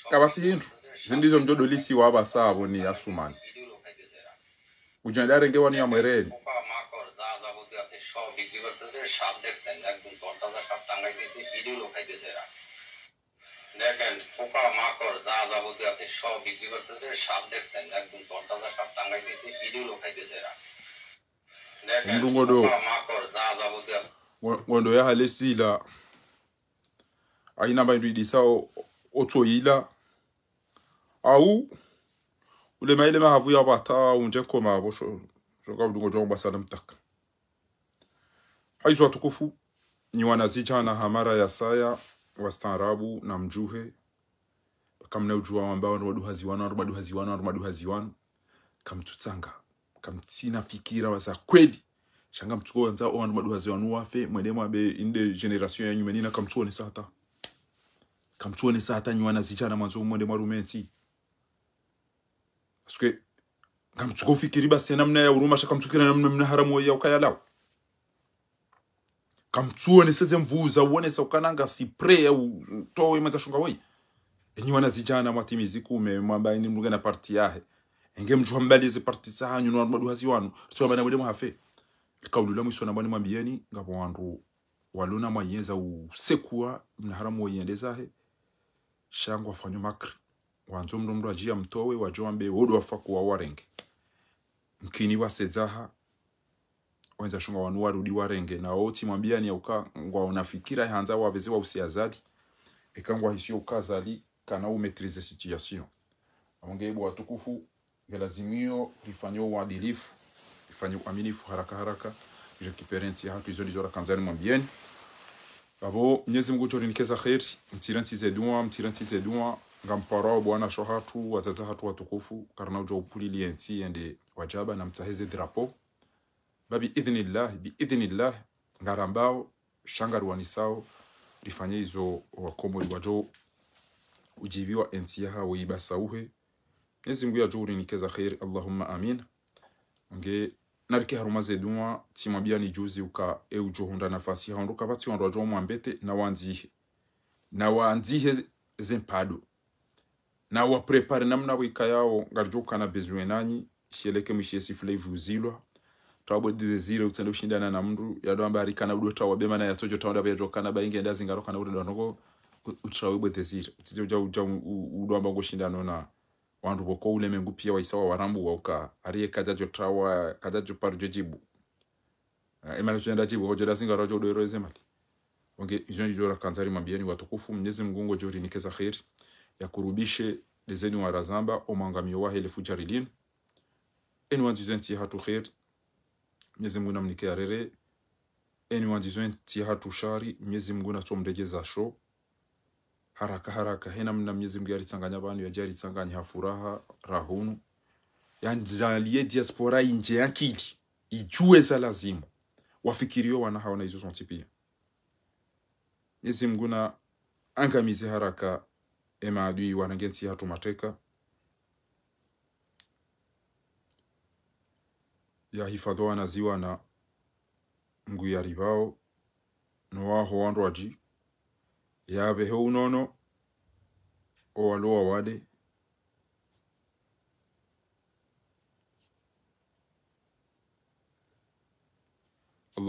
kapvatsi hindru. Zindizo mdjo dolisi wapvasa apvo ni Asumani. Udjo nda renge wanu ya mwereni. Mdru ngodo. Ngo-, ngodo ya hale sila. Ayina mba indru idisa o-, otso ila. Au, ulema ile mahavu ya pvata, undje koma apvo sho, sho ka udungo djongo basa na mtaka. Hayizo watukufu, nyi wanazidjana ha mara ya saya, wastaarabu na mdjuhe, kamna udjuwa wamba wandru maduhazi wanu, wandru maduhazi wanu, wandru maduhazi wanu. Kamtsutsanga, kamtsina fikira wa za kweli. Sha ngamtsuko wandza o wandru maduhazi wanu wafe, mwende mwambe inde génération ya nyumeni na kamtsuonesa hata. Kamtsuonesa hata nyi wanazidjana mwandzo mwende mwarume ntsi. Parce que kamtsuko fikiri basi namna ya uruma, sha kamtsufikira namna mna haramu ya ukaya lawo. Kamtsuonese ze nvuu za uonesa ukana ngasi prêt ya u-, utowe mwendza shunga woyi. Enyi wanazidjana mwatimizi kume, mwamba ini mdru ngena parti yahe. Enge mdjuha mbali ze parti zahanyu no wandru maduhazi wanu. Ritso wamba na mwende mwahafe. Likaulu la mwiso namba nimwambiyeni, ngapvo wandru walona mwayenza usekuwa, mna haramu woyi yende zahe. Sha ngwafanyo makri. Wandzo mdru mdru adjiya mtowe, wadjo wambe, wodo wafa kuwa warenge. Mkini wasedzaha, wendza shunga wanu warudi warenge. Na wo tsimwambiyani ya uka, ngwaona fikira handza wapveze wa usi Azali. Eka ngwahisiyo uka Azali, kana u maîtriser situation. Amonge ibu watukufu, ngelazimiyo rifanye uadilifu, rifanye uaminifu haraka haraka, récupérer ntsi yahatru, izo ndizo rakandza nimwambiyeni. Apvo Mnyezi Mungu udjo rinikeza kheri, mtsire ntsi ze dua, mtsire ntsi ze dua, ngamparao bwana sho hatru, wadzadze hatru watukufu, karina udjo upulili entsi yende wadjaba na mtsahe ze drapeau. Ba bi idhnillah, bi idhnillah, ngarambao, sha ngariwanisao, rifanye izo wakomori wadjo udjibiwa entsi yahawo ibasauhe. Mnyezi Mungu yadjo urinikeza kheri, Allahumma amin. Nge narike harumwa ze dua, tsimwambiyani juzi uka e udjo hundra nafasi hahundru kapvatsi wandru wadjo mwambete na wandzihe. Na wandzihe ze mpado. Na wa préparer namna wikayao, ngaridjo ukana besoin nanyi, shieleke mwishiye sifule ivuzilwa. Tawa bo dizezire utsende ushindana na mndru, yado amba arikana udo tawa be mana yatsodjo tawa ndapvo yadjo kana ba inge ndazi ngaro kana ure ndonoko, u-, utrawe bwe Désiré. Utsidje udja, udja u-, u-, udwamba ngo shindano na wandru pvoko ulemengu pia waisa wa warambu wa uka. Ariye kadjadjo trawa, kadjadjo paro djo djibu. Ah, emali tsu yenda djibu, hodjo da zinga rodjo do ero eze mali. Onge, izo ndidjo rakandza rimwambiyeni watukufu, Mnyezi Mngu ngodjo rinike za kheri, yakurubishe, dezeni wa razamba, omwangamiyo wahe le fudjari linu. Eni wandzizo entsi hatru kheri, Mnyezi Mngu namnike ya rere. Eni wandzizo entsi hatru shari, Mnyezi Mngu natso mredjeza sho. Haraka, haraka, hena mna Mnyezi Mngu yaritsanganya pvanu, yadja yaritsanganya ha furaha, rahunu. Yandjaliye diaspora indje ya nkili, idjuwe za lazimu. Wafikiriyo wana hawo na izo zontsi pia. Mnyezi Mngu naangamize haraka emaadui wanange ntsi hatru mateka. Yahifadhwi wana ziwana Mngu yaripvao, no waho wandrwadji. Yapvehe unono, owalo wawade,